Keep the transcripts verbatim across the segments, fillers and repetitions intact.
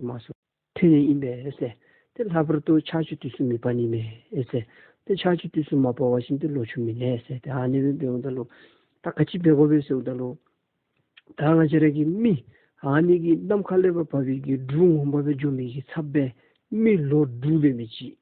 མ་སོང་། ཐོན་ནི་ཨིན་པས་ཟེར། ཏེ་ལྷག་པར་དུ་ཆར་ཆུ་དུས་སུ་མེ་སྤར་ནི་མས་ཟེར། ཏེ་ཆར་ཆུ་དུས་སུ་མ་སྤར་བ་ཅིན་ཏེ་ལོ་ཕྱུགས་མིན་ནས་ཟེར། ཏེ་ཨ་ནི་སྦེ་འབདཝ་ད་ལུ་ད་ག་ཅི་འབད་དགོ་པས་ཟེརཝ་ད་ལུ་ད་ང་བཅས་ར་གི་མི་ཨ་ནི་གི་ནམ་མཁའ་ལས་ཕར་འབབ་པའི་གི་འབྲུག་ངོ་མ་སྦེ་འགྱོ་མི་གི་ཚབ་སྦེ་མི་ལོ་དྲུག་འབད་མི་ཅིག།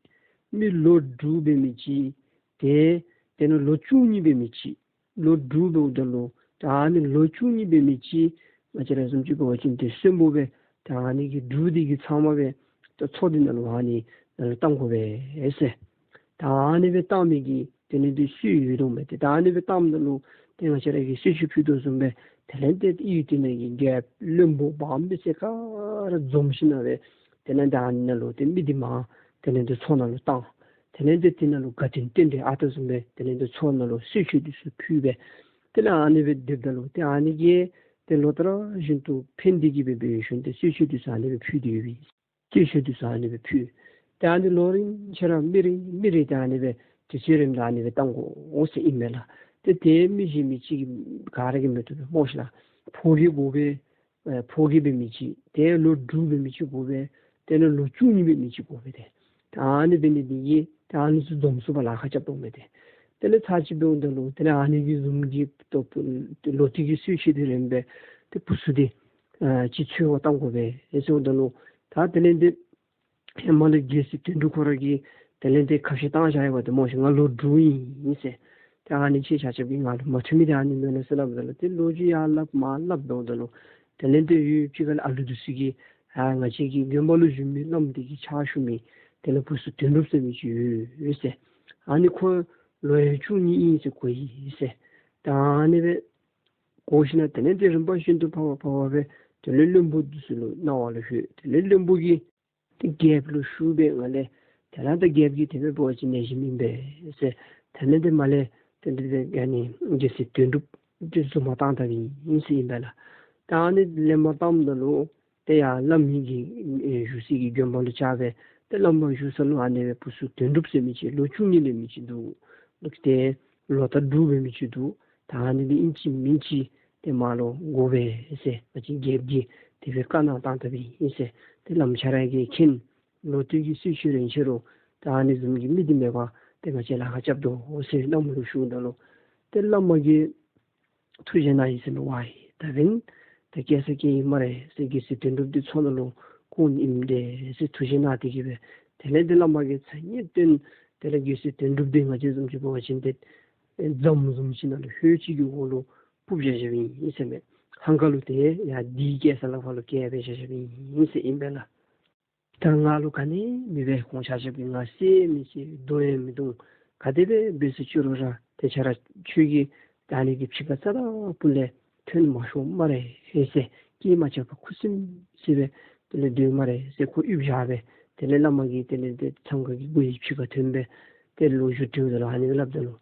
མི་ལོ་དྲུག་འབད་མི་ཅིག། ཏེ་དེ་ནང་ལོ་བཅུ་གཉིས་འབད་མི་ཅིག། ལོ་དྲུག་འབདཝ་ད་ལུ་ད་ཨ་ནི་ལོ་བཅུ་གཉིས་འབད་མི་ཅིག་ང་བཅས་ར་བཟུམ་ཅིག་འབད་བ་ཅིན་ཏེ་གསོན་པོ་སྦེ་ད་ཨ་ནི་གི་འབྲུག་འདི་གི་ཚབ་མ་སྦེ་ད་མཚོ་འདི་ནང་ལུ་ཨ་ནི་ནང་ལུ་བཏང་དགོ་པས་ཟེར། ད་ཨ་ནི་སྦེ་བཏང་མི་གི་དེ་ནི་ཏེ་སྲོལ་ཡོད་དོ་མས། ཏེ་ད་ཨ་ནི་སྦེ་བཏངམ་ད་ལུ་ཏེ་ང་བཅས་ར་གིས་གསོལ་མཆོད་ཕུལ་དོ་བཟུམ་སྦེ་དེ་ལས་ཏེ་ཡུལ་དེ་ནང་གི་རྒྱལཔོ་བློན་པོ་འབངས་མི་སེར་ག་ར་འཛོམས་ཞིན་ན་སྦེ་དེ་ལས་ཏེ་ཨ་ནི་ནང་ལུ་ཏེ་མི་འདི་མར་དེ་ལས་ཏེ་མཚོ་ནང་ལུ་བཏང་། དེ་ལས་ཏེ་དེ་ནང་ལུ་དགའ་སྟོན་རྟེན་འབྲེལ་ཨ་རྟག་བཟུམ་སྦེ་དེ་ལས་ཏེ་མཚོ་ནང་ལུ་གསོལ་མཆོད་འདི་ཚུ་ཕུལ་སྦེ་དེ་ལས་ཨ་ནི་སྦེ་སྡོདཔ་ད་ལུ་ཏེ་ཨ་ནི་གིས་ཏེ་ལོ་ལྟར་བཞིན་དུ་ཕན་ཏེ་གི་སྦེ་འབད་ཞིནམ་ཏེ་གསོལ་མཆོད་འདི་ཚུ་ཨ་ནི་སྦེ་ཕུལ་ཏེ་ཡོད་པས། གསོལ་མཆོད་འདི་ཚུ་ཨ་ནི་སྦེ་ཕུལ། ཏེ་ཨ་ནི་ལོ་རིམ་ཆ་ར་མི་རེ་མི་རེ་ཏེ་ཨ་ནི་སྦེ་དུས་ཚོད་རིམ་ལུ་ཨ་ནི་སྦེ་བཏང་དགོ་ཟེར་ཨིན་མས་ལགས། ཏེ་དེ་མི་གཞན་མི་ཅིག་ག་ར་གིས་མི་བཏུབ་པས་སྨོ་ཤེས་ལགས། ཕོ་སྐྱེས་དགོ་པས། ཨེ་ཕོ་སྐྱེས་འབད་མི་ཅིག། ཏེ་ལོ་དྲུག་འབད་མི་ཅིག་དགོ་པས། ཏེ་ནི་ལོ་བཅུ་གཉིས་འབད་མི་ཅིག་དགོ་པས། ཏེ་ད་ཨ་ནི་འབད་ནི་འདི་གིས་ད་ཨ་ནི་ཚུ་འཛོམས་ཚུགས་པར་ལཱ་ཁག་རྐྱབ་དོ་མས་ཏེ། དེ་ལས་ཚར་གཅིག་འབདཝ་ད་ལུ་དེ་ལས་ཨ་ནི་གི་བཟུམ་གྱི་ཏོག་ལོ་དེ་གི་གསོལ་མཆོད་དེ་རིམ་པས་ཏེ་བུ་ཚུ་འདི་ཨ་ཅིག་འཚོལ་བར་བཏང་དགོ་པས་ཟེརཝ་ད་ལུ་ད་དེ་ལས་འདི་ཧེ་མ་ལས་རྒྱལ་སྲས་དོན་གྲུབ་ཁོ་ར་གིས་དེ་ལས་འདི་ཁ་བཤད་བཏང་བཞག་ཡོད་པ་ཏེ་སྨོ་ཤེས། ང་ལོ་དྲུག་ཨིན་ཟེར། ཏེ་ཨ་ནི་ཁྱེད་ཆ་ཁྱབ་ཀྱིས་ང་ལུ་མ་ཐོན་མི་འདི་ཨ་ནི་མེན་ན་ཟེར་སླབ་ད་ལུ་ཏེ་ལོ་རྒྱུས་ཡར་སླབ་མར་སླབ་འབདཝ་ད་ལུ་དེ་ལས་འདི་ཡུལ་ཕྱི་ཁ་ལས་ཨ་ལུ་འདི་ཚུ་གིས་ཨ་ང་བཅས་ཀྱི་དགོན་པ་ལུ་བཞུགས་མི་བླམ་འདི་གི་ཕྱག་ཞུ་མི་དེ་ལས་བུ་ཚུ་དོན་གྲུབ་ཟེར་མི་ཅིག་ཡོད་ཟེར། ཨ་ནི་ཁོ་ལོ་ཡང་བཅུ་གཉིས་ཨིན་ཟེར་གོ་ཡི་ཟེར། ད་ཨ་ནི་སྦེ་གོ་ཞིན་ན་དེ་ལས་འདི་རིམ་པ་བཞིན་དུ་ཕར་བ་ཕར་བ་སྦེ་དེ་ལས་བློན་པོ་འདི་ཚུ་ལུ་གནང་བ་ལུ་ལྷོད། དེ་ལས་བློན་པོ་གིས་ཏེ་རྒྱལཔོ་ལུ་ཞུ་བའི་ངང་ལས་དེ་ལས་ད་རྒྱལཔོ་གིས་དེ་སྦེ་འབད་བ་ཅིན་ལེགས་ཤོམ་ཨིན་པས་ཟེར། དེ་ལས་འདི་མར་ལས་ཏེ་འདི་སྦེ་ཨ་ནི་རྒྱལ་སྲས་དོན་གྲུབ་འདི་བཟུང་མར་བཏང་ད་པའི་ཨིན་ཟེར་ཨིན་པས་ལགས། ད་ཨ་ནི་ལེན་མར་བཏངམ་ད་ལུ་ཏེ་ཡར་བླམ་གི་ཨེ་བཞུགས་སའི་གི་དགོན་པ་ལུ་བཅར་སྦེ་ཏེ་བླམ་བཞུགས་ས་ལུ་ཨ་ནི་སྦེ་བུ་ཚུ་དོན་གྲུབ་ཟེར་མི་ཅིག་ལོ་བཅུ་གཉིས་ལས་མི་ཅིག་འདུག། ལོ་ཏེ་ལོ་ལྟར་དྲུག་འབད་མི་ཅིག་འདུག། ད་ཨ་ནི་འདི་ཨིན་ཅི་མིན་ཅི་ཏེ་མར་ལུ་དགོ་པས་ཟེར་ང་བཅས་རྒྱལཔོ་གིས་དེ་སྦེ་བཀའ་གནང་བཏང་ད་པའི་ཨིན་ཟེར། ཏེ་བླམ་ཁྱེད་ར་གིས་མཁྱེན། ལོ་དེ་གི་གསོལ་མཆོད་རན་ཆི་རུང་ད་ཨ་ནི་བཟུམ་གྱི་མི་འདི་མེད་པར་ཏེ་ང་བཅས་ལཱ་ཁག་རྐྱབ་དོ་ཟེར་བླམ་ལུ་ཞུཝ་ད་ལུ་ཏེ་བླ་མ་གིས་ཐུགས་བཞེད་གནང་ཡི་ཟེར་མས། ཝའི་ད་འབདན་ད་སྐྱེལ་ས་སྐྱེལ་ཡི་སྨ་རེ་ཟེར། རྒྱལ་སྲས་དོན་གྲུབ་འདི་མཚོ་ནང་ལུ་བཀོ་ནི་ཨིནམ་འདྲས་ཟེར་ཐུགས་བཞེད་གནང་སྟེ་གི་སྦེ་དེ་ལས་འདི་བླ་མ་གིས་ཚ་ཉེ་སྟོན། དེ་ལས་རྒྱལ་སྲས་དོན་གྲུབ་འདི་ང་བཅས་བཟུམ་ཅིག་འབད་བ་ཅིན་ཏེ་ཨེ་རྫམ་བཟུམ་ཅིག་ནང་ལུ་ཧོད་ཅིག་གི་འོག་ལུ་སྤུབ་བཞག་བཞགཔ་ཨིན་ཟེར་མས། ལྷང་ཁ་ལུ་ཏེ་ཡར་འདི་སྐྱེལ་ས་ལུ་ཕར་ལུ་སྐྱེལ་སྦེ་བཞག་བཞགཔ་ཨིན་ཟེར་ཨིན་པས་ལགས། ད་ང་ལུ་ག་ནི་མེད་པས། ཁོང་ཆ་ཁྱབ་ཀྱིས་ང་བསད་མི་བསད་བརྡུང་ཡང་མི་བརྡུང་། ག་དེ་སྦེ་འབད་ཟེར་ཅི་རུང་ར་ཏེ་ཁྱེད་ར་ཁྱོད་ཀྱིས་ད་ཨ་ནི་གི་ཕྱི་ཁ་རྩ་དང་སྤུ་ལས་ཐོན་མ་ཤོག་སྨ་རེ་ཟེར། སྐད་མ་རྐྱབ་པར་ཁུ་སིམ་སི་སྦེ་དེ་ལས་སྡོད་སྨ་རེ་ཟེར་ཁོ་ཡིབ་བཞག་སྦེ་དེ་ལས་བླ་མ་གིས་དེ་ལས་ཏེ་མཚམས་ཁང་གི་སྒོ་ཡི་ཕྱི་ཁར་ཐོན་སྦེ་ཏེ་ལོ་རྒྱུས་དྲིཝ་ད་ལུ་ཨ་ནི་སླབ་ད་ལུ་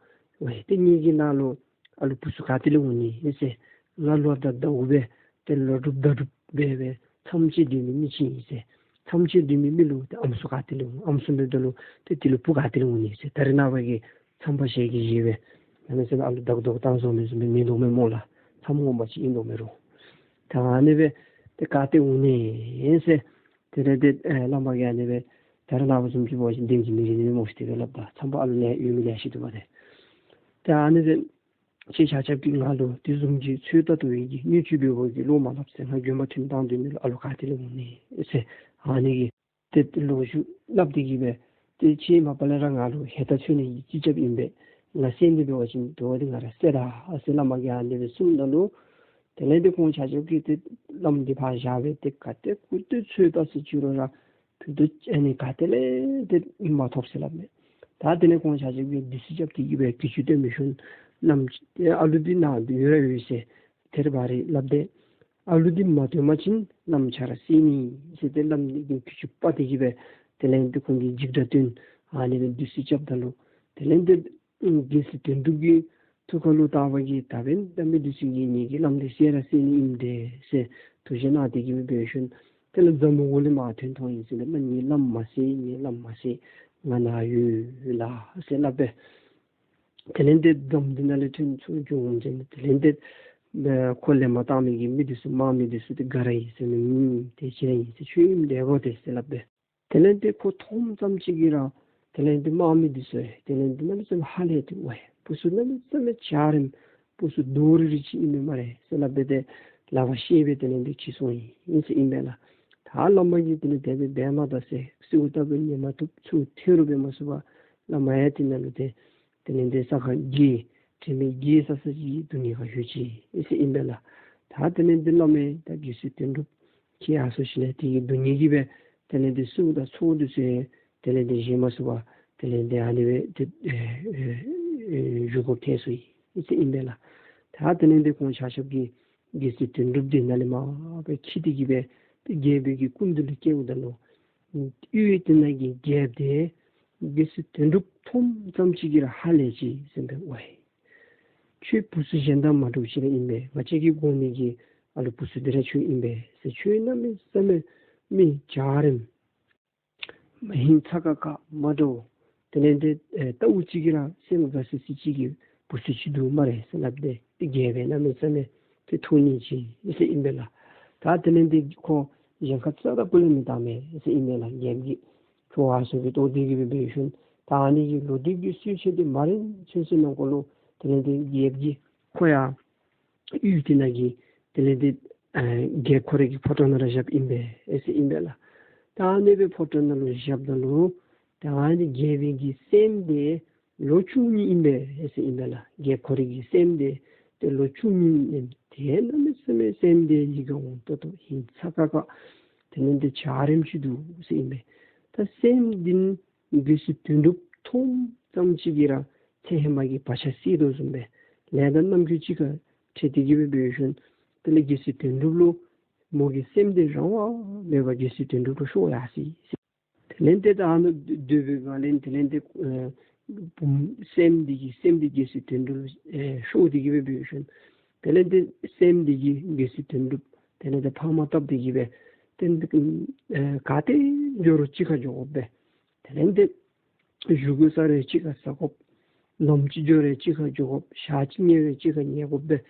ཝའི་ཏེ་ངེ་གི་ནང་ལུ་ཨ་ལུ་བུ་ཚུ་ག་ཏེ་ལས་འོང་ནི་ཨིན་ཟེར། ང་ལོ་དང་ཟླཝ་སྦེ་ཏེ་ལོ་དྲུག་ཟླ་དྲུག་སྦེ་སྦེ་མཚམས་བཅད་སྡོད་མི་མི་ཅིག་ཨིན་ཟེར། མཚམས་བཅད་སྡོད་མི་མི་ལུ་ཏེ་ཨམ་སྲུ་ག་ཏེ་ལས་འོང་། ཨམ་སྲུ་མེདཔ་ད་ལུ་ཏེ་དེ་ལུ་བུ་ག་ཏེ་ལས་འོང་ནི་ཟེར། ད་རེས་ནངས་པ་གི་མཚམས་པ་ཞལ་གྱིས་བཞེས་སྦེ་ཨ་ནི་ཟེར་ཨ་ལུ་བདག་བདོག་བཏང་བཟོ་མི་བཟུམ་སྦེ་མིན་འདུག་མས་སྨོ་ལགས། མཚམས་ངོ་མ་ཅིག་ཨིན་འདུག་མས་རུང་། ད་ཨ་ནི་སྦེ་ཏེ་ག་ཏེ་འོང་ནི་ཨིན་ཟེར། དེ་ལས་ཏེ་ཨེ་བླ་མ་གིས་ཨ་ནི་སྦེ་ད་རེས་ནངས་པ་བཟུམ་ཅིག་འབད་བ་ཅིན་དེམ་ཅིག་མི་རིག་ནི་མས་སྨོ་ཤེས། དེ་སྦེ་སླབ་ད་མཚམས་པ་ཨ་ལུ་ལེ་ཡོད་མི་ལེ་ཤ་འདུག་པ་ཏེ། ད་ཨ་ནི་སྦེ་ཁྱེད་ཆ་ཁྱབ་ཀྱིས་ང་ལུ་དེ་བཟུམ་གྱི་ཚོད་ལྟ་བཏང་བའི་གི་སྣོད་བཅུད་འབད་བའི་གི་བློ་མ་སླབ་ཟེར། ང་དགོན་པ་ཐོན་བཏང་སྡོད་མི་ལུ་ཨ་ལུ་ག་ཏེ་ལས་འོང་ནི་ཟེར། ཨ་ནི་གི་ཏེ་ལོ་རྒྱུས་སླབ་སྟེ་གི་སྦེ་ཏེ་ཁྱེད་མ་པ་ལས་ར་ང་ལུ་ཧེ་ད་ཚུ་ནི་ཡི་ཅི་རྐྱབ་ཨིན་པས། ང་བསད་ནི་འབད་བ་ཅིན་དོ་འདི་ང་ར་བསད་ད་ཟེར་བླ་མ་གིས་ཨ་ནི་སྦེ་གསུངམ་ད་ལུ་དེ་ལས་ཏེ་ཁོང་ཆ་ཁྱབ་ཀྱིས་ཏེ་བླམ་འདི་ཕར་བཞག་སྦེ་ཏེ་ག་ཏེ་གུ་ཏེ་ཚོད་ལྟ་ཟེར་ཅི་རུང་ར་ཕུད་རྡོག་ཨ་ནི་ག་ཏེ་ལས་ཏེ་མ་ཐོབ་ཟེར་སླབ་མས། ད་དེ་ལས་ཁོང་ཆ་ཁྱབ་ཀྱིས་བདུད་རྩི་རྐྱབ་སྟེ་གི་སྦེ་གྱི་ཅུང་སྟོན་མི་ཤོང་། བླམ་ཨ་ལུ་འདི་ནཱ་འདི་ཡོད་ར་ཡོད་ཟེར་ཐེར་བ་རེ་སླབ་སྟེ་ཨ་ལུ་འདི་མ་ཐོན་པ་ཅིན་བླམ་ཁྱེད་ར་བསད་ནི་ཟེར་ཏེ་བླམ་འདི་གི་གྱི་ཅུང་སྤར་ཏེ་གི་སྦེ་དེ་ལས་ཏེ་ཁོང་གིས་འཇིགས་སྐྲག་སྟོན། ཨ་ནི་སྦེ་བདུད་རྩི་རྐྱབ་ད་ལུ་དེ་ལས་ཏེ་རྒྱལ་སྲས་དོན་གྲུབ་ཀྱི་ཐུགས་ཁ་ལུ་བཏགས་པ་གིས་ད་འབདན་ད་མི་འདི་ཚུ་གིས་ངེ་གི་བླམ་འདི་བསད་ར་བསད་ནི་ཨིནམ་འདྲས་ཟེར་ཐུགས་བཞེད་གནང་སྟེ་གི་མི་འབད་ཞིནམ་དེ་ལས་རྫམ་འོག་ལས་མར་ཐོན་ཐོན་ཡི་ཟེར་ལས་མ་ངེའི་བླམ་མ་བསད། ངེའི་བླམ་མ་བསད། ང་ནཱ་ཡོད་ལགས་ཟེར་སླབ་པས། དེ་ལས་ཏེ་རྫམ་འདི་ནང་ལས་ཐོན་ཚུར་འགྱོ་འོང་ཟེར་ནི། དེ་ལས་ཏེ་ ཨེ་ཁོ་ལེན་པར་བཏང་མི་གི་མི་འདི་ཚུ་དམག་མི་འདི་ཚུ་འདི་ག་ར་ཨིན་ཟེར་མི་འདི་ཁྱེད་ར་ཨིན་ཟེར། ཁྱོད་ཨིནམ་འདྲས་གོ་སྟེ་ཟེར་སླབ་སྦེ། དེ་ལས་འདི་ཁོ་མཐོངམ་ཙམ་ཅིག་གིས་ར་དེ་ལས་འདི་དམག་མི་འདི་ཚུ་དེ་ལས་འདི་གནམ་མེད་ས་མེད་ཧ་ལས་ཏེ་ཝའི་བུ་ཚུ་གནམ་མེད་ས་མེད་འཇའ་རིསམོ་བུ་ཚུ་རྡོག་རིལ་རི་ཅིག་ཨིན་མས་སྨ་རེ་ཟེར་སླབ་སྦེ་ཏེ་ལག་པར་བཤེད་སྦེ་དེ་ལས་འདི་འཁྱིད་སོང་ཡི་ཟེར་ཨིན་པས་ལགས། ད་བླ་མ་གིས་དེ་ལས་དེ་སྦེ་འབད་མ་ད་ཟེར་གསོལཝ་བཏབ་པའི་ཉན་མ་བཏུབ་ཚུར་ཐལ་རུ་འབད་མ་ཚུགས་པར་བླ་མ་ཡང་དེ་ནང་ལུ་ཏེ་དེ་ལས་འདི་ས་ཁར་འགྱེལ་དྲན་མེད་འགྱེལ་ས་ས་ཅིག་སྡུག་བསྔལ་ཁར་ལྷོད་ཅི་ཟེར་ཨིན་པས་ལགས། ད་དེ་ལས་འདི་བླ་མ་ད་རྒྱལ་སྲས་དོན་གྲུབ་ཁྱིད་ཡར་སོང་ཞིནམ་ལས་དེ་གི་སྡུག་བསྔལ་གྱིས་སྦེ་དེ་ལས་འདི་གསོལཝ་དང་ཚོགས་འདི་ཚུ་དེ་ལས་འདི་བཞེས་མ་ཚུགས་པར་དེ་ལས་འདི་ཨ་ནི་སྦེ་ཏེ་ཨེ་ཨེ་ཨེ་བཞུགས་དགོཔ་ཐལ་སོང་ཡི་ཟེར་ཨིན་པས་ལགས། ད་དེ་ལས་འདི་ཁོང་ཆ་ཁྱབ་ཀྱིས་རྒྱལ་སྲས་དོན་གྲུབ་འདི་ནཱ་ལས་མར་སྦེ་འཁྱིད་དེ་གི་སྦེ་ཏེ་རྒྱལ་པོའི་གི་སྐུ་མདུན་ལུ་བསྐྱལཝ་ད་ལུ་ཡུལ་དེ་ནང་གི་རྒྱལཔོ་དེ་རྒྱལ་སྲས་དོན་གྲུབ་མཐོངམ་ཙམ་ཅིག་གིས་ར་ཧ་ལས་ཅི་ཟེར་སྦེ་ཝའི་ཁྱོད་བུ་ཚུ་གཞན་དང་མ་འདྲཝ་ཅིག་ར་ཨིན་པས། ང་བཅས་ཀྱི་དགོ་ནི་གི་ཨ་ལུ་བུ་ཚུ་འདི་ར་ཁྱོད་ཨིན་པས་ཟེར། ཁྱོད་གནམ་མེད་ས་མེད་མི་འཇའ་རིསམོ་མ་ཧིང་ཚ་ཁ་ཁ་མ་འདྲཝ་དེ་ལས་འདི་ཨེ་ལྟ་བུ་ཅིག་གིས་ར་སེམས་དགའ་སི་སི་ཅིག་གི་བུ་ཚུ་ཅིག་འདུག་སྨ་རེ་ཟེར་སླབ་སྟེ་ཏེ་རྒྱལ་པོ་གནམ་མེད་ས་མེད་ཏེ་ཐུགས་མཉེས་ཅི་ཟེར་ཨིན་པས་ལགས། ད་དེ་ལས་འདི་ཁོ་གཞན་ཁར་རྩ་དང་སྤུ་ལས་མི་བཏང་མས་ཟེར་ཨིན་པས་ལགས། རྒྱལཔོ་གིས་ཁྱོད་ཨ་ཟུག་གི་ལྟོ་ལྡིར་གི་སྦེ་འབད་ཞིནམ་ད་ཨ་ནི་གི་ལོ་རྒྱུས་ཀྱི་སྲོལ་ཆེན་འདི་མ་རན་ཚུན་ཚོད་ནང་འཁོད་ལུ་དེ་ལས་འདི་རྒྱལཔོ་གིས་ཁོ་ཡང་ཡུལ་དེ་ནང་གི་དེ་ལས་འདི་ཨེ་རྒྱལཔོ་ཁོ་རའི་གི་ཕོ་བྲང་ནང་ར་བཞགཔ་ཨིན་པས་ཟེར་ཨིན་པས་ལགས། ད་ཨ་ནི་སྦེ་ཕོ་བྲང་ནང་ལུ་བཞགཔ་ད་ལུ་ད་ཨ་ནི་རྒྱལ་པོའི་གི་སྲསམོ་དེ་ལོ་བཅུ་གཉིས་ཨིན་པས་ཟེར་ཨིན་པས་ལགས། རྒྱལཔོ་ཁོ་རའི་གི་སྲསམོ་དེ་ཏེ་ལོ་བཅུ་གཉིས་ཨིན། དེ་གནམ་མེད་ས་མེད་སྲསམོ་དེ་ཡིད་ཁར་འོང་ཏོག་ཏོ་ཧིང་ཚ་ཁ་ཁ་དེ་ལས་འདི་འཇའ་རིསམོ་ཅིག་འདུག་ཟེར་ཨིན་པས། ད་སྲསམོ་འདི་རྒྱལ་སྲས་དོན་གྲུབ་མཐོངམ་ཙམ་ཅིག་གིས་ར་ཚེ་ཧེ་མ་གི་བག་ཆགས་སད་དོ་བཟུམ་སྦེ་ལས་དང་རྣམ་འགྱུར་གཅིག་ཁར་འཕྲད་དེ་གི་སྦེ་འབད་ཞིནམ་དེ་ལས་རྒྱལ་སྲས་དོན་གྲུབ་ལུ་མོ་གི་སྲསམོ་དེ་རང་དབང་མེད་པར་རྒྱལ་སྲས་དོན་གྲུབ་ལུ་ཤོར་ཡར་སོ་ཡི་ཟེར། དེ་ལས་འདི་ད་ཨ་ནི་སྡོད་པའི་སྒང་ལས་དེ་ལས་འདི་ཨེ་བུམོ་སྲསམོ་འདི་གི་སྲསམོ་འདི་རྒྱལ་སྲས་དོན་གྲུབ་ལུ་ཨེ་ཤོར་དེ་གི་སྦེ་འབད་ཞིནམ་དེ་ལས་འདི་སྲསམོ་འདི་གིས་རྒྱལ་སྲས་དོན་གྲུབ་དེ་ལས་འདི་ཕམ་བཏབ་དེ་གི་སྦེ་དེ་ལས་འདི་ཨེ་ག་ཏེ་འགྱོ་རུང་གཅིག་ཁར་འགྱོ་དགོ་པས། དེ་ལས་འདི་བཞེས་སྒོ་ཟ་རུང་གཅིག་ཁར་ཟ་དགོ། ལམ་ཅིག་འགྱོ་རུང་གཅིག་ཁར་འགྱོ་དགོ། ཞག་ཅིག་ཉལ་རུང་གཅིག་ཁར་ཉལ་དགོ་པས།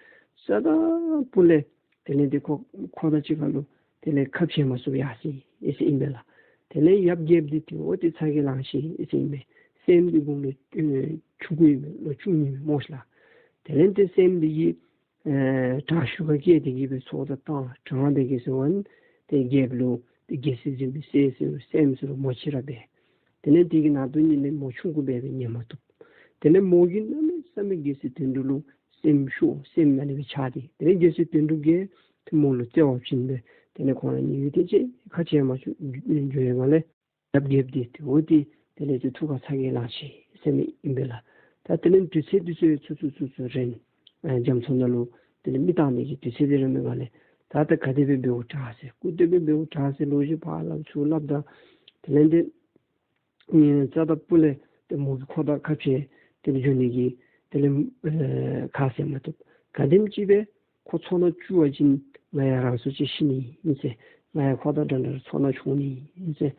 རྩ་དང་སྤུ་ལས་དེ་ལས་འདི་ཁོ་ཁོ་དང་གཅིག་ཁར་ལུ་དེ་ལས་ཁ་འཕྱལ་མ་ཚུགས་ཡར་སོ་ཡི་ཟེར་ཨིན་པས་ལགས། དེ་ལས་ཡབ་རྒྱལཔོ་འདི་དེ་འོ་དེ་ཚ་གྱང་ལང་ཅི་ཟེར་ཨིན་པས། སྲསམོ་འདི་དགུང་ལོ་ཨེ་ཆུང་ཀུ་ཨིན་པས། ལོ་བཅུ་གཉིས་མས་སྨོ་ཤིག་ལགས། དེ་ལས་འདི་སྲསམོ་འདི་གིས་ཨེ་དྲག་ཤུལ་ཁར་སྐྱེས་དེ་གི་སྦེ་ཚོགས་དང་བཏང་དྲངས་དེ་གི་ཟེར་བ་ནི་ཏེ་རྒྱལཔོ་ལུ་ཏེ་རྒྱལ་སྲིད་འཛིན་པའི་སྲས་ཟེར་སྲསམོ་ཟེར་མོ་ཅིག་ར་འབད། དེ་ལས་དེ་གི་ནང་དོན་ཉིད་ལས་མོ་ཆུང་ཀུ་འབད་བའི་ཉན་མ་བཏུབ། དེ་ལས་མོ་གིས་གནམ་མེད་ས་མེད་རྒྱལ་སྲས་དོན་གྲུབ་ལུ་སེམས་ཤོར་སེམས་ནང་ལས་སྦེ་ཆགས་ཏེ་དེ་ལས་རྒྱལ་སྲས་དོན་གྲུབ་ཀྱིས་ཏེ་མོ་ལུ་བརྩེ་བ་བྱིན་པས། དེ་ལས་ཁོང་ར་གཉིས་ཡུལ་དེ་ཅིག་ཁ་འཕྱལ་མ་བཅུག་འགྱོ་བའི་སྒང་ལས་ཡབ་རྒྱལཔོ་འདི་དེ་འོ་དེ་དེ་ལས་ཏེ་ཐུགས་ཁར་ཚ་གྱང་ལང་ཅི་ཟེར་མི་ཨིན་པས་ལགས། ད་དེ་ལས་དུས་ཚོད་དུས་ཚོད་ཚུ་ཚུ་ཚུ་ཚུ་རན། ཨ་རྒྱ་མཚོ་ནང་ལུ་དེ་ལས་མེ་བཏང་ནི་གི་དུས་ཚོད་དེ་རན་པའི་སྒང་ལས་ད་ད་ག་དེ་སྦེ་འབདཝ་དྲག་ཟེར་སྐུ་དེ་སྦེ་འབདཝ་དྲག་ཟེར་ལོ་རྒྱུས་ཕར་སླབ་ཚུར་སླབ་ད་དེ་ལས་འདི་ཨེ་རྩ་དང་སྤུ་ལས་ཏེ་མོ་གིས་ཁོ་དང་ཁ་འཕྱལ་ཏེ་འགྱོ་ནི་གི་དེ་ལས་ཨེ་ཁ་བཟེད་མ་བཏུབ། ག་དེམ་ཅིག་སྦེ་ཁོ་ཚོར་སྣང་བཅུག་པ་ཅིན་ང་ཡང་རང་སོ་ཅིག་ཤི་ནི་ཨིན་ཟེར། ང་ཡང་ཁོ་དང་འདྲ་འདྲ་ཚོར་སྣང་བྱུང་ནི་ཨིན་ཟེར།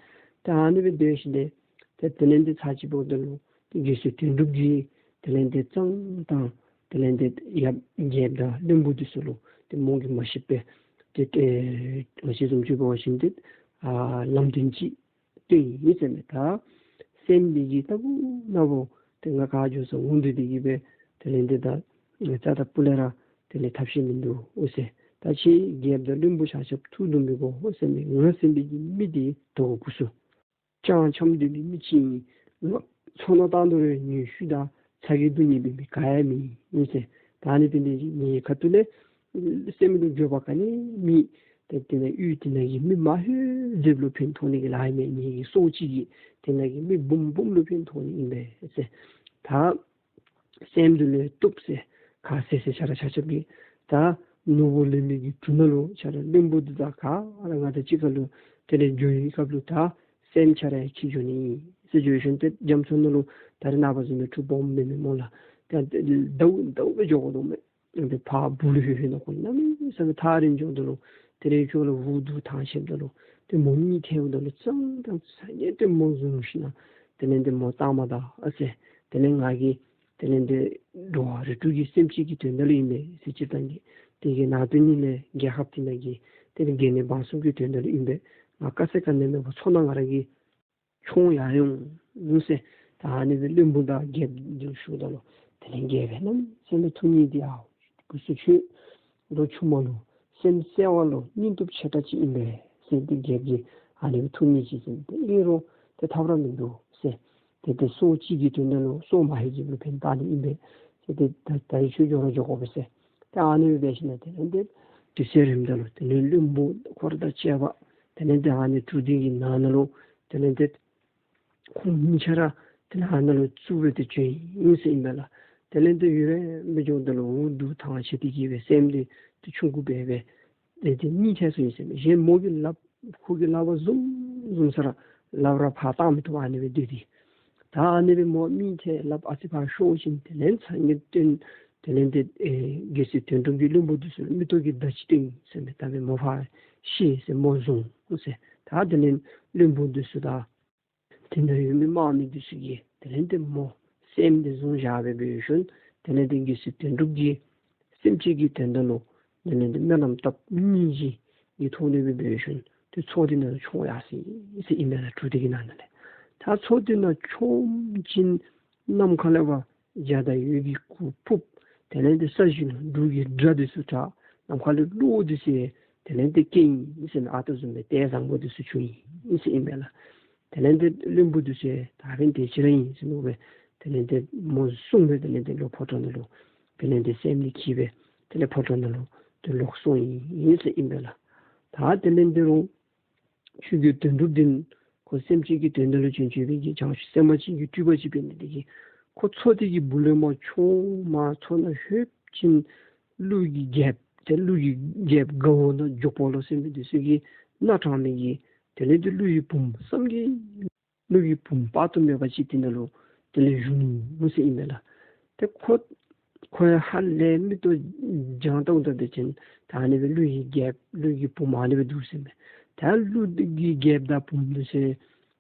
ད་ཨ་ནི་སྦེ་སྡོད་ཞིནམ་ལས་ཏེ་དེ་ལས་འདི་ཚར་གཅིག་འབདཝ་ད་ལུ་ཏེ་རྒྱལ་སྲས་དོན་གྲུབ་ཀྱིས་དེ་ལས་འདི་གཙང་དང་དེ་ལས་འདི་ཡབ་རྒྱལཔོ་དང་བློན་པོ་འདི་ཚུ་ལུ་ཏེ་མོ་གིས་མ་ཤེས་པར་ཏེ་ཏེ་ང་བཅས་བཟུམ་ཅིག་འབད་བ་ཅིན་ཏེ་ཨ་ལམ་སྟོན་ཅིག་སྟོན་ཡི་ཟེར་མས། ད་སྲསམོ་འདི་གིས་ལྟ་བུ་ན་བུ་ཏེ་ང་ག་འགྱོ་ས་འོང་དོ་དེ་གི་སྦེ་དེ་ལས་འདི་ད་རྩ་དང་སྤུ་ལས་ར་དེ་ལས་ཐབས་ཤེས་མིན་འདུག་ཨོ་ཟེར། ད་ཁྱེད་རྒྱལཔོ་དང་བློན་པོ་ཆ་ཁྱབ་ཐུགས་དུམ་སྦེ་དགོ་ཨོ་ཟེར་མས། ང་ཟེར་མི་གི་མི་འདི་དོ་བུ་ཚུ་ཅང་འཆམ་སྡོད་པའི་མི་ཅིག་ཨིན། ང་ཚོར་སྣང་བཏང་དོ་རུང་ནུས་ཤུགས་དང་ཚ་གྱང་སྡུག་བསྔལ་འབད་མི་ག་ཡང་མེད་ཨིན་ཟེར། ད་ཨ་ནི་འབད་ནི་འདི་གིས་ངེའི་ཁ་ཐུག་ལས་སྲསམོ་ལུ་འགྱོད་པ་ག་ནི་མེད། ཏེ་དེ་ནང་ཡུལ་དེ་ནང་གི་མི་མ་ཧེ་ཟེབ་ལུ་ཕན་ཐོགས་ནི་གི་ལཱ་ཨིན་མས། ངེ་གི་སྲོག་གཅིག་གིས་དེ་ནང་གི་མི་འབུམ་འབུམ་ལུ་ཕན་ཐོགས་ནི་ཨིན་པས་ཟེར། ད་སྲསམོ་འདི་ལུ་བཏུབ་ཟེར་ཁ་བཟེད་ཟེར་ཆ་ར་ཆ་ཁྱབ་ཀྱིས། ད་ནོར་བུ་ལེན་མི་གི་གྲུ་ནང་ལུ་ཆ་ར་བློན་པོ་འདི་དང་ག་ར་ང་དང་གཅིག་ཁར་ལུ་དེ་ལས་འགྱོ་བའི་སྐབས་ལུ་ད་སྲསམོ་ཆ་ར་ཡང་འཁྱིད་འགྱོ་ནི་ཨིན་ཟེར་བརྗོད་ཞིནམ་ཏེ་རྒྱ་མཚོ་ནང་ལུ་ད་རེས་ནངས་པ་བཟུམ་སྦེ་གྲུ་སྦོམ་མེད་མས་སྨོ་ལགས། ད་ཟླཝ་ཟླཝ་སྦེ་འགྱོ་དགོ་དོ་མས། ཏེ་ཕར་སྦུག་ལུ་ལྷོད་ལྷོད་ནང་འཁོད་གནམ་མེད་ས་མེད་ཐག་རིང་འགྱོཝ་ད་ལུ་དེ་ལས་ཕྱོགས་ལུ་འུ་སྡུག་ཐང་ཆད་ད་ལུ་ཏེ་མོ་གཉིད་ཐལཝ་ད་ལུ་གཙང་དང་ས་ཉེ་ཏེ་མོ་བཟུང་ཞིནམ་དེ་ལས་འདི་མོ་བཏང་མ་ད་ཨ་ཟེར། དེ་ལས་ང་གིས་དེ་ལས་འདི་འགྲོ་བ་རིགས་དྲུག་གི་སེམས་ཅན་གྱི་དོན་དག་ལུ་ཨིན་པས་ཟེར་སྤྱིར་བཏང་གི་ དེ་གི་ནང་དོན་ནི་ལས་རྒྱལ་ཁབ་དེ་ནང་གི་དེ་ལས་རྒྱལ་ནི་འབངས་གསུམ་གྱི་དོན་དག་ལུ་ཨིན་པས། ང་དཀའ་ཚེགས་ག་ནི་མེད་པར་མཚོ་ནང་ང་ར་གིས་མཆོང་ཡར་འོང་ཟེར། ད་ཨ་ནི་སྦེ་བློན་པོ་དང་རྒྱལཔོ་འདི་ལུ་ཞུཝ་ད་ལུ་དེ་ལས་རྒྱལཔོ་གནམ་མེད་ས་མེད་ཐུགས་མཉེས་ཏེ་ཨའོ་དགུ་སུ་ཁྱོད་ལོ་ཆུང་མ་ལུ་སེམས་གསལ་བ་ལུ་སྙིང་སྟོབས་ཆེ་དྲགས་ཅིག་ཨིན་པས་ཟེར་ཏེ་རྒྱལཔོ་གིས་ཨ་ནི་སྦེ་ཐུགས་མཉེས་ཅི་ཟེར། ཏེ་ཨིན་རུང་ཏེ་ཐབས་ར་མིན་འདུག་ཟེར། ཏེ་ཏེ་སྲོག་གཅོད་ཀྱི་དོན་དག་ལུ་སྲོག་མ་ཧེ་ཅིག་ལུ་ཕན་ཐོགས་ནི་ཨིན་པས་ཟེར། ཏེ་ད་ད་རིས་ཁྱོད་འགྱོ་ར་འགྱོ་དགོ་པས་ཟེར། ཏེ་ཨ་ནི་སྦེ་འབད་ཞིནམ་ལས་དེ་ལས་ཏེ་དུས་ཚོད་རནམ་ད་ལུ་དེ་ལས་བློན་པོ་འཁོར་དང་བཅས་པ་དེ་ལས་ཏེ་ཨ་ནི་གྲུ་དེ་གི་ནང་ན་ལུ་དེ་ལས་ཏེ་ཁོང་གཉིས་ཆ་ར་དེ་ལས་ཨ་ནཱ་ལུ་བཙུགས་སྦེ་ཏེ་བྱོན་ཡི་ཟེར་ཨིན་པས་ལགས། དེ་ལས་ཏེ་ཡུན་རིངམོ་སྦེ་འགྱོཝ་ད་ལུ་འུ་སྡུག་ཐང་ཆད་དེ་གི་སྦེ་སེམས་འདི་ཏེ་ཆུང་ཀུ་སྦེ་སྦེ་ཏེ་ཏེ་གཉིད་ཐལ་སོ་ཡི་ཟེར་མས། གཞན་མོ་གིས་ལགཔ་ཁོ་གི་ལག་པ་བཟུང་བཟུང་ས་ར་ལགཔ་ར་ཕར་བཏང་མི་བཏུབ་ཨ་ནི་སྦེ་སྡོད་དེ། ད་ཨ་ནི་སྦེ་མོ་གཉིད་ཐལ་ལགཔ་ཨ་ཙི་ཕར་ཤོར་ཞིནམ་དེ་ལས་སངས་རྒྱས་སྟོན་དེ་ལས་ཏེ་ཨེ་རྒྱལ་སྲས་དོན་གྲུབ་ཀྱིས་བློན་པོ་འདི་ཚུ་ལུ་མིག་ཏོ་གིས་བརྡ་ཅིག་སྟོན་ཡི་ཟེར་མས། ད་སྦེ་མོ་ཕར་ཤི་ཟེར་མོ་བཟུང་ཟེར། ད་དེ་ལས་བློན་པོ་འདི་ཚུ་དང་དེ་ནང་ཡོད་མི་དམག་མི་འདི་ཚུ་གིས་དེ་ལས་ཏེ་མོ་སེམས་འདི་བཟུང་བཞག་སྦེ་འབད་ཞིནམ་དེ་ལས་ཏེ་རྒྱལ་སྲས་དོན་གྲུབ་ཀྱིས་སེམས་ཅན་གྱི་དོན་དག་ལུ་དེ་ལས་ཏེ་སྨོན་ལམ་བཏབ་ནི་ཅིག་གི་ཐོག་ལས་སྦེ་འབད་ཞིནམ་ཏེ་མཚོ་དེ་ནང་ལུ་མཆོང་ཡར་སོ་ཡི་ཟེར་ཨིན་པས་ལགས། གྲུ་དེ་གི་ནང་ན་ལས། ད་མཚོ་དེ་ནང་མཆོངམ་ཅིག་ནམ་མཁའ་ལས་ཕར་འཇའ་དང་འོད་ཀྱི་གུར་ཕུབ། དེ་ལས་ཏེ་ས་གཞི་ལུ་འབྲུག་གི་སྒྲ་འདི་ཚུ་གྲགས། ནམ་མཁའ་ལས་གློག་འདི་ཚུ་དེ་ལས་ཏེ་སྐྱེས་ཡི་ཟེར་མས། ཨ་རྟག་བཟུམ་སྦེ་ལྟས་བཟང་པོ་འདི་ཚུ་བྱུང་ཡི་ཟེར་ཨིན་པས་ལགས། དེ་ལས་ཏེ་བློན་པོ་འདི་ཚུ་ད་འབདན་དེ་ཅིག་ར་ཨིན་ཟེར་མནོ་སྦེ་དེ་ལས་ཏེ་མོ་བཟུང་སྦེ་དེ་ལས་ཏེ་ལོག་ཕོ་བྲང་ནང་ལུ་དེ་ལས་ཏེ་སེམས་འདི་བསྐྱེད་སྦེ་དེ་ལས་ཕོ་བྲང་ནང་ལུ་ཏེ་ལོག་སོང་ཡི་ཟེར་ཨིན་པས་ལགས། ད་དེ་ལས་ཏེ་རུང་ཆོས་རྒྱལ་དོན་གྲུབ་འདི་ཁོ་སེམས་ཅན་གྱི་དོན་དག་ལུ་བྱོན་བྱོན་པའི་གི་བྱང་ཆུབ་སེམས་དཔའ་ཅིག་གི་སྤྲུལ་པ་ཅིག་འབད་ནི་དེ་གིས་ཁོ་མཚོ་དེ་གི་སྦུག་ལས་མར་མཆོངམ་མཚོ་ནང་ལྷོདཔ་ཅིག་ཀླུ་གི་རྒྱལཔོ་ཏེ་ཀླུ་གི་རྒྱལཔོ་དགའ་བོ་དང་འཇོག་པོ་ལོ་ཟེར་མི་འདི་ཚུ་གིས་མནའ་དྲངས་མི་གི་དེ་ལས་ཏེ་ཀླུ་གི་བུམོ་བསམ་གྱིས་ཀླུ་གི་བུམོ་དཔག་ཏུ་མེད་པ་ཅིག་དེ་ནང་ལུ་དེ་ལས་བཞུགས་ནུག་ཟེར་ཨིན་པས་ལགས། ཏེ་ཁོ་ཁོ་ཡང་ཧ་ལས་མིག་ཏོ་བགྱངས་ལྟཝ་ད་དེ་ཅིག་ད་ཨ་ནི་སྦེ་ཀླུ་གི་རྒྱལཔོ་ཀླུ་གི་བུམོ་ཨ་ནི་སྦེ་འདུག་ཟེར་མས། ད་ཀླུ་གི་རྒྱལཔོ་དང་བུམོ་འདི་ཚུ་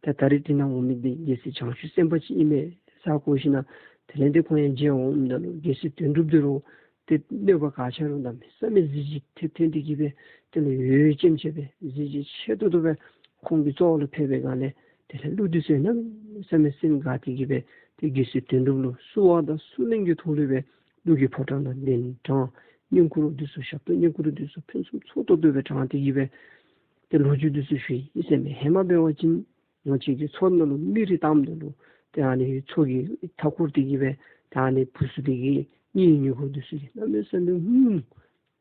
ད་ད་རིས་དེ་ནང་འོང་མི་འདི་རྒྱལ་སྲས་བྱང་ཆུབ་སེམས་དཔའ་ཅིག་ཨིན་མས་ཟེར་གོ་ཞིནམ་དེ་ལས་ཏེ་ཁོང་ཡང་མཇལ་འོངམ་ད་ལུ་རྒྱལ་སྲས་དོན་གྲུབ་འདི་རུང་ཏེ་གནོད་པ་ག་ཅི་རུང་གནམ་མེད་ས་མེད་གཟི་བརྗིད་ཐེབས་ཐོན་ཏེ་གི་སྦེ་དེ་ལས་འོད་ཅན་ཅིག་སྦེ་གཟི་བརྗིད་ཆེ་ཏོག་ཏོ་སྦེ་ཁོང་གི་རྩ་བ་ལུ་ཕེབས་པའི་སྒང་ལས་དེ་ལས་ཀླུ་འདི་ཚུ་གནམ་མེད་ས་མེད་སེམས་དགའ་སྟེ་གི་སྦེ་ཏེ་རྒྱལ་སྲས་དོན་གྲུབ་ལུ་བསུ་བ་དང་བསུ་ལེན་གྱི་ཐོག་ལས་སྦེ་ཀླུ་གི་ཕོ་བྲང་ནང་གདན་དྲངས། བསྙེན་བཀུར་འདི་ཚུ་ཞབས་ཏོག་བསྙེན་བཀུར་འདི་ཚུ་ཕུན་སུམ་ཚོགས་ཏོག་ཏོ་སྦེ་དྲངས་ཏེ་གི་སྦེ་ཏེ་ལོ་རྒྱུས་འདི་ཚུ་ཞུ་ཡི་ཟེར་མས། ཧེ་མ་འབད་བ་ཅིན་ང་བཅས་ཀྱི་མཚོ་ནང་ལུ་མེ་རི་བཏངམ་ད་ལུ་ཏེ་ཨ་ནི་མཚོ་གི་མཐའ་འཁོར་ཏེ་གི་སྦེ་ཏེ་ཨ་ནི་བུ་ཚུ་དེ་གིས་གཉེན་ཉེ་འཁོར་འདི་ཚུ་གིས་གནམ་མེད་ས་མེད་ངུ།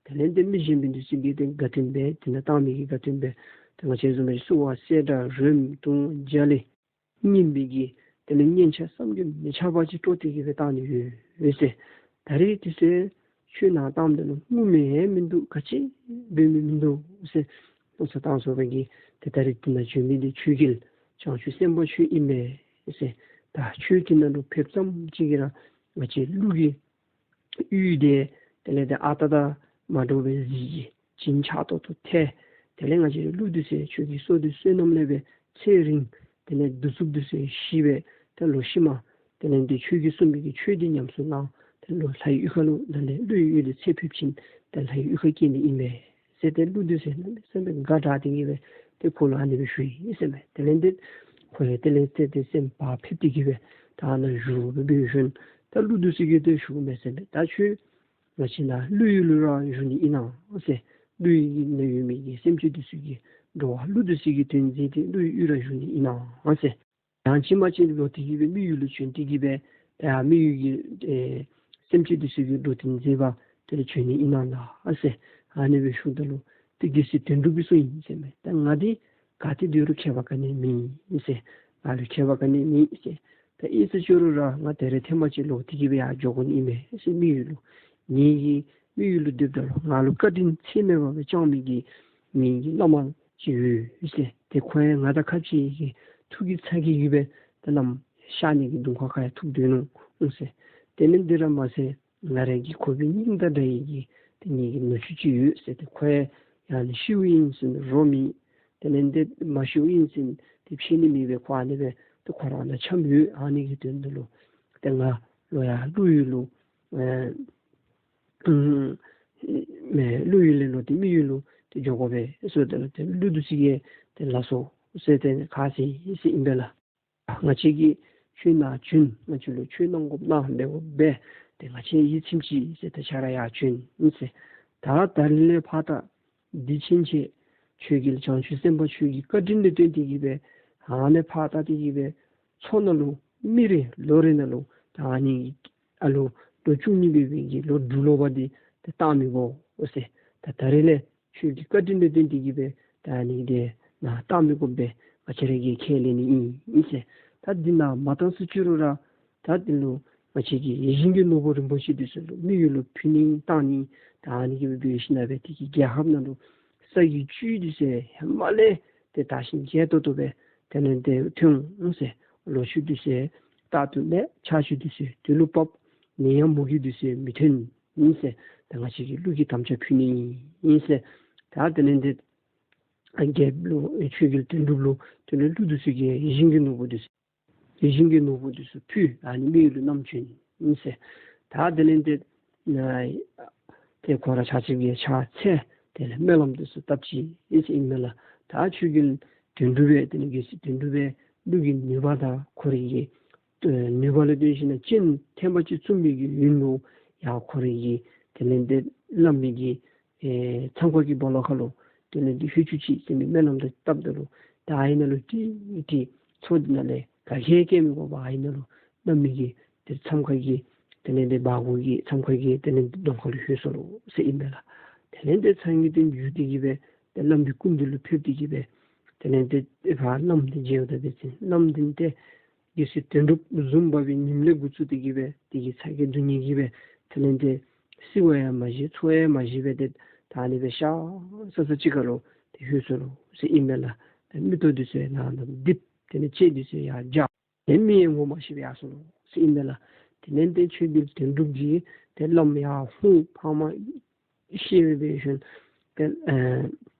དེ་ལས་ཏེ་མི་གཞན་མི་འདི་ཚུ་གིས་ཏེ་དགའ་སྟོན་འབད། དེ་ནང་བཏང་མི་གིས་དགའ་སྟོན་འབད། ཏེ་ང་བཅས་བཟུམ་སྦེ་བསུ་བ་གསེར་སྒྲེང་རོལམོ་དུང་རྒྱ་གླིང་སྙན་པའི་གི་དེ་ལས་སྙན་ཆ་བསམ་གྱིས་མི་ཁྱབ་པ་ཅིག་སྤྲོ་སྟེ་གི་སྦེ་བཏང་ནི་ཡོད་ཟེར། ད་རིས་འདི་ཚུ་ཆོས་ནང་བཏངམ་ད་ལུ་ངུ་མི་ཡང་མིན་འདུག། ག་ཅི་འབད་མི་མིན་འདུག་ཟེར། ཨོ་ཚོ་བཏང་སོང་བའི་གི་ཏེ་ད་རིས་འདི་ནང་བྱོན་མི་འདི་ཆོས་རྒྱལ་བྱང་ཆུབ་སེམས་དཔའ་ཁྱོད་ཨིན་མས་ཟེར། ད་ཁྱོད་འདི་ནང་ལུ་ཕེབས་ཙམ་ཅིག་གིས་ར་ང་བཅས་ཀླུ་གི་ཡུལ་འདི་དེ་ལས་ཏེ་ཨ་རྟག་དང་མ་འདྲཝ་སྦེ་གཟི་བརྗིད་བྱིན་ཆགས་ཏོག་ཏོ་ཐལ། དེ་ལས་ང་བཅས་ཀླུ་འདི་ཚུ་ཁྱོད་ཀྱིས་གསོ་སྟེ་བསོད་ནམས་ལས་སྦེ་ཚེ་རིང་དེ་ལས་གདུག་རྩུབ་འདི་ཚུ་ཞི་སྦེ་ཏེ་ལོ་ཤུལ་མ་དེ་ལས་ཏེ་ཁྱོད་ཀྱིས་གསུངས་པའི་གི་ཆོས་འདི་ཉམས་སུ་བླངས། ཏེ་ལོག་ལྷའི་ཡུལ་ཁ་ལུ་ད་ལས་ཀླུའི་ཡུལ་ལས་ཚེ་ཕེབས་ཞིནམ་ཏེ་ལྷའི་ཡུལ་ཁར་སྐྱེ་ནི་ཨིན་མས་ཟེར་ཏེ་ཀླུ་འདི་ཚུ་གནམ་མེད་ས་མེད་དགའ་དྲགས་ཏེ་གི་སྦེ་ཏེ་ཁོ་ལུ་ཨ་ནི་སྦེ་ཞུ་ཡི་ཟེར་མས། དེ་ལས་ཏེ་ཁོ་ཡང་དེ་ལས་ཏེ་ཏེ་སེམས་བག་ཕེབས་ཏེ་གི་སྦེ་ད་ནཱ་བཞུགས་སྦེ་འབད་ཞིནམ་ད་ཀླུ་འདི་ཚུ་གིས་ཏེ་ཞུཝ་མས་ཟེར་མས། ད་ཁྱོད་ང་བཅས་ནཱ་ཀླུའི་ཡུལ་ལུ་ར་བཞུགས་ནི་ཨིན་ན་ཟེར། ཀླུའི་ནང་ཡོད་མི་གི་སེམས་ཅན་འདི་ཚུ་གི་འགྲོ་བ་ཀླུ་འདི་ཚུ་གི་དོན་མཛད་དེ་ཀླུའི་ཡུལ་ལུ་ར་བཞུགས་ནི་ཨིན་ན་ཟེར། ཡང་ཅིན་མ་ཅིག་ལོག་སྟེ་གི་སྦེ་མིའི་ཡུལ་ལུ་བྱོན་ཏེ་གི་སྦེ་ད་མི་ཡུལ་གྱི་ཨེ་སེམས་ཅན་འདི་ཚུ་གི་འགྲོ་དོན་མཛད་པར་དེ་ལུ་བྱོན་ནི་ཨིན་ན་ཟེར། ཨ་ནི་སྦེ་ཞུཝ་ད་ལུ་ཏེ་རྒྱལ་སྲས་དོན་གྲུབ་ཀྱིས་གསུངས་ཡི་ཟེར་མས། ད་ང་འདི་ག་ཏེ་སྡོད་རུང་ཁྱད་པར་ག་ནི་མེད་ཟེར། ང་ལུ་ཁྱད་པར་ག་ནི་མེད་ཟེར། ད་ཨིན་ཟེར་ཅི་རུང་ར་ང་ད་རིས་ཐེངས་མ་ཅིག་ལོག་སྟེ་གི་སྦེ་ཡར་འགྱོ་དགོ་ནི་ཨིན་མས་ཟེར། མི་ཡུལ་ལུ་ངེ་གི་མི་ཡུལ་ལུ་སྡོདཔ་ད་ལུ་ང་ལུ་བཀའ་དྲིན་ཚད་མེད་པ་སྦེ་བསྐྱངས་མི་གི་ངེ་གི་བླ་མ་ཅིག་ཡོད་ཟེར། ཏེ་ཁོ་ཡང་ང་དང་ཁ་ཕྱེ་གི་ཐུགས་ཀྱི་ཚ་གྱང་གིས་སྦེ་ད་ནམ་གཤགས་ནི་གི་གདོང་ཁ་ཁར་ཡང་ཐུག་སྡོད་ནུག་ཟེར། དེ་ལས་འདི་ར་མ་ཚད་ང་ར་གི་ཁོག་པའི་སྙིང་དང་འདྲ་བའི་གི་ཏེ་ངེ་གི་ནུ་གཅུང་ཅིག་ཡོད་ཟེར། ཏེ་ཁོ་ཡང་ནི་ཤིཝ་ཨིན་ཟེར་རོ་མེད། དེ་ལས་འདི་མ་ཤིཝ་ཨིན་ཟེར་ཏེ་ཕྱད་ནི་མེད་པའི་ཁོ་ཨ་ནི་སྦེ་ཏེ་ཁོ་ར་ནཱ་འཁྱམས་ཡོད། ཨ་ནི་གི་དོན་དག་ལུ་ཏེ་ང་ལོག་ཡར་ཀླུ་ཡུལ་ལུ་ཨེ་ མེ་ཀླུ་ཡུལ་ལས་ལོག་སྟེ་མི་ཡུལ་ལུ་ཏེ་འགྱོ་དགོ་པས་ཟེརཝ་ད་ལུ་ཏེ་ཀླུ་འདི་ཚུ་གིས་ཏེ་ལགས་སོ་ཟེར་ཏེ་ཁ་བཟེད་ཟེར་ཨིན་པས་ལགས། ང་བཅས་ཀྱིས་ཁྱོད་ནཱ་བྱོན། ང་བཅས་ལུ་ཆོས་གནང་དགོཔ་གནང་འབད་དགོཔ་འབད། ཏེ་ང་བཅས་ཡིད་ཚིམ་ཅི་ཟེར། ད་ཁྱོད་ར་ཡར་བྱོན་ཟེར། ད་ད་རིས་ལས་ཕར་ད་སྡིག་ཅན་ཆེ། ཁྱོད་ཀྱིས་བྱང་ཆུབ་སེམས་དཔའ་ཆོས་ཀྱི་བཀའ་དྲིན་ལས་བརྟེན་ཏེ་གིས་སྦེ་ཨ་ནི་ཕར་ད་དེ་གིས་སྦེ་མཚོ་ནང་ལུ་མི་རེ་ལོ་རེ་ནང་ལུ་ད་ཨ་ནི་ཨ་ལོ་ལོ་བཅུ་གཉིས་འབད་བའི་གི་ལོ་འབྲུག་ལོ་པ་འདི་ཏེ་བཏང་མི་དགོ་ཟེར། ད་ད་རིས་ལས་ཆོས་ཀྱི་བཀའ་དྲིན་ལས་བརྟེན་ཏེ་གིས་སྦེ་ད་ཨ་ནི་འདི་ནཱ་བཏང་མི་དགོ་པས། ང་བཅས་ར་གིས་ཁས་ལེན་ནི་ཨིན་ཟེར། ད་འདི་ནཱ་མ་བཏང་ཟེར་ཅི་རུང་ར་ད་འདི་ལུ་ང་བཅས་ཀྱི་ཡིད་བཞིན་གྱི་ནོར་བུ་རིན་པོ་ཆེ་འདི་ཚུ་ལུ་མི་ཡུལ་ལུ་ཕུལ་ནི་བཏང་ནི་ད་ཨ་ནི་གིས་སྦེ་འབད་ཞིནམ་ལས་འབད་དེ་གིས་རྒྱལ་ཁབ་ནང་ལུ་ས་ཡི་བཅུད་འདི་ཚུ་ཧེ་མ་ལས་ཏེ་དར་ཞིང་རྒྱས་ཏོག་ཏོ་སྦེ་དེ་ལས་ཏེ་ཐོན་འོང་ཟེར། ལོ་ཕྱུགས་འདི་ཚུ་རྟག་ཏུ་ལེགས། ཆར་ཆུ་འདི་ཚུ་དུས་ལུ་བབས། ནད་ཡམས་མུ་གེ་འདི་ཚུ་མི་ཐོན་ཨིན་ཟེར། ད་ང་བཅས་ཀྱིས་ཀླུ་གི་དམ་བཅའ་ཕུལ་ནི་ཨིན་ཟེར། ད་དེ་ལས་ཏེ་རྒྱལཔོ་ལུ་ཆོས་རྒྱལ་དོན་གྲུབ་ལུ་དེ་ལས་ཀླུ་འདི་ཚུ་གིས་ཡིད་བཞིན་གྱི་ནོར་བུ་འདི་ཚུ་ཡིད་བཞིན་གྱི་ནོར་བུ་འདི་ཚུ་ཕུལ། ཨ་ནི་མི་ཡུལ་ལུ་བསྣམས་བྱོན་ཨིན་ཟེར། ད་དེ་ལས་ཏེ་ཨ་ཏེ་ཁོ་ར་ཆ་ཁྱབ་ཀྱིས་ཕྱག་འཚལ། དེ་ལས་སྨོན་ལམ་འདི་ཚུ་བཏབ་ཅི་ཨིན་ཟེར་ཨིན་མས་ལགས། ད་ཆོས་རྒྱལ་དོན་གྲུབ་སྦེ་དེ་ལས་རྒྱལ་སྲས་དོན་གྲུབ་སྦེ་ཀླུ་གི་ནུས་པ་དང་ཁོ་རའི་གི་ཨེ་ནུས་པ་ལུ་བརྟེན་ཞིནམ་ལས་སྤྱན་ཐེངས་པ་གཅིག་བཙུམ་པའི་གི་ཡུན་ལུ་ཡང་ཁོ་རའི་གི་དེ་ལས་ཏེ་བླ་མའི་གི་ཨེ་མཚམས་ཁང་གི་སྦོ་ལོགས་ཁར་ལུ་དེ་ལས་ཏེ་ལྷོད་བཅུག་ཅིག་ཟེར་མི་སྨོན་ལམ་འདི་བཏབ་ད་ལུ་ད་ཨ་ནཱ་ལུ་ཏེ་ཏེ་མཚོ་འདི་ནང་ལས་ག་གིས་སྐྱེལ་མི་དགོ་པར་ཨ་ནཱ་ལུ་བླ་མའི་གི་ཏེ་མཚམས་ཁང་གི་དེ་ལས་ཏེ་སྦ་སྒོར་གྱི་མཚམས་ཁང་གི་དེ་ལས་གདོང་ཁ་ལུ་ལྷོད་སོ་ལོ་ཟེར་ཨིན་མས་ལགས། དེ་ལས་ཏེ་ཚང་གི་ཏེ་འགྱོ་སྟེ་གིས་སྦེ་ཏེ་བླ་མའི་སྐུ་མདུན་ལུ་ཕེབས་ཏེ་གིས་སྦེ་དེ་ལས་ཏེ་ཕར་བླམ་འདི་མཇལཝ་ད་འབད་བ་ཅིན་བླམ་འདི་ཏེ་རྒྱལ་སྲས་དོན་གྲུབ་བཟུམ་འབད་བའི་ཉིནམ་ལས་འགོ་བཙུགས་ཏེ་གིས་སྦེ་དེ་གི་ཚ་གྱང་སྡུག་བསྔལ་གྱིས་སྦེ་དེ་ལས་ཏེ་བསིལ་བ་ཡང་མ་བཞེས་ཚོས་ཡང་མ་བཞེས་པར་ཏེ་ད་ཨ་ནི་སྦེ་ཤ་ས་ས་ཅིག་ཁར་ལུ་ཏེ་ལྷོད་སོ་ལོ་ཟེར་ཨིན་མས་ལགས། ཏེ་མིག་ཏོ་འདི་ཚུ་ཡང་ནང་ན་རྡིབ། དེ་ལས་ལྕེ་འདི་ཚུ་ཡང་འཇའ། ཏེ་མིག་ཡང་ངོ་མ་ཤེས་པར་ཡར་སོ་ལོ་ཟེར་ཨིན་མས་ལགས། དེ་ལས་ཏེ་ཆོས་རྒྱལ་དོན་གྲུབ་ཀྱིས་ཏེ་བླམ་ཡར་ཧུང་ཕར་མ་ཤེས་པའི་ཤུལ་ཏེ་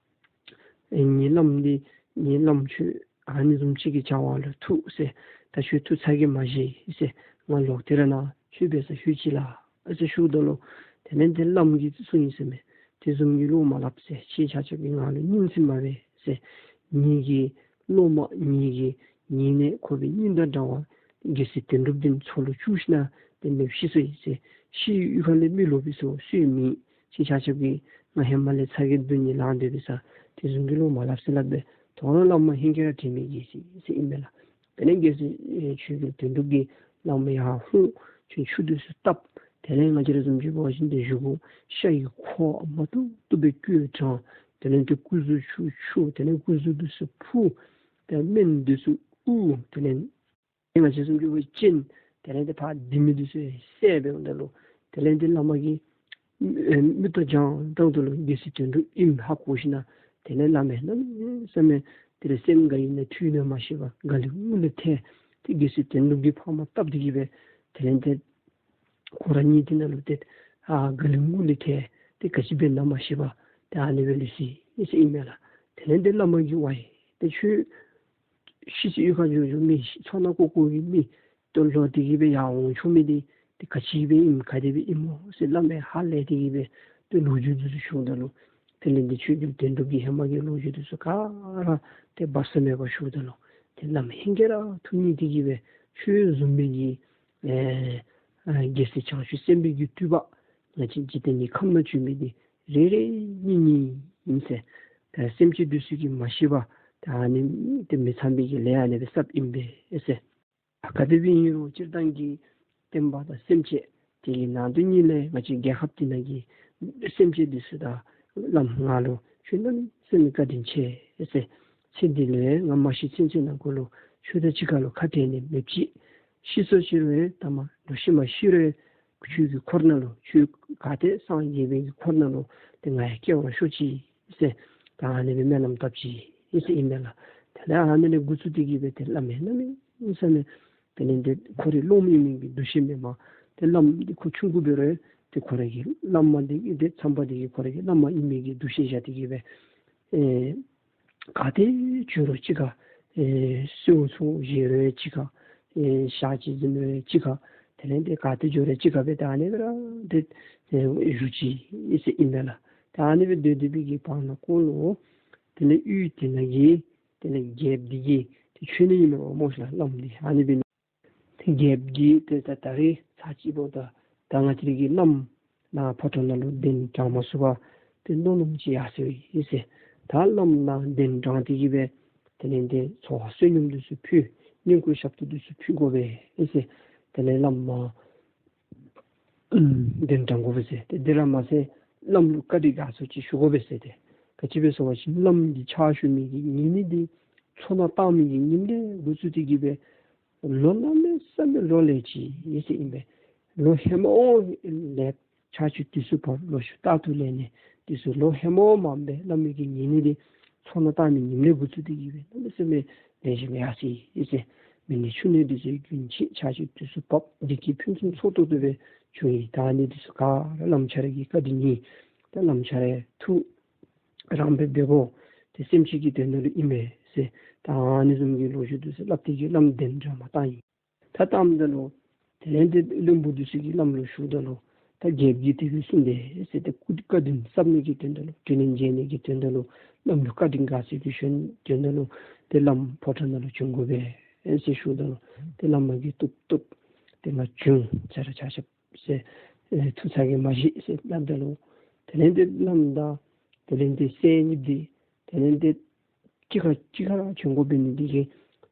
ཨེ་ངེའི་བླམ་འདི་ངེའི་བླམ་ཁྱོད་ཨ་ནི་བཟུམ་ཅིག་གི་བྱ་བ་ལུ་ཐུག་ཟེར། ད་ཁྱོད་ཐུགས་ཚ་གྱང་མ་བཞེས་ཟེར། ང་ལོག་སྟེ་ར་ནཱ་ཁྱོད་འབད་སར་ལྷོད་ཅི་ལགས་ཟེར་ཞུཝ་ད་ལུ་དེ་ལས་ཏེ་བླམ་གྱིས་གསུངས་ཡི་ཟེར་མས། དེ་བཟུམ་གྱི་བློ་མ་སླབ་ཟེར། ཁྱེད་ཆ་ཁྱབ་ཀྱིས་ང་ལུ་སྙིང་སེམས་མ་འབད་ཟེར། ངེ་གི་སློབ་མ་ངེ་གི་ངེ་ནས་ཁོ་པའི་སྙིང་དང་འདྲ་བ་རྒྱལ་སྲས་དོན་གྲུབ་འདི་མཚོ་ལུ་བཅུག་ཞིནམ་ལས་ཏེ་མེདཔ་ཤི་སོ་ཡི་ཟེར། ཤི་ཡི་ཡུལ་ཁ་ལས་མི་ལོག་པས་ཟེར་སུ་ཡང་མེད། ཁྱེད་ཆ་ཁྱབ་ཀྱིས་ང་ཧེ་མ་ལས་ཚ་གྱང་སྡུག་བསྔལ་ལང་སྡོད་པའི་ས་དེ་བཟུམ་གྱི་བློ་མ་སླབ་ཟེར་སླབ་སྦེ་དོ་རུང་བླ་མ་ཧིང་གིས་ར་དྲན་མི་གི་ཟེར་ཟེར་ཨིན་མས་ལགས། དེ་ལས་རྒྱལ་སྲས་ཆོས་རྒྱལ་དོན་གྲུབ་ཀྱིས་བླ་མ་ཡར་ཧུང་ཆུ་ཆུ་འདི་ཚུ་བཏབ། དེ་ལས་ང་བཅས་ར་བཟུམ་ཅིག་འབད་བ་ཅིན་ཏེ་བཞེས་སྒོ་ཤ་ཡི་ཁུ་བ་མ་བཏུབ་བཏུབ་སྦེ་བསྐོལ་དྲང་། དེ་ལས་ཏེ་སྐུ་གཟུགས་ཆུ་འཁྱུ། དེ་ལས་སྐུ་གཟུགས་འདི་ཚུ་ཕུ། ཏེ་སྨན་འདི་ཚུ་དབུར། དེ་ལས་ང་བཅས་བཟུམ་ཅིག་འབད་བ་ཅིན་དེ་ལས་ཏེ་ཕར་ལྡེ་མིག་འདི་ཚུ་བསལ་སྦེ་འོངམ་ད་ལུ་དེ་ལས་ཏེ་བླ་མ་གིས་ཨེ་མིག་ཏོ་བགྱངམ་ད་ལུ་རྒྱལ་སྲས་དོན་གྲུབ་ཨིནམ་ཧ་གོ་ཞིནམ་ལས་དེ་ལས་བླ་མ་གནམ་མེད་ས་མེད་དེ་ལས་སེམས་དགའ་ནི་ན་འཁྲུལ་ནི་ན་མ་ཤེས་པར་དགའ་ལི་ངུ་ལི་ཐལ། ཏེ་རྒྱལ་སྲས་དོན་གྲུབ་ཀྱིས་ཕར་མ་བཏབ་སྟེ་གིས་སྦེ་དེ་ལས་ཏེ་ཁོ་ར་གཉིད་དེ་ནང་ལུ་ཏེ་ཨ་དགའ་ལི་ངུ་ལི་ཐལ། ཏེ་ག་ཅི་འབད་ནི་ན་མ་ཤེས་པར་ཏེ་ཨ་ནི་སྦེ་ལུས་སོ་ཡི་ཟེར་ཨིན་མས་ལགས། དེ་ལས་ཏེ་བླ་མ་གིས་ཝའི་ཏེ་ཁྱོད་ཤི་སའི་ཡུལ་ཁར་འགྱོ་འགྱོ་མི་མཚོ་ནང་ཀོ་ཀོ་གི་མི་ཏེ་ལོག་སྟེ་གིས་སྦེ་ཡར་འོང་ཆོག་མི་འདི་ཏེ་ག་ཅི་སྦེ་ཨིནམ་ག་དེ་སྦེ་ཨིནམ་སྨོ་ཟེར་བླ་མས་ཧ་ལས་ཏེ་གིས་སྦེ་ཏེ་ལོ་རྒྱུས་འདི་ཚུ་ཞུཝ་ད་ལུ་དེ་ལས་ཏེ་ཆོས་རྒྱལ་དོན་གྲུབ་ཀྱིས་ཧེ་མ་གི་ལོ་རྒྱུས་འདི་ཚུ་ག་ར་ཏེ་སྦ་གསང་མེད་པར་ཞུཝ་ད་ལུ་ཏེ་བླ་མ་ཧིང་གིས་ར་ཐུགས་མཉེས་ཏེ་གིས་སྦེ་ཁྱོད་བཟུམ་མའི་གི་ཨེ་ཨེ་རྒྱལ་སྲས་བྱང་ཆུབ་སེམས་དཔའི་གི་སྤྲུལ་པ་ང་བཅས་འཇིག་རྟེན་གྱི་ཁམས་ནང་བྱོན་མི་འདི་རེ་རེ་གཉིས་གཉིས་ཨིན་ཟེར། ད་སེམས་ཅན་འདི་ཚུ་གིས་མ་ཤེས་པར་ད་ཨ་ནི་ཏེ་མི་ཚངས་པའི་གི་ལས་ཨ་ནི་སྦེ་བསགསཔ་ཨིན་པས་ཟེར། ག་དེ་སྦེ་ཨིན་རུང་སྤྱིར་བཏང་གི་བསྟན་པ་དང་སེམས་ཅན་དེ་གི་ནང་དོན་གཉིས་ལས་ང་བཅས་རྒྱལ་ཁབ་འདི་ནང་གི་སེམས་ཅན་འདི་ཚུ་དང་བླམ་ང་ལུ་ཁྱོད་གནམ་མེད་ས་མེད་བཀའ་དྲིན་ཆེ་ཟེར། ཚེ་འདི་ལུ་ཡང་ང་མ་ཤི་ཚུན་ཚོད་ནང་འཁོད་ལུ་ཁྱོད་དང་གཅིག་ཁར་ལུ་ཁ་བྲལ་ནི་མེདཔ་ཅིག། ཤི་སོ་ཅི་རུང་ཡང་ཐ་མ་འགྲོ་ཤི་མ་ཤི་རུང་ཡང་ཁྱོད་ཀྱི་འཁོར་ནང་ལུ་ཁྱོད་ག་ཏེ་སངས་རྒྱས་པའི་གི་འཁོར་ནང་ལུ་ཏེ་ང་ཡང་སྐྱེ་བར་ཤོག་ཅིག་ཟེར་ད་ཨ་ནི་སྦེ་སྨོན་ལམ་བཏབ་ཅི་ཟེར་ཨིན་མས་ལགས། དེ་ལས་ཨ་ནི་ལས་འགོ་བཙུགས་ཏེ་གིས་སྦེ་ཏེ་བླ་མ་གནམ་མེད་ས་མེད་དེ་ལས་ཏེ་ཁོ་རའི་སློབ་མ་ཨིན་མི་གི་འདུ་ཤེས་མེད་པར་ཏེ་བླམ་འདི་ཁོ་ཆུང་ཀུ་འབད་རུང་ཏེ་ཁོ་རའི་གི་བླ་མ་འདི་གིས་ཏེ་མཚམས་པ་འདི་གིས་ཁོ་རའི་གི་བླ་མ་ཨིན་མི་གི་འདུ་ཤེས་བཞག་སྟེ་གིས་སྦེ་ཨེ་ག་ཏེ་འགྱོ་རུང་གཅིག་ཁར། ཨེ་གསོལཝ་ཚོགས་བཞེས་རུང་གཅིག་ཁར། ཨེ་ཞག་གཅིག་གཟིམ་རུང་གཅིག་ཁར། དེ་ལས་ཏེ་ག་ཏེ་འགྱོ་རུང་གཅིག་ཁར་སྦེ་ད་ཨ་ནི་སྦེ་ར་ཏེ་ ཏེ་བཞུགས་ཅི་ཟེར་ཨིན་པས་ལགས། ཏེ་ཨ་ནི་སྦེ་སྡོད་སྡོད་པའི་གི་བར་ན་ཀོ་ལུ་དེ་ལས་ཡུལ་དེ་ནང་གི་དེ་ལས་རྒྱལཔོ་འདི་གིས་ཏེ་ཆོས་ཉན་ནི་ཨིན་མས་པ་སྨོ་ཤ་ལགས། བླམ་འདི་ཨ་ནི་སྦེ་ཏེ་རྒྱལཔོ་འདི་ཏེ་ད་ད་རིས་ཚར་གཅིག་འབདཝ་ད་ད་ང་བཅས་ར་གི་བླམ་ནཱ་ཕོ་བྲང་ནང་ལུ་གདན་དྲངས་མ་ཚུགས་པར་ཏེ་མནོ་མནོཝ་ཅིག་ཡར་སོ་ཡི་ཟེར། ད་བླམ་ནཱ་གདན་དྲངས་ཏེ་གི་སྦེ་དེ་ལས་ཏེ་འཚོ་བ་བསོད་སྙོམས་འདི་ཚུ་ཕུལ། བསྙེན་བཀུར་ཞབས་ཏོག་འདི་ཚུ་ཕུལ་དགོ་པས་ཟེར། དེ་ལས་བླམ་མར་ཨམ་གདན་དྲངས་དགོ་པས་ཟེར། ཏེ་དེ་ར་མ་ཚད་བླམ་ལུ་བཀའ་དྲིན་དགའ་ཚོར་ཅིག་ཞུ་དགོ་པས་ཟེར། ཏེ་ག་ཅི་སྦེ་ཟེར་བ་ཅིན་བླམ་འདི་ཕྱག་ཞུ་མི་གི་ཉིནམ་འདི་མཚོ་ནང་བཏང་མི་གི་ཉིནམ་ལས་འགོ་བཙུགས་ཏེ་གི་སྦེ་ལོ་གནམ་མེད་ས་མེད་ལོ་ལེགས་ཅི་ཟེར་ཨིན་པས། ལོ་ཧེ་མ་འོང་ལས་ཕྱག་ཕྱིད་དུས་སུ་བབ། ལོ་ཤུལ་རྟག་ཏུ་ལེགས་ནི་དུས་སུ་ལོ་ཧེ་མ་འོང་མ་འབད་བླམ་གི་ཉིནམ་འདི་མཚོ་ནང་བཏང་མི་ཉིནམ་ལས་འགོ་བཙུགས་ཏེ་གི་སྦེ་གནམ་མེད་ས་མེད་ལེགས་ཤོམ་ཡར་སོ་ཡི་ཟེར། མི་ནད་ཕྱུགས་ནད་འདི་ཚུ་རྒྱུན་ཆད། ཕྱག་ཕྱིད་དུས་སུ་བབ། བདེ་སྐྱིད་ཕུན་སུམ་ཚོགས་ཏོག་ཏོ་སྦེ་བྱུང་ཡི། ད་ཨ་ནི་འདི་ཚུ་ག་ར་བླམ་ཁྱོད་ར་གི་བཀའ་དྲིན་ཨིན། ད་བླམ་ཁྱོད་ར་ཐུགས་རངས་པའི་འབདཝ་ཏེ་སེམས་ཅན་གྱི་དོན་དག་ལུ་ཨིན་མས་ཟེར། ད་ཨ་ནི་བཟུམ་གྱི་ལོ་རྒྱུས་འདི་ཚུ་སླབ་སྟེ་གི་བླམ་གདན་དྲངས་མར་བཏང་ཡི། ད་བཏངམ་ད་ལུ་དེ་ལས་ཏེ་བློན་པོ་འདི་ཚུ་གིས་བླམ་ལུ་ཞུཝ་ད་ལུ་ད་རྒྱལཔོ་གིས་དེ་སྦེ་གསུངས་དེས་ཟེར། ཏེ་སྐུ་བཀའ་དྲིན་བསམ་ནི་གི་དོན་དག་ལུ་དྲིན་ལན་འཇལ་ནི་གི་དོན་དག་ལུ་བླམ་ལུ་བཀའ་དྲིན་དགའ་ཚོར་གྱི་ཞུ་ནི་དོན་དག་ལུ་ཏེ་བླམ་ཕོ་བྲང་ནང་ལུ་བྱོན་དགོ་པས་ཟེར་ཞུཝ་ད་ལུ་ཏེ་བླ་མ་གིས་བཏུབ་བཏུབ། ཏེ་ང་བྱོན། ཆ་ར་ཆ་ཁྱབ་ཟེར་ཨེ་ཐུགས་ཚ་གིས་མ་བཞེས་ཟེར་སླབ་ད་ལུ་དེ་ལས་ཏེ་བླམ་དང་དེ་ལས་ཏེ་སྲས་གཉིས་འདི་དེ་ལས་ཏེ་གཅིག་ཁར་གཅིག་ཁར་བྱོན་དགོ་པའི་ནི་འདི་གིས་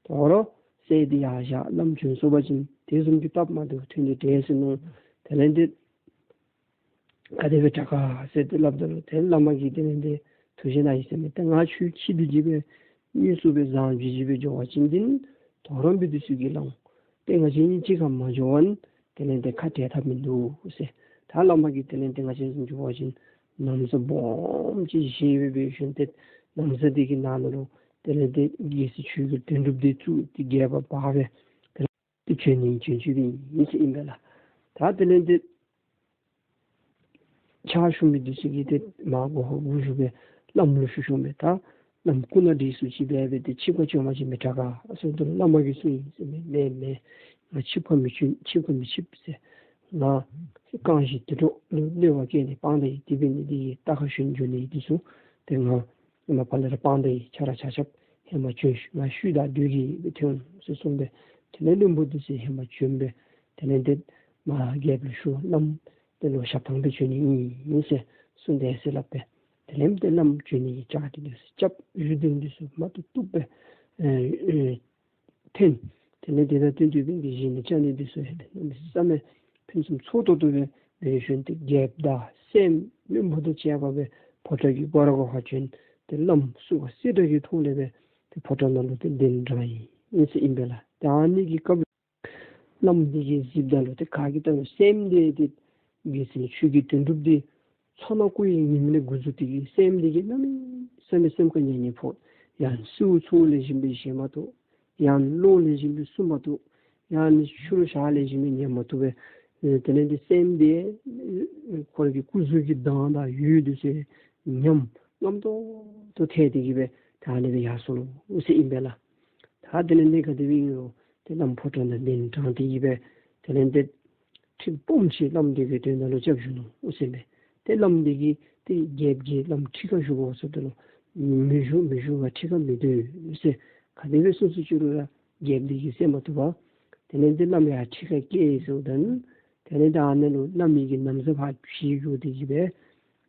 དོ་རུང་སྲས་འདི་ཡར་བཞག། བླམ་བྱོན་སོང་པ་ཅིན་དེ་བཟུམ་གྱི་སྟབས་མ་བདེཝ་ཐོན་ཏེ་འདྲས་ཟེར་མནོ། དེ་ལས་ཏེ་ག་དེ་སྦེ་དྲག་ག་ཟེར་ཏེ་སླབ་ད་ལུ་ཏེ་བླ་མ་གིས་དེ་ལས་ཏེ་ཐུགས་བཞེས་གནང་ཡི་ཟེར་མས། ད་ང་ཁྱོད་ཁྱིད་དེ་གི་སྦེ་དངོས་སུ་སྦེ་བཟང་སྦེ་གི་སྦེ་འགྱོ་བ་ཅིན་འདི་ནི་དོ་རུང་སྦེ་འདི་ཚུ་གིས་ལང་། ཏེ་ང་བཅས་གཉིས་གཅིག་ཁར་མ་འགྱོ་བ་ན་དེ་ལས་ཏེ་ཁ་བྲལ་ཐབས་མིན་འདུག་ཟེར། ད་བླ་མ་གིས་དེ་ལས་ཏེ་ང་བཅས་གཉིས་འགྱོ་བ་ཅིན་ན་བཟའ་སྦོམ་ཅིག་བཞེས་སྦེ་སྦེ་ཞིནམ་ཏེ་ན་བཟའ་འདི་གི་ནང་ན་ལུ་དེ་ལས་ཏེ་རྒྱལ་སྲས་ཆོས་ཀྱི་དོན་གྲུབ་འདི་བཙུགས་ཏེ་སྒལ་པ་བར་སྦེ་དེ་ལས་ཏེ་བྱོན་ནི་བྱོན་བྱོནམ་ཨིན་ཟེར་ཨིན་པས་ལགས། ད་དེ་ལས་ཏེ་ཕྱག་ཞུ་མི་འདི་ཚུ་གིས་ཏེ་མར་སྒོ་ཁར་སྒུག་བཞུགས་སྦེ་བླམ་ལུ་ཞུ་ཞུཝ་མས། ད་བླམ་སྐུ་ན་བགྲེས་སུ་ཅིག་འབད་སྦེ་ཏེ་ཆིབས་ཁར་བྱོན་པ་ཅིན་མི་དྲག་ག་ཟེརཝ་ད་ལུ་བླ་མ་གིས་གསུངས་ཡི་ཟེར་མས། མེན་མེན། ང་ཆིབས་ཁར་མི་བྱོན། ཆིབས་ཁར་མི་ཆིབས་ཟེར། ང་རྐང་བཞི་དུད་འགྲོ་ལུ་གནོད་པ་བཀལ་ནི་སྤང་ད་ཡི། དེ་འབད་ནི་འདི་གིས་རྟ་ཁར་ཞོན་འགྱོ་ནི་འདི་ཚུ་ཏེ་ང་མ་པ་ལས་ར་སྤང་ད་ཡི། ཁྱོད་ར་ཆ་ཁྱབ་ཧེ་མ་བྱོན་ཤིག། ང་ཤུལ་བདའ་སྡོད་ཀྱི་ཡོད་པས་ཐོན་ཟེར་གསུངས་པས། དེ་ལས་བློན་པོ་འདི་ཚུ་ཧེ་མ་བྱོན་སྦེ་དེ་ལས་ཏེ་མར་རྒྱལཔོ་ལུ་ཞུ། བླམ་དེ་ལུ་ཞབས་ཐང་སྦེ་བྱོན་ནི་ཨིན་ཟེར་གསུངས་དེས་ཟེར་སླབ་པས། དེ་ལས་ཏེ་བླམ་བྱོན་ནི་གི་བཅའ་སྒྲིག་འདི་ཚུ་རྐྱབ། བཞུགས་གདན་འདི་ཚུ་མ་བཏུབ་བཏུབ་སྦེ་ཨེ་ཨེ་འཐེན། དེ་ལས་དེ་དང་བསྟུན་ཏེ་སྦེ་གི་བཞེས་ནི་བཅའ་ནི་འདི་ཚུ་ཡང་ཏེ་གནམ་མེད་ས་མེད་ཕུན་སུམ་ཚོགས་ཏོག་ཏོ་སྦེ་འབད་ཞིནམ་ཏེ་རྒྱལཔོ་དང་སྲསམོ་བློན་པོ་དང་བཅས་པ་སྦེ་ཕོ་བྲང་གི་སྒོ་ར་སྒོ་ཁར་བྱོན། ཏེ་བླམ་བསུ་བ་གསེར་བཀྲ་གི་ཐོག་ལས་སྦེ་ཏེ་ཕོ་བྲང་ནང་ལུ་ཏེ་གདན་དྲངས་ཡི་ཨིན་ཟེར་ཨིན་པས་ལགས། ཏེ་ཨ་ནི་གི་སྐབས་བླམ་འདི་གིས་གཟིགསཔ་ད་ལུ་ཏེ་ག་གིས་བལྟ་རུང་སྲསམོ་འདི་ཏེ་རྒྱལ་སྲས་ཆོས་ཀྱི་དོན་གྲུབ་འདི་མཚོ་ནང་བཀོ་བའི་ཉིནམ་ལས་འགོ་བཙུགས་ཏེ་གི་སྲསམོ་འདི་གིས་གནམ་མེད་ས་མེད་སེམས་ཁར་མཉེས་མཉེས་ཕོག། ཡང་སྲིའུ་ཚུ་ལེགས་ཤོམ་སྦེ་བཞེས་མ་བཏུབ། ཡང་གློག་ལེགས་ཤོམ་སྦེ་བསུ་མ་བཏུབ། ཡང་ནི་ཆུ་ལུ་ཞག་ལེགས་ཤོམ་སྦེ་ཉལ་མ་བཏུབ་པས། ཨེ་དེ་ལས་ཏེ་སྲསམོ་འདི་ཨེ་ཁོ་ར་གི་སྐུ་གཟུགས་ཀྱི་མདངས་དང་འོད་འདི་ཚུ་ཉམས་རྔམ་ཏོག་ཏོ་ཐལ་ཏེ་གི་སྦེ་ད་ཨ་ནི་སྦེ་ཡར་སོ་ནུག་ཟེར་ཨིན་པས་ལགས། ད་དེ་ལས་ཏེ་ག་དེ་སྦེ་ཨིན་རུང་ཏེ་བླམ་ཕོ་བྲང་ནང་གདན་དྲངས་ཏེ་གི་སྦེ་དེ་ལས་ཏེ་ཁྲི་སྦོམ་ཅིག་བླམ་འདི་གི་དོན་དག་ལུ་རྐྱབ་བཞུགས་ནུག་ཟེར་མས། ཏེ་བླམ་འདི་གིས་ཏེ་རྒྱལཔོ་གིས་བླམ་ཁྲི་ཁར་བཞུགས་དགོ་ཟེརཝ་ད་ལུ་མི་བཞུགས་མི་བཞུགས། ང་ཁྲི་ཁར་མི་སྡོད་ཟེར་ག་དེ་སྦེ་གསུངས་གསུངས་ཅི་རུང་ར་རྒྱལཔོ་འདི་གིས་གསན་མ་བཏུབ་པར་དེ་ལས་ཏེ་བླམ་ཡར་ཁྲི་ཁར་བསྐྱལ་ཡི་ཟེརཝ་ད་ནི་དེ་ལས་ཏེ་ཨ་ནཱ་ལུ་བླ་མའི་གི་ན་བཟའ་ཕར་ཕྱིས་བཞག་སྟེ་གི་སྦེ་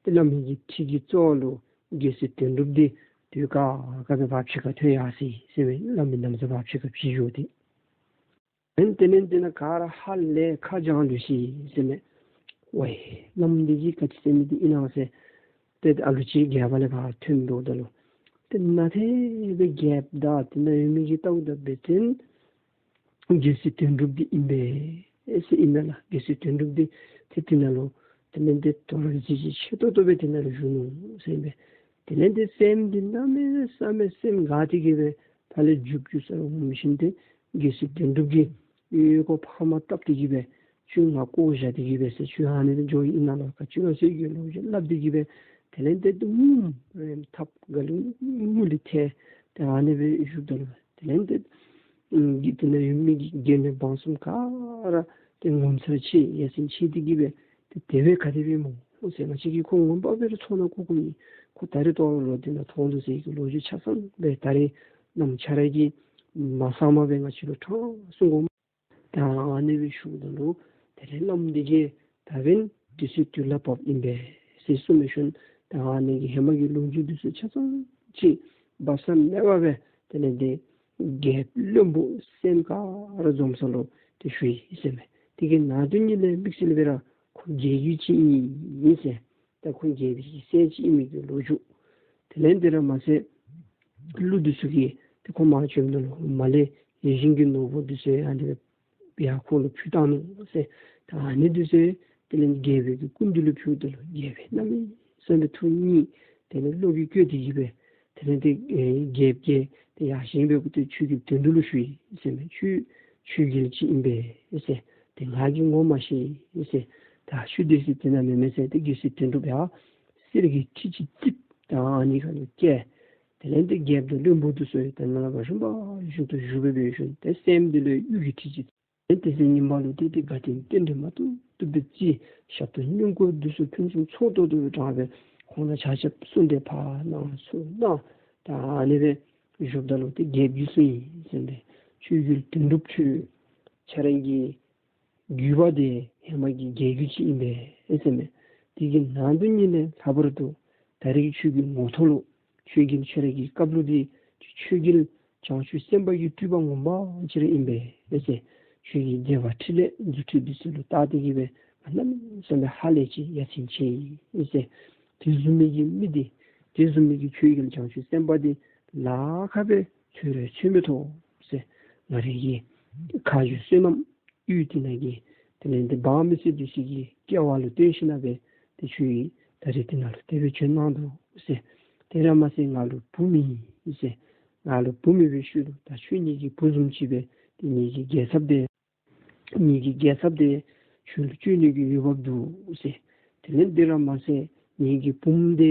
ཏེ་བླ་མའི་གི་ཁྲི་གི་རྩ་ལུ་རྒྱལ་སྲས་དོན་གྲུབ་འདི་དུས་ཁ་ཁ་སྦེ་ཕར་ཕྱི་ཁར་ཐོན་ཡར་སོ་ཡི་ཟེར་མས། བླ་མའི་ན་བཟའ་ཕར་ཕྱི་ཁར་ཕྱིས་བཞག་སྟེ། ཨིན་དེ་ལས་ཏེ་ནཱ་ག་ར་ཧ་ལས་ཁ་བྱང་ལུས་ཤི་ཟེར་མས། ཝའི་བླམ་འདི་གིས་ག་ཅི་ཟེར་མི་འདི་ཨིན་ན་ཟེར། ཏེ་ཨ་ལུ་ཅིག་སྒལ་པ་ལས་ཕར་ཐོན་འགྱོཝ་ད་ལུ་ཏེ་ནཱ་ཏེ་སྦེ་རྒྱལཔོ་དང་དེ་ནང་ཡོད་མི་གིས་བལྟཝ་ད་འབད་བ་ཅིན་རྒྱལ་སྲས་དོན་གྲུབ་འདི་ཨིན་པས་ཟེར་ཨིན་མས་ལགས། རྒྱལ་སྲས་དོན་གྲུབ་འདི་ཏེ་དེ་ནང་ལུ་དེ་ལས་ཏེ་དོ་རུང་གཟི་བརྗིད་ཆེ་ཏོག་ཏོ་སྦེ་དེ་ནང་ལུ་བཞུགས་ནུག་ཟེར་ཨིན་པས། དེ་ལས་ཏེ་སྲསམོ་འདི་གནམ་མེད་ས་མེད་སེམས་དགའ་སྟེ་གི་སྦེ་ཕར་ལས་རྒྱུག་རྒྱུག་ས་ར་འོང་ཞིནམ་ཏེ་རྒྱལ་སྲས་དོན་གྲུབ་ཀྱི་ཡུལ་སྐོར་ཕར་མར་བཏབ་སྟེ་གི་སྦེ་ཁྱོད་ང་བཀོ་བཞག་སྟེ་གི་སྦེ་ཟེར་ཁྱོད་ཨ་ནི་སྦེ་འགྱོ་ཡི་ཨིན་ན་ལོ་ག་ཅི་ལོ་ཟེར་གྱི་ལོ་རྒྱུས་སླབ་སྟེ་གི་སྦེ་དེ་ལས་ཏེ་ངུ་རེམ་ཐབས་ག་ལུ་ངུ་ལས་ཐལ། ཏེ་ཨ་ནི་སྦེ་བཞུགསཔ་ད་ལུ་དེ་ལས་ཏེ་ཨམ་གི་དེ་ནང་ཡོད་མི་གི་རྒྱལ་བ་འབངས་གསུམ་ག་ར་ཏེ་ངོ་མཚར་ཆེ་ཡ་མཚར་ཆེ་སྟེ་གི་སྦེ་ དེ་སྦེ་ག་དེ་སྦེ་སྨོ་ཟེར། ང་བཅས་ཀྱིས་ཁོ་ངོ་མ་སྦེ་ར་ཚོར་སྣང་ཀུ་ཀུ་ཨིན། ཁོ་ད་རེས་ལྟོ་ལོག་སྟེ་ནཱ་མཐོང་དོ་ཟེར་གྱི་ལོ་རྒྱུས་ཆ་ཚང་སྦེ་ད་རེས་གནམ་ཆ་ར་གིས་མ་གསངམ་སྦེ་ང་བཅས་ལུ་ཕྲང་སུ་གོ། ད་ཨ་ནི་སྦེ་ཞུཝ་ད་ལུ་དེ་ལས་བླམ་འདི་གིས་ད་འབདན་དུས་ཚོད་དུས་ལ་བབ་ཨིན་པས་ཟེར་གསུངས་མི་ཤུལ། ད་ཨ་ནི་གི་ཧེ་མ་གི་ལོ་རྒྱུས་འདི་ཚུ་ཆ་ཚང་ཅིག་སྦ་གསང་མེད་པར་སྦེ་དེ་ལས་འདི་རྒྱལཔོ་བློན་པོ་སེམས་དཀར་ར་འཛོམས་ས་ལུ་ཏེ་ཞུ་ཡི་ཟེར་མས། དེ་གི་ནང་དོན་ཉིད་ལས་དམིགས་བསལ་སྦེ་ར་ཁོ་རྒྱལ་རྒྱུད་ཅིག་ཨིན་ཟེར། ད་ཁོ་རྒྱལ་པོའི་སྲས་ཅིག་ཨིན་མི་གི་ལོ་རྒྱུས། དེ་ལས་དེ་ར་མ་ཚད་ཀླུ་འདི་ཚུ་གིས་ཏེ་ཁོ་མར་བྱོནམ་ད་ལུ་མར་ལས་ཡིད་བཞིན་གྱི་ནོར་བུ་འདི་ཚུ་ཨ་ནི་སྦེ་ཡར་ཁོ་ལུ་ཕུལ་བཏང་ནུག་ཟེར། ད་ཨ་ནི་འདི་ཚུ་དེ་ལས་རྒྱལ་པོའི་གི་སྐུ་མདུན་ལུ་ཕུལཝ་ད་ལུ་རྒྱལ་པོ་གནམ་མེད་ས་མེད་ཐུགས་མཉེས། དེ་ལས་བློ་གིས་བཀོད་དེ་གིས་སྦེ་དེ་ལས་ཏེ་ཨེ་རྒྱལཔོ་གིས་ཏེ་ཡར་བཞེངས་སྦེ་ཏེ་ཆོས་རྒྱལ་དོན་གྲུབ་ལུ་ཞུ་ཡི་ཟེར་མས། ཁྱོད་ཆོས་རྒྱལ་ཅིག་ཨིན་པས་ཟེར། ཏེ་ང་གིས་ངོ་མ་ཤེས་ཟེར། ད་ཁྱོད་དེ་ཚེ་དེ་ནང་མེད་མི་ཚེ་ཏེ་རྒྱལ་སྲས་དོན་གྲུབ་ཡར་གསེར་གྱི་ཁྲི་ཅིག་བརྩིགས། ད་ཨ་ནི་ཁར་ལུ་བསྐྱལ། དེ་ལས་ཏེ་རྒྱལཔོ་དང་བློན་པོ་འདི་ཚུ་ཡང་ད་ནཱ་ལས་ཕར་རིམ་པ་བཞིན་དུ་བཞུགས་སྦེ་འབད་ཞིནམ་ཏེ་སྲསམོ་འདི་ལུ་ཡང་གཡུ་གི་ཁྲི་ཅིག། དེ་ཚེ་ཉིན་མ་ལུ་ཏེ་ཏེ་དགའ་སྟོན་རྟེན་འབྲེལ་མ་བཏུབ་བཏུབ་སྦེ་བརྩི། ཞབས་ཏོག་བསྙེན་བཀུར་འདི་ཚུ་ཕུན་སུམ་ཚོགས་ཏོག་ཏོ་སྦེ་དྲངས་སྦེ་ཁོང་ལུ་ཆ་ཁྱབ་གསོལ་འདེབས་ཕར་གནང་ཚུར་གནང་། ད་ཨ་ནི་སྦེ་བཞུགསཔ་ད་ལུ་ཏེ་རྒྱལཔོ་གིས་གསུངས་ཡི་ཟེར་མས། ཆོས་རྒྱལ་དོན་གྲུབ་ཁྱོད་ཁྱོད་ར་གི་རྒྱུད་པ་འདི་ཧེ་མ་གི་རྒྱལ་རྒྱུད་ཅིག་ཨིན་པས་ཟེར་མས། དེ་གི་ནང་དོན་ཉིད་ལས་ལྷག་པར་དུ་ད་རེས་ཁྱོད་ཀྱི་ངོ་ཐོག་ལུ་ཆོས་རྒྱལ་ཁྱོད་ར་གི་སྐབས་ལུ་འདི་ཆོས་རྒྱལ་བྱང་ཆུབ་སེམས་དཔའ་གི་སྤྲུལ་པ་ངོ་མ་ཅིག་ར་ཨིན་པས་ཟེར། ཁྱོད་ཀྱི་མཛད་པ་འཕྲིན་ལས་རྫུ་འཕྲུལ་འདི་ཚུ་ལུ་བལྟ་སྟེ་གིས་སྦེ་ང་གནམ་མེད་ས་མེད་ཧ་ལས་ཅི་ཡ་མཚན་ཆེ་ཡི་ཟེར། དེ་བཟུམ་མའི་གི་མི་འདི་དེ་བཟུམ་མའི་གི་ཆོས་རྒྱལ་བྱང་ཆུབ་སེམས་དཔའ་འདི་ལཱ་ཁག་སྦེ་འཚོལ་རུང་འཚོལ་མི་ཐོབ་ཟེར། ང་རའི་གི་ཁ་རྗེ་བསོད་ནམས་གཡུས་འདི་ནང་གི་དེ་ལས་འདི་འབངས་མི་སེར་འདི་ཚུ་གི་སྐལ་བ་ལུ་བརྟེན་ཞིནམ་སྦེ་ཏེ་ཁྱོད་ད་རེས་འདི་ནང་ལུ་དེ་སྦེ་བྱོན་གནང་འདུག་ཟེར། དེ་ར་མ་ཚད་ང་ལུ་བུ་མེད་ཟེར། ང་ལུ་བུ་མེད་པའི་ཤུལ་ལུ་ད་ཁྱོད་ངེ་གི་བུ་བཟུམ་ཅིག་སྦེ་ཏེ་ངེ་གི་རྒྱལ་ཚབ་འདི་ངེ་གི་རྒྱལ་ཚབ་འདི་ཁྱོད་ལུ་བཅོལ་ནི་གི་འོས་འབབ་འདུག་ཟེར། དེ་ལས་དེ་ར་མ་ཚད་ངེ་གི་བུམོ་འདི་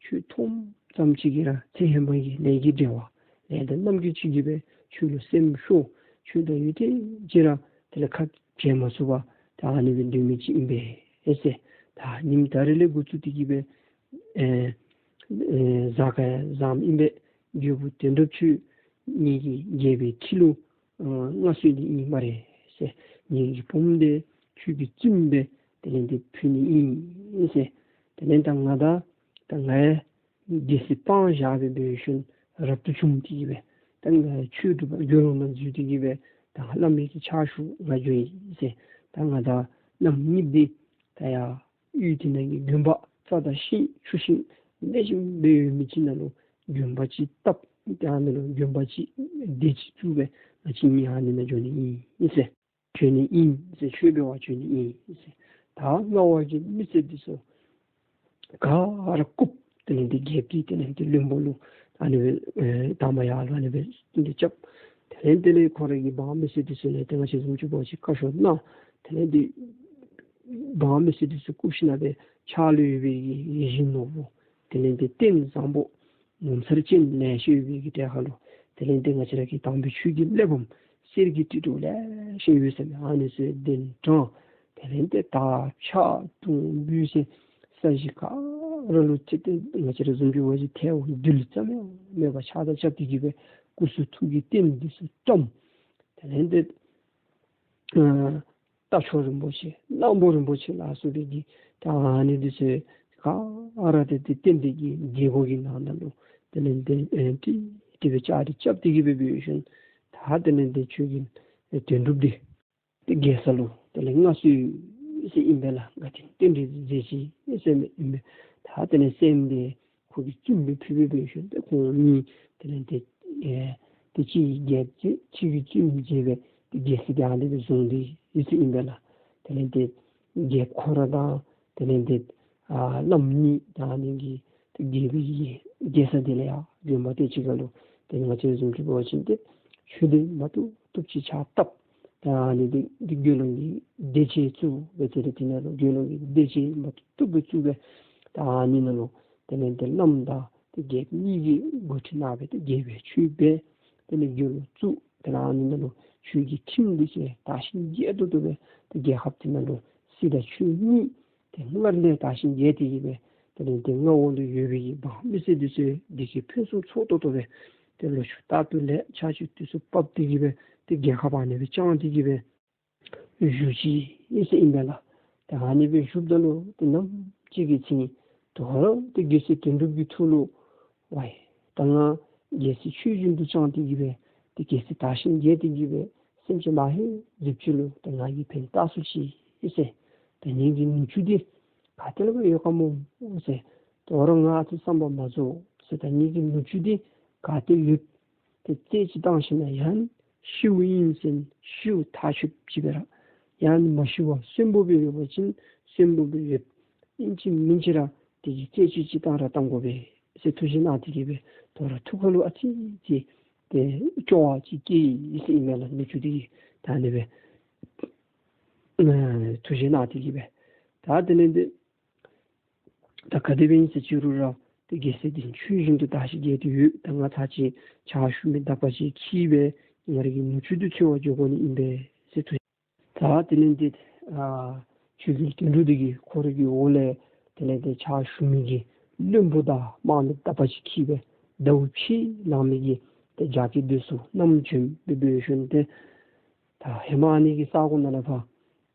ཁྱོད་མཐོངམ་ཙམ་ཅིག་གིས་ར་ཚེ་ཧེ་མ་གི་ལས་ཀྱི་འབྲེལ་བ་ལས་དང་རྣམ་འགྱུར་ཅིག་གིས་སྦེ་ཁྱོད་ལུ་སེམས་ཤོར། ཁྱོད་དང་ཡུན་ཐུང་ཅིག་ར་དེ་ལས་ཁ་འབྱལ་མ་ཚུགས་པར་ད་ཨ་ནི་སྦེ་སྡོད་མི་ཅིག་ཨིན་པས་ཟེར། ད་ཉིནམ་ད་རེས་ལས་འགོ་བཙུགས་ཏེ་གིས་སྦེ་ཨེ་ཨེ་བཟའ་ག་བཟའཝ་ཨིན་པས། རྒྱལ་པོ་དོན་གྲུབ་ཁྱོད་ངེ་གི་རྒྱལ་པོའི་ཁྲི་ལུ་ཨ་མངའ་གསོལ་ནི་ཨིན་སྨ་རེ་ཟེར། ངེ་གི་བུམོ་འདི་ཁྱོད་ཀྱི་བཙུནམོ་སྦེ་དེ་ལས་འདི་ཕུལ་ནི་ཨིན་ཟེར། དེ་ལས་ད་ང་ད་ད་ང་ཡང་རྒྱལ་སྲིད་སྤང་བཞག་སྦེ་འབད་ཞིནམ་རབ་ཏུ་བྱུང་སྟེ་གིས་སྦེ་ད་ང་ཆོས་སྒྲུབ་པར་དགེ་སློང་ནང་འཛུལ་ཏེ་གིས་སྦེ་ད་བླ་མའི་གི་ཕྱག་ཞུ་ང་འགྱོ་ཡི་ཟེར། ད་ང་ད་བླམ་གཉིསཔོ་འདི་ད་ཡར་གཡུས་འདི་ནང་གི་དགོན་པ་རྩྭ་དང་ཤིང་ཆུ་ཤིང་ལེགས་ཤོམ་སྦེ་ཡོད་མི་ཅིག་ནང་ལུ་དགོན་པ་ཅིག་བཏབ། ཏེ་ཨ་ནི་ལུ་དགོན་པ་ཅིག་སྡེ་ཅིག་བཙུགས་སྦེ་ང་བཅས་གཉིས་ཨ་ནི་ནང་འགྱོ་ནི་ཨིན་ཟེར། བྱོན་ནི་ཨིན་ཟེར། ཆོས་འབད་བར་བྱོན་ནི་ཨིན་ཟེར། ད་རྔ་བ་གི་མི་སེར་འདི་ཚུ་ག་ར་བཀུག། དེ་ལས་འདི་རྒྱལཔོ་འདི་དེ་ལས་འདི་བློན་པོ་ལུ་ཨ་ནི་སྦེ་ཨེ་དང་པ་ཡར་ལུ་ཨ་ནི་སྦེ་འདི་རྐྱབ། དེ་ལས་དེ་ལས་ཁོ་ར་གི་འབངས་མི་སེར་འདི་ཚུ་ལུ་ཏེ་ང་བཅས་བཟུམ་ཅིག་འབད་བ་ཅིན་བཀའ་ཤོག་གནང་། དེ་ལས་འདི་འབངས་མི་སེར་འདི་ཚུ་བཀུག་ཞིནམ་སྦེ་ཕྱག་ལུ་ཡོད་པའི་གི་ཡིད་བཞིན་ནོར་བུ་དེ་ལས་འདི་རྟེན་བཟང་པོ་ངོ་མཚར་ཅན་ལེ་ཤ་ཡོད་པའི་གི་གྲལ་ཁར་ལུ་དེ་ལས་འདི་ང་བཅས་ར་གི་དམ་པའི་ཆོས་ཀྱི་གླེགས་བམ་གསེར་གྱི་ཏིལ་འབྲུ་ལེ་ཤ་ཡོད་ཟེར་མས། ཨ་ནི་ཚུ་གདན་དྲངས། དེ་ལས་འདི་དར་ཕྱར་དུང་འབུད་ཟེར་ས་གཞི་ག་ར་ལུ་ཅིག་ཏེ་ང་བཅས་ར་བཟུམ་ཅིག་འབད་བ་ཅིན་ཐལཝ་རྡུལ་ཙམ་ཡང་མེད་པར་ཕྱག་དར་རྐྱབ་སྟེ་གིས་སྦེ་སྐུ་གསུང་ཐུགས་ཀྱི་རྟེན་འདི་ཚུ་བཀྲམ། དེ་ལས་འདི་ཨ་རྟ་མཆོག་རིན་པོ་ཆེ་གླང་པོ་རིན་པོ་ཆེ་ལ་སོགས་པའི་གི་ད་ཨ་ནི་འདི་ཚུ་ག་ར་ཏེ་ཏེ་རྟེན་འདི་གི་རྒྱལ་སྒོ་གི་ནང་ན་ལུ་དེ་ལས་འདི་ཨེ་ཏེ་ཏེ་སྦེ་བཅའ་སྟེ་རྐྱབ་སྟེ་གིས་སྦེ་འབད་ཞིནམ་ད་དེ་ལས་འདི་ཆོས་རྒྱལ་དོན་གྲུབ་འདི་ཏེ་རྒྱལ་ས་ལུ་དེ་ལས་མངའ་གསོལ་ཟེར་ཨིན་པས་ལགས། དགའ་སྟོན་རྟེན་འབྲེལ་མཛད་ཅི་ཟེར་ཨིན་པས། ད་དེ་ལས་སྲསམོ་འདི་ཁོ་གི་བཙུནམོ་སྦེ་ཕུལ་སྦེ་འབད་ཞིནམ་ཏེ་ཁོང་གཉིས་དེ་ལས་འདི་ཨེ་ཏེ་གཅིག་རྒྱལཔོ་མཛད་གཅིག་གི་བཙུནམོ་མཛད་སྦེ་ཏེ་རྒྱལ་སྲིད་འདི་ཨ་ནི་སྦེ་བཟུང་སྟེ་ཡོད་ཟེར་ཨིན་པས་ལགས། དེ་ལས་འདི་རྒྱལཔོ་ཁོ་ར་དང་དེ་ལས་འདི་ཨ་བླམ་གཉིས་དང་ཨ་ནི་གི་ཏེ་རྒྱལ་པོའི་གི་རྒྱལ་ས་འདི་ལས་ཡར་དགོན་པ་དེ་ཅིག་ཁར་ལུ་ཏེ་ང་བཅས་བཟུམ་ཅིག་འབད་བ་ཅིན་ཏེ་ཆོས་སྡེ་མ་བཏུབ་བཏུབ་ཅིག་ཕྱག་བཏབ། ད་ཨ་ནི་འདི་འདི་དགེ་སློང་གི་སྡེ་བཅས་བཙུགས་སྦེ་དེ་ལས་དེ་ནང་ལུ་དགེ་སློང་གི་སྡེ་བཅས་མ་བཏུབ་བཏུབ་སྦེ་བཙུགས་སྦེ་ད་ཨ་ནི་ནང་ལུ་དེ་ལས་འདི་བླམ་དང་ཏེ་རྒྱལཔོ་གཉིས་ཀྱིས་འགོ་ཁྲིད་གནང་སྦེ་ཏེ་རྒྱལ་པོའི་ཆོས་སྦེ་དེ་ལས་དགེ་སློང་བཙུགས། དེ་ལས་ཨ་ནི་ནང་ལུ་ཆོས་ཀྱི་ཁྲིམས་འདི་ཚུ་དར་ཞིང་རྒྱས་ཏོག་ཏོ་སྦེ་ཏེ་རྒྱལ་ཁབ་དེ་ནང་ལུ་སྲིད་དང་ཆོས་གཉིས་ ཏེ་སྔར་ལས་དར་ཞིང་རྒྱས་ཏེ་གི་སྦེ་དེ་ལས་ཏེ་མངའ་འོག་ལུ་ཡོད་པའི་གི་འབངས་མི་སེར་འདི་ཚུ་འདི་གིས་ཕུན་སུམ་ཚོགས་ཏོག་ཏོ་སྦེ་ཏེ་ལོ་ཕྱུགས་རྟག་ཏུ་ལེགས་ཆར་ཆུ་དུས་སུ་འབབ་སྟེ་གི་སྦེ་ཏེ་རྒྱལ་ཁབ་ཨ་ནི་སྦེ་བསྐྱངས་ཏེ་གི་སྦེ་བཞུགས་ཅི་ཟེར་ཨིན་པས་ལགས། ཏེ་ཨ་ནི་སྦེ་བཞུགསཔ་ད་ལུ་ཏེ་ནམ་ཅིག་གི་ཚེ་དོ་རུང་ཏེ་རྒྱལ་སྲས་དོན་གྲུབ་ཀྱི་ཐུགས་ལུ་ཝའི་ད་ང་རྒྱལ་སྲས་ཆོས་བཞིན་དུ་བསྐྱངས་ཏེ་གི་སྦེ་ཏེ་རྒྱལ་སྲས་དར་ཞིང་རྒྱས་ཏེ་གི་སྦེ་སེམས་ཅན་མ་ཧེ་ཟིབ་ཅིག་ལུ་ཏེ་ང་གིས་ཕན་བཏགས་ཚུགས་ཅི་ཟེར། ད་ངེ་གི་ནུ་གཅུང་འདི་ག་ཏེ་ལུ་སྦེ་ཡོད་ག་མོ་ཟེར། དོ་རུང་ང་ཨ་ཙི་བསམ་པ་མ་རྫོགས་ཟེར། ད་ངེ་གི་ནུ་གཅུང་འདི་ག་ཏེ་ཡོད། ཏེ་རྩད་ཅིག་བཏང་ཞིན་ན་ཡང་ཤིཝ་ཨིན་ཟེར་ཤིཝ་ཐག་ཆོད་ཅིག་སྦེ་ར་ཡང་མ་ཤི་བར་གསོན་པོ་སྦེ་ཡོད་པ་ཅིན་གསོན་པོ་སྦེ་ཡོད། ཨིན་ཅི་མིན་ཅི་ར་དེ་གི་རྩད་ཅིག་ཅིག་བཏང་ར་བཏང་དགོ་པས་ཟེར་ཐུགས་བཞེད་གནང་སྟེ་གི་སྦེ་དོ་རུང་ཐུགས་ཁ་ལུ་ཨ་ཙི་ཅིག་ཏེ་སྐྱོ་བ་ཅིག་སྐྱེས་ཡི་ཟེར་ཨིན་མས་ལགས། ནུ་གཅུང་འདི་གིས་ད་ཨ་ནི་སྦེ་ཨ་ཐུགས་བཞེད་གནང་སྟེ་གི་སྦེ་ད་དེ་ལས་ཏེ་ད་ག་དེ་སྦེ་ཨིན་ཟེར་ཅི་རུང་ར་ཏེ་རྒྱལ་སྲས་འདི་ཆོས་བཞིན་དུ་དར་ཞིང་རྒྱས་ཏེ་ཡོད། ད་ང་ཚར་ཅིག་ཕྱག་ཞུ་མི་དག་པ་ཅིག་འཁྱིད་སྦེ་ང་རའི་གི་ནུ་གཅུང་འདི་འཚོལ་བར་འགྱོ་དགོ་ནི་ཨིན་པས་ཟེར་ཐུགས། ད་དེ་ལས་ཏེ་ཨ་ཆོས་རྒྱལ་དོན་གྲུབ་འདི་གིས་ཁོ་རའི་གི་འོག་ལས་དེ་ལས་ཏེ་ཕྱག་ཞུ་མི་གི་བློན་པོ་དང་དམག་མི་དག་པ་ཅིག་འཁྱིད་སྦེ་ཟླཝ་ཕྱེད་ལང་མི་གི་ཏེ་རྒྱ་སྐྱེད་འདི་ཚུ་བསྣམས་བྱོན་སྦེ་འབད་ཞིནམ་ཏེ་ད་ཧེ་མ་ཨ་ནི་གི་ས་གོ་ནང་ལས་ཕར་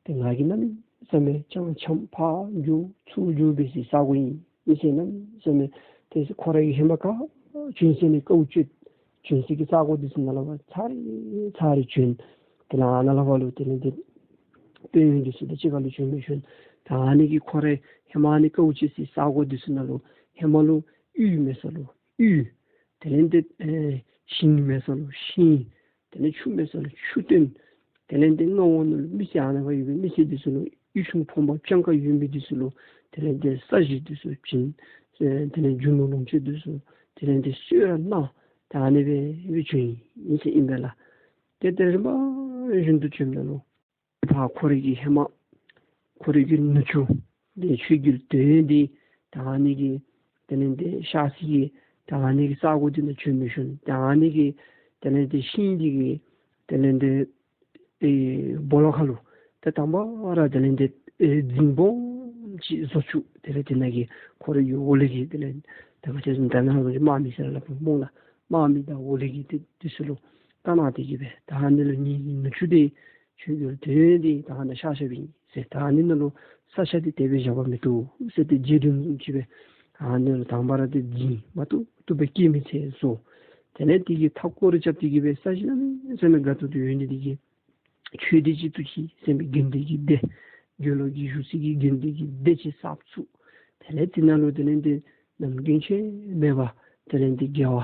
ཏེ་ང་གིས་གནམ་མེད་ས་མེད་ཅང་འཁྱམས་ཕར་འགྱོ་ཚུར་འགྱོ་འབད་སའི་ས་གོ་ཨིན་ཟེར། གནམ་མེད་ས་མེད་ཏེ་ཁོ་ར་གིས་ཧེ་མ་ག་བྱོན་ཟེར་ནི་དཀའཝ་སྤྱད་བྱོན་སའི་གི་ས་གོ་འདི་ཚུ་ནང་ལས་ཕར་ཚར་རེ་ཚར་རེ་བྱོན། དེ་ལས་ཨ་ནཱ་ལས་ཕར་ལུ་དེ་ལས་ཏེ་དཔོན་གཡོག་འདི་ཚུ་དང་གཅིག་ཁར་ལུ་བྱོན་འབད་ཞིནམ་ད་ཨ་ནི་གི་ཁོ་ར་ཧེ་མ་ཨ་ནི་དཀའཝ་སྤྱད་སའི་ས་གོ་འདི་ཚུ་ནང་ལུ་ཧེ་མ་ལུ་གཡུས་མེད་ས་ལུ་གཡུས། དེ་ལས་ཏེ་ཨེ་ཞིང་མེད་ས་ལུ་ཞིང་། དེ་ལས་ཆུ་མེད་ས་ལུ་ཆུ་བཏོན། དེ་ལས་ཏེ་མངའ་འོག་ནང་ལུ་མི་སེར་ཨ་ནཱ་ཕར་ཡོད་པའི་མི་སེར་འདི་ཚུ་ལུ་ཡུལ་ཆུང་ཕོངས་པ་སྤྱང་ཀ་ཡོད་མི་འདི་ཚུ་ལུ་དེ་ལས་ཏེ་ས་གཞི་འདི་ཚུ་བྱིན། ཨེ་དེ་ལས་རྒྱུ་ནོར་ལོངས་སྤྱོད་འདི་ཚུ་དེ་ལས་ཏེ་གསོལ་ར་གནང་། ད་ཨ་ནི་སྦེ་སྦེ་བྱོན་ཡི་ཟེར་ཨིན་པས་ལགས། ཏེ་དེ་རིམ་པ་བཞིན་དུ་བྱོནམ་ད་ལུ་ཕར་ཁོ་རའི་གི་ཧེ་མ་ཁོ་རའི་གི་ནུ་གཅུང་འདི་ཆོས་རྒྱལ་དོན་ཡོད་འདི་ད་ཨ་ནི་གི་དེ་ལས་ཏེ་ཤར་སི་གི་ད་ཨ་ནི་གི་ས་གོ་འདི་ནང་བྱོན་འབད་ཞིནམ་ད་ཨ་ནི་གི་དེ་ལས་ཏེ་ཤིང་འདི་གི་དེ་ལས་ཏེ་ཨེ་སྦོ་ལོགས་ཁར་ལུ་ད་དང་པ་ར་དེ་ལས་ཏེ་ཨེ་རྫིང་སྦོམ་ཅིག་བཟོ་བཅུག། དེ་ལས་དེ་ནང་གི་ཁོ་རའི་གི་འོག་ལས་ཀྱི་དེ་ལས་ད་ང་བཅས་ད་ནཱ་ལུ་དམག་མི་ཟེར་སླབ་སྨོ་ལགས། དམག་མི་དང་འོག་ལས་ཀྱི་དེ་འདི་ཚུ་ལུ་བཀའ་གནང་སྟེ་གི་སྦེ་ད་ཨ་ནི་ལུ་ངེ་གི་ནུ་གཅུང་འདི་ཆོས་རྒྱལ་དོན་ཡོད་འདི་ད་ཨ་ནཱ་ཤར་ཤརཝ་ཨིན་ཟེར། ད་ཨ་ནི་ནང་ལུ་ས་ཆ་འདི་དེ་སྦེ་བཞག་པ་མི་བཏུབ་ཟེར་ཏེ་རྗེ་དྲིན་བཟུམ་ཅིག་སྦེ་ཨ་ནི་ལུ་དང་པ་ར་ཏེ་རྫིང་མ་བཏུབ་བཏུབ་སྦེ་སྐྱེད་མོས་ཚལ་བཟོ། དེ་ལས་དེ་གི་མཐའ་སྐོར་ར་རྐྱབ་སྟེ་གི་སྦེ་ས་གཞི་གནམ་མེད་ས་མེད་དགའ་ཏོག་ཏོ་ཡོད་ནི་དེ་གིས་ཆོས་སྡེ་སྤྱི་གཙུག་ཆེ་ཟེར་མི་དགེ་འདུན་གྱི་སྡེ་དགེ་སློང་གི་བཞུགས་སའི་གི་དགེ་འདུན་གྱི་སྡེ་ཅིག་གསརཔ་བཙུགས། དེ་ལས་དེ་ནང་ལུ་དེ་ལས་ཏེ་ནམ་རྒྱུན་ཆད་མེད་པར་དེ་ལས་ཏེ་དགེ་བ་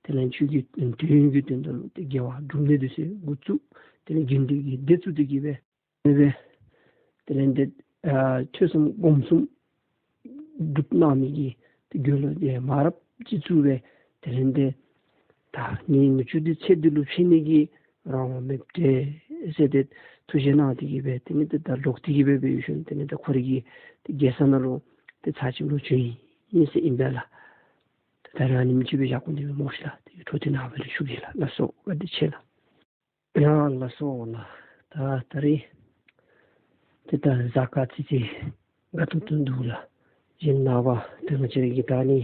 དེ་ལས་ཆོས་ཀྱི་དོན་གྱི་དོན་དག་ལུ་ཏེ་དགེ་བ་སྒྲུབ་ནི་འདི་ཚུ་འགོ་བཙུགས། དེ་ལས་དགེ་འདུན་གྱི་སྡེ་བཙུགས་ཏེ་གི་སྦེ་དེ་ལས་ཏེ་ཨ་ཐོས་བསམ་སྒོམ་གསུམ་སྒྲུབ་གནང་མི་གི་ཏེ་དགེ་སློང་དེ་མང་རབས་ཅིག་བཙུགས་སྦེ་དེ་ལས་ཏེ་ད་ངེའི་ནུ་གཅུང་འདི་ཚེ་འདི་ལུ་ཕྱད་ནི་གི་རང་དབང་མེདཔ་འདྲས་ཟེར་ཏེ་ཐུགས་བཞེད་གནང་སྟེ་གི་སྦེ་དེ་ལས་ཏེ་ད་ལོག་སྟེ་གི་སྦེ་འབད་ཞིནམ་དེ་ལས་ད་ཁོ་རའི་གི་ཏེ་རྒྱལ་ས་ནང་ལུ་ཏེ་ཚར་ཅིག་ལུ་བྱོན་ཡི་ཟེར་ཨིན་པས་ལགས། ད་རེས་ཨ་ནེམ་ཅིག་སྦེ་བཞག་དགོ་ནི་མས་སྨོ་ཤིག་ལགས། ཏེ་འཕྲོ་འདི་ནངས་པ་ལུ་ཞུ་གེ་ལགས། ལགས་སོ། བཀའ་དྲིན་ཆེ་ལགས། ཡ་ལགས་སོ་ལགས། ད་ད་རེས་ཏེ་ད་གཟའ་སྐར་ཅིག་ཅིག་དགའ་ཏོག་ཏོ་འདུག་ལགས། གཞན་ནངས་པ་ཏེ་ང་བཅས་ར་གི་ད་ནི་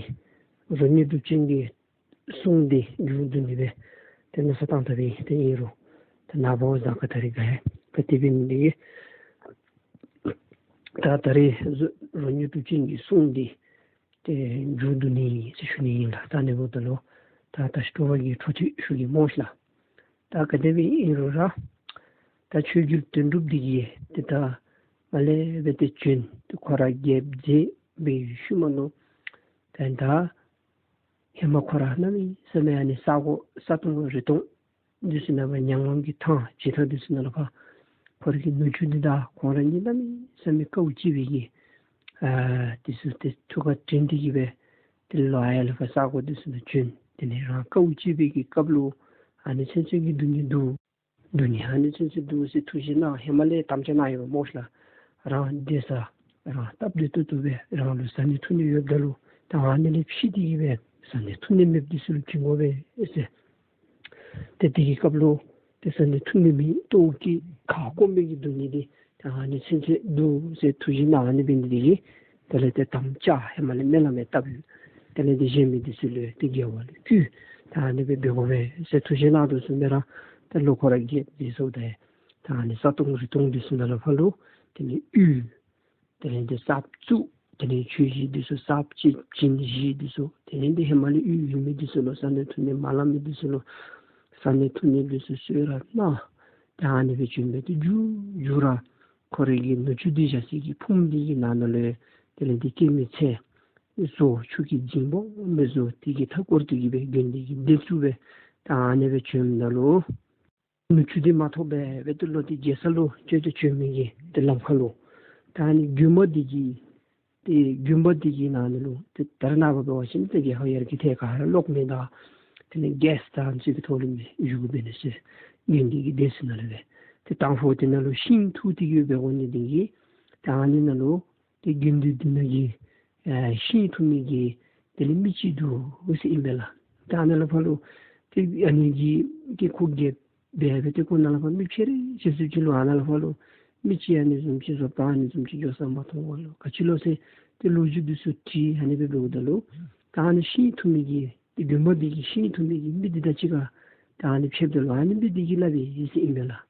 རོ་སྙན་གྲུབ་ཆེན་གྱི་གསུང་འདི་མཇུག་བསྡུ་ནི་སྦེ་ཏེ་མནོ་བསམ་བཏང་དཔ་ཨིན། ཏེ་ཨིན་རུང་ད་ནངས་པ་གཟའ་སྐར་ད་རེས་ག་ཡང་ག་དེ་སྦེ་ཨིན་ནི་དེ་གིས་ད་ད་རེས་རོ་སྙན་གྲུབ་ཆེན་གྱི་གསུང་འདི་ཏེ་མཇུག་བསྡུ་ནི་ཟེར་ཞུ་ནི་ཨིན་ལགས། ད་ཨ་ནི་འབདཝ་ད་ལུ་ད་ད་ཞུ་བ་གི་འཕྲོ་མཐུད་ཞུ་གེ་སྨོ་ཤིག་ལགས། ད་ག་དེ་སྦེ་ཨིན་རུང་ར་ད་ཆོས་རྒྱལ་དོན་གྲུབ་འདི་གིས་ཏེ་ད་མར་ལས་སྦེ་ཏེ་བྱོན་ཏེ་ཁོ་ར་རྒྱལཔོ་མཛད་པའི་ཤུལ་མ་ལུ་ད་ད་ཧེ་མ་ཁོ་ར་གནམ་མེད་ས་མེད་ཨ་ནི་ས་གོ་ས་སྟོང་རི་སྟོང་འདི་ཚུ་ནང་ལུ་ཉམས་ལེན་གྱི་ཐང་བྱེ་ཐང་འདི་ཚུ་ནང་ལུ་ཕར་ཁོ་ར་གི་ནུ་གཅུང་འདི་དང་ཁོང་ར་གཉིས་གནམ་མེད་ས་མེད་དཀའཝ་སྤྱད་པའི་གི་ཨ་འདི་ཚུ་ཏེ་ཐུགས་ཁར་དྲན་ཏེ་གི་སྦེ་ཏེ་ལོག་ཡར་ལས་ཕར་ས་གོ་འདི་ཚུ་ནང་བྱོན། དེ་ལས་རང་དཀའཝ་སྤྱད་པའི་གི་སྐབས་ལུ་ཨ་ནི་ཚུན་ཚོད་ཀྱི་སྡུག་བསྔལ་འདུག། སྡུག་བསྔལ་ཨ་ནི་ཚུན་ཚོད་འདུག་ཟེར་ཐུགས་བཞེད་གནང་ཧེ་མ་ལས་དམ་བཅའ་གནང་ཡོད་པ་སྨོ་ཤིག་ལགས། རང་བདེ་ས་རང་སྟབས་བདེ་ཏོག་ཏོ་སྦེ་རང་ལུ་བཟའ་ནི་འཐུང་ནི་ཡོདཔ་ད་ལུ་ད་ཨ་ནི་ལས་ཕྱི་འདི་གི་སྦེ་བཟའ་ནི་འཐུང་ནི་མེདཔ་འདི་ཚུ་ལུ་བྱིན་དགོ་པས་ཟེར། ཏེ་དེ་གི་སྐབས་ལུ་ཏེ་བཟའ་ནི་འཐུང་ནི་མེད་ལྟོཝ་བཀྱེས་ཁ་སྐོམ་པའི་གི་སྡུག་བསྔལ་འདི་ ད་ཨ་ནི་ཚུན་ཚོད་འདུག་ཟེར་ཐུགས་བཞེད་གནང་ནི་འབད་ནི་དེ་གིས་དེ་ལས་ཏེ་དམ་བཅའ་ཧེ་མ་ལས་སྨོན་ལམ་ཡང་བཏབ། དེ་ལས་ཏེ་གཞན་མི་འདི་ཚུ་ལུ་ཏེ་དགེ་བ་ལུ་བསྐུལ། ད་ཨ་ནི་སྦེ་འབད་དགོ་པས་ཟེར་ཐུགས་བཞེད་གནང་དོ་བཟུམ་སྦེ་ར་ད་ལོ་ཁོ་ར་གི་འདི་ཚུ་ད་ད་ཨ་ནི་ས་སྟོང་རི་སྟོང་འདི་ཚུ་ནང་ལས་ཕར་ལུ་དེ་ལས་ཡུལ་དེ་ལས་ཏེ་གསརཔ་བཙུགས། དེ་ལས་ཆོས་གཞིས་འདི་ཚུ་གསརཔ་ཅིག་བྱིན། གཞིས་འདི་ཚུ་དེ་ལས་ཏེ་ཧེ་མ་ལས་ཡུལ་ཡུལ་མི་འདི་ཚུ་ལུ་ས་གནས་ཐུགས་གནས་མ་ལང་མི་འདི་ཚུ་ལུ་ས་གནས་ཐུགས་གནས་འདི་ཚུ་གསོལ་ར་གནང་། ད་ཨ་ནི་སྦེ་བྱོན་སྦེ་ཏེ་མཇུག་མཇུག་ར་ཁོ་རའི་གི་ནུ་གཅུང་འདི་བཞག་སའི་གི་ཕུངམ་འདི་གི་ནང་ན་ལུ་དེ་ལས་ཏེ་སྐྱེད་མོས་ཚལ་བཟོ། ཆུ་གི་རྫིང་སྦོམ་སྦེ་བཟོ། དེ་གི་མཐའ་སྐོར་དེ་གི་སྦེ་དགོན་སྡེ་གི་སྡེ་བཙུགས་སྦེ་ད་ཨ་ནི་སྦེ་བྱོནམ་ད་ལུ་ནུ་གཅུང་འདི་མ་ཐོབ་པར་སྦེ་ཏེ་ལོག་སྟེ་རྒྱལ་ས་ལུ་བྱོན་ཏེ་བྱོན་མི་གི་ཏེ་ལམ་ཁ་ལུ་ད་ཨ་ནི་དགོན་པ་འདི་གི་ཏེ་དགོན་པ་འདི་གི་ནང་ན་ལུ་ཏེ་ད་རེས་ནངས་པ་འབད་བ་ཅིན་ཏེ་རྒྱལ་ཁབ་ཡར་རྒྱས་ཐད་ཀར་ལོག་མི་དང་དེ་ལས་གེསཊ་དང་ཚུ་གི་ཐོག་ལུ་མི་བཞུགས་འབད་ནི་ཟེར། དགོན་སྡེ་གི་སྡེ་ཚུ་ནང་ལུ་སྦེ་ཏེ་དང་ཕུ་དེ་ནང་ལུ་ཤིང་འཐུ་སྟེ་གི་འབད་དགོ་ནི་འདི་གིས་ད་ཨ་ནི་ནང་ལུ་ཏེ་དགོན་སྡེ་འདི་ནང་གི་ཨེ་ཤིང་འཐུ་མི་གི་དེ་ལས་མི་ཅིག་འདུག་ཟེར་ཨིན་པས་ལགས། ད་ཨ་ནཱ་ལས་ཕར་ལུ་ཏེ་ཨ་ནི་གི་ཏེ་ཁོ་རྒྱལཔོ་འབད་སྦེ་ཏེ་ཁོ་ནཱ་ལས་ཕར་མི་ཕྱད་རེ་ཕྱད་ཚུན་ཚོད་ལུ་ཨ་ནཱ་ལས་ཕར་ལུ་མི་ཅིག་ཨ་ནི་བཟུམ་ཅིག་བཟོ་ལྟ་ཨ་ནི་བཟུམ་ཅིག་འགྱོ་ས་མ་མཐོང་བ་ལུ་ག་ཅི་ལོ་ཟེར་ཏེ་ལོ་རྒྱུས་འདི་ཚུ་དྲི་ཨ་ནི་སྦེ་འབདཝ་ད་ལུ་ད་ཨ་ནི་ཤིང་འཐུ་མི་གི་ཏེ་དགོན་པ་འདི་གི་ཤིང་འཐུ་མི་གི་མི་འདི་དང་གཅིག་ཁར་ད་ཨ་ནི་ཕྱདཔ་ད་ལུ་ཨ་ནི་མི་འདི་གིས་སླབ་ཡི་ཟེར་ཨིན་པས་ལགས།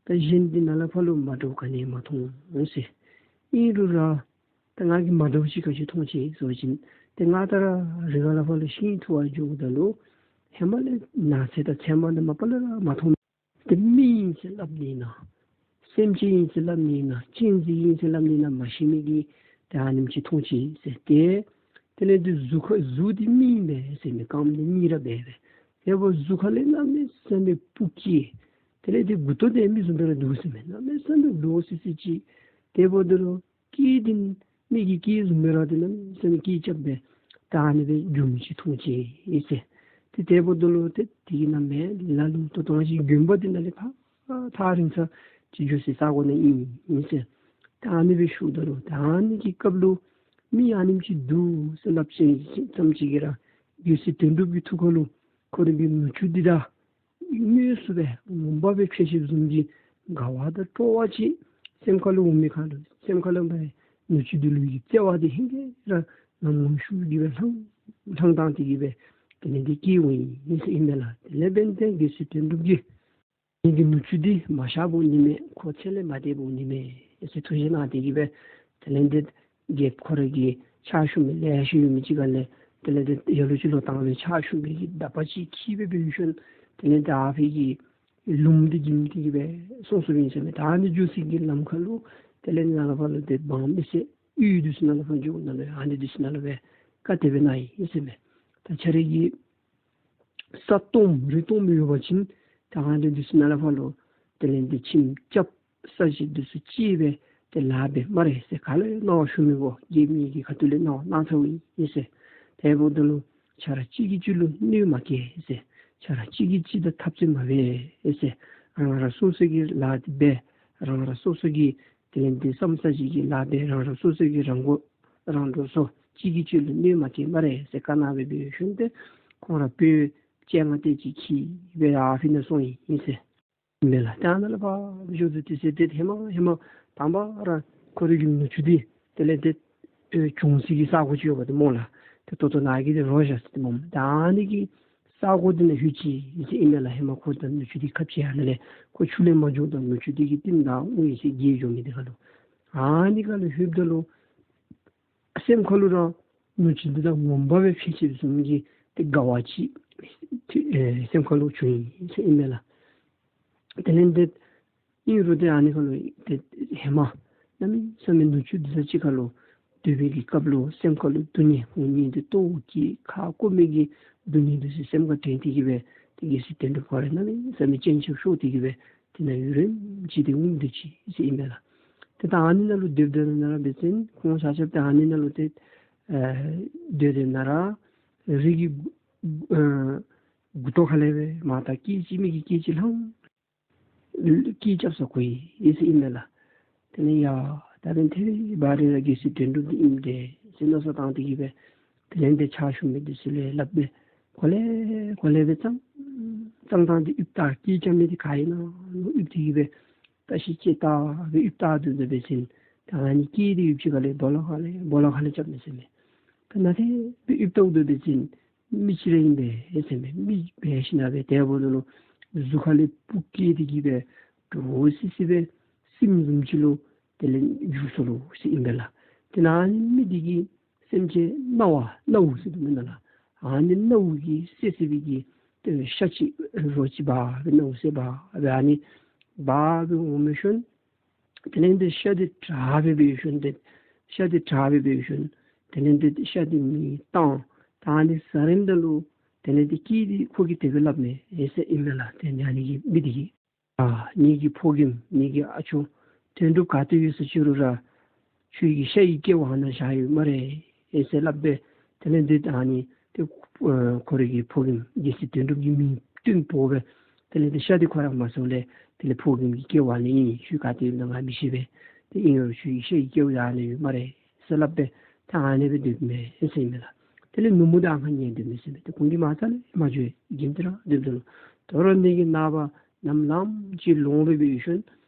ད་གཞན་འདི་ནཱ་ལས་ཕར་ལུ་མ་འདྲཝ་ག་ནི་ཡང་མ་མཐོང་ཟེར། ཨིན་རུང་ར་ད་ང་གིས་མ་འདྲཝ་ཅིག་ག་ཅི་མཐོང་ཅི་ཟེར་བ་ཅིན་ཏེ་ང་ད་ར་རི་སྒང་ལས་ཕར་ལུ་ཤིང་འཐུ་བར་འགྱོཝ་ད་ལུ་ཧེ་མ་ལས་ནགས་ཚལ་དང་ཚལ་མ་འདི་མ་པ་ལས་ར་མ་མཐོང་། ཏེ་མི་ཨིན་ཟེར་སླབ་ནི་ཨིན་ན་སེམས་ཅན་ཨིན་ཟེར་སླབ་ནི་ཨིན་ན་གཅན་གཟན་ཨིན་ཟེར་སླབ་ནི་ཨིན་ན་མ་ཤེས་མི་གིས་ཏེ་ཨ་ནེམ་ཅིག་མཐོང་ཅི་ཟེར། ཏེ་དེ་ལས་ཏེ་གཟུགས་ཁ་གཟུགས་འདི་མི་ཨིན་པས་ཟེར་མས། རྐངམ་འདི་མི་ར་འབད་བས། དེ་འབདཝ་གཟུགས་ཁ་ལས་གནམ་མེད་ས་མེད་སྤུ་སྐྱེས། དེ་ལས་ཏེ་མགུ་ཏོ་འདི་མི་བཟུམ་སྦེ་ར་འདུག་ཟེར་མས། གནམ་མེད་ས་མེད་ལོག་སི་སི་ཅིག། དེ་འབདཝ་ད་ལུ་སྐད་འདི་མི་གི་སྐད་བཟུམ་སྦེ་ར་ཏེ་གནམ་མེད་ས་མེད་སྐད་རྐྱབ་སྦེ་ད་ཨ་ནི་སྦེ་རྒྱུག་མི་ཅིག་མཐོང་ཅི་ཟེར། ཏེ་དེ་འབདཝ་ད་ལུ་ཏེ་དེ་གི་ནང་མེད་ལ་ལུ་ད་ལྟོ་ང་བཅས་དགོན་པ་འདི་ནང་ལས་ཕར་ཐག་རིང་ས་ཅིག་འགྱོ་སའི་ས་གོ་ནང་ཨིན་ཨིན་ཟེར། ད་ཨ་ནི་སྦེ་ཞུཝ་ད་ལུ་ད་ཨ་ནི་གི་སྐབས་ལུ་མི་ཨ་ནེམ་ཅིག་འདུག་ཟེར་སླབ་ཅི་ཙམ་ཅིག་གིས་ར་རྒྱལ་སྲས་དོན་གྲུབ་ཀྱི་ཐུགས་ཁ་ལུ་ཁོ་རའི་གི་ནུ་གཅུང་འདི་དང་དངོས་སུ་སྦེ་ངོ་མ་སྦེ་ཕྱད་ཕྱདཔ་བཟུམ་གྱི་དགའ་བ་དང་སྤྲོ་བ་ཅིག་སེམས་ཁ་ལུ་འོང་མི་ཁར་ལུ་སེམས་ཁ་ལུ་སྦེ་ནུ་གཅུང་འདི་ལུ་གི་བརྩེ་བ་འདི་ཧིང་གིས་ར་ངམ་ངམ་ཤུགས་ཀྱིས་སྦེ་ལྷང་ལྷང་བཏང་སྟེ་གི་སྦེ་དེ་ལས་འདི་སྐྱེ་འོང་ཡི་ཟེར་ཨིན་མས་ལགས། དེ་ལས་འབདན་ཏེ་རྒྱལ་སྲས་དོན་གྲུབ་ཀྱིས་ངེ་གི་ནུ་གཅུང་འདི་མ་གཤགས་པ་འོང་ནི་མས། ཁོ་ཚེ་ལས་མ་འདས་པ་འོང་ནི་མས་ཟེར་ཐུགས་བཞེད་གནང་སྟེ་གི་སྦེ་དེ་ལས་འདི་རྒྱལཔོ་ཁོ་ར་གི་ཕྱག་ཞུ་མི་ལེ་ཤ་ཡོད་མི་ཅིག་ཁ་ལས་དེ་ལས་འདི་ལ་ལུ་ཅིག་ལོག་བཏང་སྦེ་ཕྱག་ཞུ་མི་གི་དག་པ་ཅིག་འཁྱིད་སྦེ་འབད་ཞིནམ་དེ་ལས་འདི་ཨ་ཕི་གི་ལུངམ་འདི་བྱིན་ཏེ་གི་སྦེ་སོང་སོངམ་ཨིན་ཟེར་མས། ད་ཨ་ནི་འགྱོ་སའི་གི་ལམ་ཁ་ལུ་དེ་ལས་ནཱ་ལས་ཕར་ལུ་ཏེ་འབངས་མི་སེར་གཡུས་འདི་ཚུ་ནང་ལས་ཕར་འགྱོཝ་ད་ལུ་ཨ་ནི་འདི་ཚུ་ནང་ལུ་སྦེ་བཀའ་དེ་སྦེ་གནང་ཡི་ཟེར་མས། ད་ཁྱོད་རའི་གི་ས་སྟོངམ་རི་སྟོངམ་ཡོད་པ་ཅིན་ད་ཨ་ནི་འདི་ཚུ་ནང་ལས་ཕར་ལུ་དེ་ལས་འདི་ཁྱིམ་རྐྱབ་ས་གཞི་འདི་ཚུ་ཅིག་སྦེ་ཏེ་ལཱ་འབད་སྨ་རེ་ཟེར་ག་ལུ་ཡང་གནང་བ་ཞུ་མི་དགོ། རྒྱལཔོ་ངེ་གི་ཁ་ཐུག་ལས་གནང་བ་གནང་ཚརཝ་ཨིན་ཟེར། དེ་འབདཝ་ད་ལུ་ཆ་ར་གཅིག་གིས་གཅིག་ལུ་གནོད་མ་བསྐྱལ་ཟེར། ཆ་ར་གཅིག་གིས་གཅིག་དང་འཐབ་རྩོད་མ་འབད་ཟེར། རང་རང་སོ་སོ་གི་ལཱ་འདི་འབད། རང་རང་སོ་སོ་གི་དེ་ལས་འདི་བསམ་ས་གཞི་གི་ལཱ་འབད། རང་རང་སོ་སོ་གི་རང་མགོ་རང་འདྲོངས་སོང་། གཅིག་གིས་གཅིག་ལུ་གནོད་མ་བསྐྱལ་སྨ་རེ་ཟེར་བཀའ་གནང་སྦེ་འབད་ཞིནམ་ཏེ་ཁོང་ར་སྤོས་སྤྱན་སྔ་ཏེ་ཅིག་འཁྱིད་སྦེ་ཨ་ཕི་ནང་སོང་ཡི་ཟེར་མས་ལགས། ད་ཨ་ནཱ་ལས་ཕར་འགྱོ་དོ་དེ་ཚེ་ཏེ་ཧེ་མ་ཧེ་མ་དང་པ་ར་ཁོ་རའི་གི་ནུ་གཅུང་འདི་དེ་ལས་ཏེ་ཨེ་བྱོན་སའི་གི་ས་གོ་ཅིག་ཡོདཔ་འདི་སྨོ་ལགས། ཏེ་ད་ལྟོ་ནཱ་གི་འདི་རོ་བཞག་ས་འདི་སྨོ། ད་ཨ་ནི་གི་ས་གོ་འདི་ནང་ལྷོད་ཅི་ཟེར་ཨིན་མས་ལགས། ཧེ་མ་ཁོ་དང་ནུ་གཅུང་འདི་ཁ་འཕྱལ་ཡར་ནཱ་ལས་ཁོ་ཆུ་ལེན་པར་འགྱོཝ་ད་ནུ་གཅུང་འདི་གིས་རྟིང་བདའ་འོང་ཡི་ཟེར་བརྒལ་འགྱོ་མི་འདི་ཁར་ལུ་ཨ་ནི་ཁར་ལུ་ལྷོདཔ་ད་ལུ་སེམས་ཁར་ལུ་ར་ནུ་གཅུང་འདི་དང་ངོ་མ་སྦེ་ཕྱད་ཕྱདཔ་བཟུམ་གྱི་ཏེ་དགའ་བ་ཅིག་ཏེ་ཨེ་སེམས་ཁར་ལུ་བྱུང་ཡི་ཟེར་ཨིན་མས་ལགས། དེ་ལས་འདི་ཨིན་རུང་ཏེ་ཨ་ནི་ཁར་ལུ་ཏེ་ཧེ་མ་གནམ་མེད་ས་མེད་ནུ་གཅུང་འདི་དང་གཅིག་ཁར་ལུ་སྡོད་པའི་གི་སྐབས་ལུ་སེམས་ཁར་ལུ་སྡུག་བསྔལ་ཕོ་ཉ་འདི་ལྟོཝ་བཀྱེས་ཁ་སྐོམ་མི་གི་སྡུག་བསྔལ་འདི་ཚུ་སེམས་ཁར་དྲན་ཏེ་གི་སྦེ་ཏེ་རྒྱལ་སྲས་དོན་གྲུབ་ཁོ་ར་གནམ་མེད་ས་མེད་སྤྱན་ཆབ་ཤོར་ཏེ་གི་སྦེ་དེ་ནང་ཡུན་རིངམོ་ཅིག་ཏེ་ངུ་སྡོད་ཅི་ཟེར་ཨིན་མས་ལགས། ཏེ་ད་ཨ་ནི་ནང་ལུ་སྡོདཔ་ད་ནང་ར་འབད་བ་ཅིན་ཁོང་ཆ་ཁྱབ་ཏེ་ཨ་ནི་ནང་ལུ་ཏེ་ཨེ་སྡོད་དེ་ནང་ར་རི་གི་ཨེ་མགུ་ཏོ་ཁ་ལས་སྦེ་མར་ད་སྐད་ཅིག་མི་གི་སྐད་ཅིག་ལྷང་སྐད་རྐྱབ་ས་གོ་ཡི་ཟེར་ཨིན་མས་ལགས། དེ་ལས་ཡ་ད་འབདན་ཐད་རི་བ་རི་ར་རྒྱལ་སྲས་དོན་གྲུབ་འདི་ཨིནམ་འདྲས་ཟེར་མནོ་བསམ་བཏང་སྟེ་གི་སྦེ་དེ་ལས་འདི་ཕྱག་ཞུ་མི་འདི་ཚུ་ལུ་སླབ་སྦེ་གོ་ལེ་གོ་ལེ་སྦེ་ཙང་ཙང་ཙང་འདི་ཨིབ་ད་སྐད་རྐྱབ་མི་འདི་ག་ཨིན་ན་ལོ་ཨིབ་སྟེ་གི་སྦེ་ བརྟག་ཤིང་ཅིག་བལྟ་སྦེ་ཡིབ་བལྟ་སྡོད་སྡོད་པ་ཅིན་ད་ཨ་ནི་སྐད་འདི་ཡུདཔ་ཅིག་ཁ་ལས་སྦོ་ལོགས་ཁ་ལས་སྦོ་ལོགས་ཁ་ལས་རྐྱབ་མས་ཟེར་མས། ད་ནཱ་དེ་སྦེ་ཡིབ་བལྟཝ་སྡོད་པ་ཅིན་མི་ཅིག་ར་ཨིན་པས་ཟེར་མས། མི་འབད་ཞིན་ན་སྦེ་དེ་འབདཝ་ད་ལུ་གཟུགས་ཁ་ལས་སྤུ་སྐྱེས་ཏེ་གི་སྦེ་འདྲོག་སི་སི་སྦེ་སྲིནམོ་བཟུམ་ཅིག་ལུ་དེ་ལས་འགྱུར་སོ་ལོ་ཟེར་ཨིན་པས་ལགས། དེ་ནང་ཨ་ནི་མི་འདི་གི་སེམས་ཅན་རྣ་བ་རྣ་བུག་ཟེར་དོ་མེན་ན་ལགས། ཨ་ནི་རྣ་བུག་གི་སེར་སེར་བའི་གི་ཤ་ཅིག་རོ་ཅིག་འབག་སྦེ་རྣ་བུག་སེར་འབག་སྦེ་ཨ་ནི་འབག་སྦེ་འོང་མི་ཤུལ་དེ་ལས་འདི་ཤ་འདི་དྲག་སྦེ་འབད་ཤུལ་ཏེ་ཤ་འདི་དྲག་སྦེ་འབད་ཤུལ་དེ་ལས་འདི་ཤ་འདི་མེ་བཏང་། ད་ཨ་ནི་ཟ་རནམ་ད་ལུ་དེ་ལས་འདི་སྐད་འདི་ཁོ་གིས་དེ་སྦེ་སླབ་མས་ཟེར་ཨིན་མས་ལགས། དེ་ནི་ཨ་ནི་གི་མི་འདི་གིས། ཨ་ངེ་གི་ཕོ་རྒནམ་ངེ་གི་ཨ་ཅོ་དོན་གྲུབ་ག་ཏེ་ཡོད་ས་ཅི་རུང་ར་ཁྱོད་ཀྱི་ཤ་ཡི་སྐལཝ་ཨ་ནཱ་བཞག་ཡོད་སྨ་རེ་ཟེར་སླབ་སྦེ་དེ་ལས་འདི་ཨ་ནི་ཏེ་ཁོ་རའི་གི་ཕོ་རྒནམ་རྒྱལ་སྲས་དོན་གྲུབ་ཀྱི་མིང་བཏོན་འབོ་སྦེ་དེ་ལས་འདི་ཤ་འདི་ཁོ་ར་མ་ཟ་ལས་དེ་ལས་ཕོ་རྒནམ་གྱི་སྐལཝ་ཨ་ནི་ཨིན། ཁྱོད་ག་ཏེ་ཡོད་ན་ང་མི་ཤེས་པས། ཏེ་ཨིན་རུང་ཁྱོད་ཀྱི་ཤ་ཡི་སྐལཝ་ཨ་ནཱ་ཡོད་སྨ་རེ་ཟེར་སླབ་སྦེ་ད་ཨ་ནི་སྦེ་སྡོདཔ་མས་ཟེར་ཨིན་མས་ལགས། དེ་ལས་ནུབ་མོ་ད་ཨ་ནཱ་ཉལ་སྡོདཔ་མས་ཟེར་མས། ཏེ་ཁོང་གིས་མ་ཚད་ལས་མ་འགྱོ་བརྒྱལ་ཏེ་ར་སྡོདཔ་ད་ལུ་དོ་རུང་ངེ་གི་ནངས་པ་ནམ་ལངམ་ཅིག་ལོང་སྦེ་འབད་ཤུལ་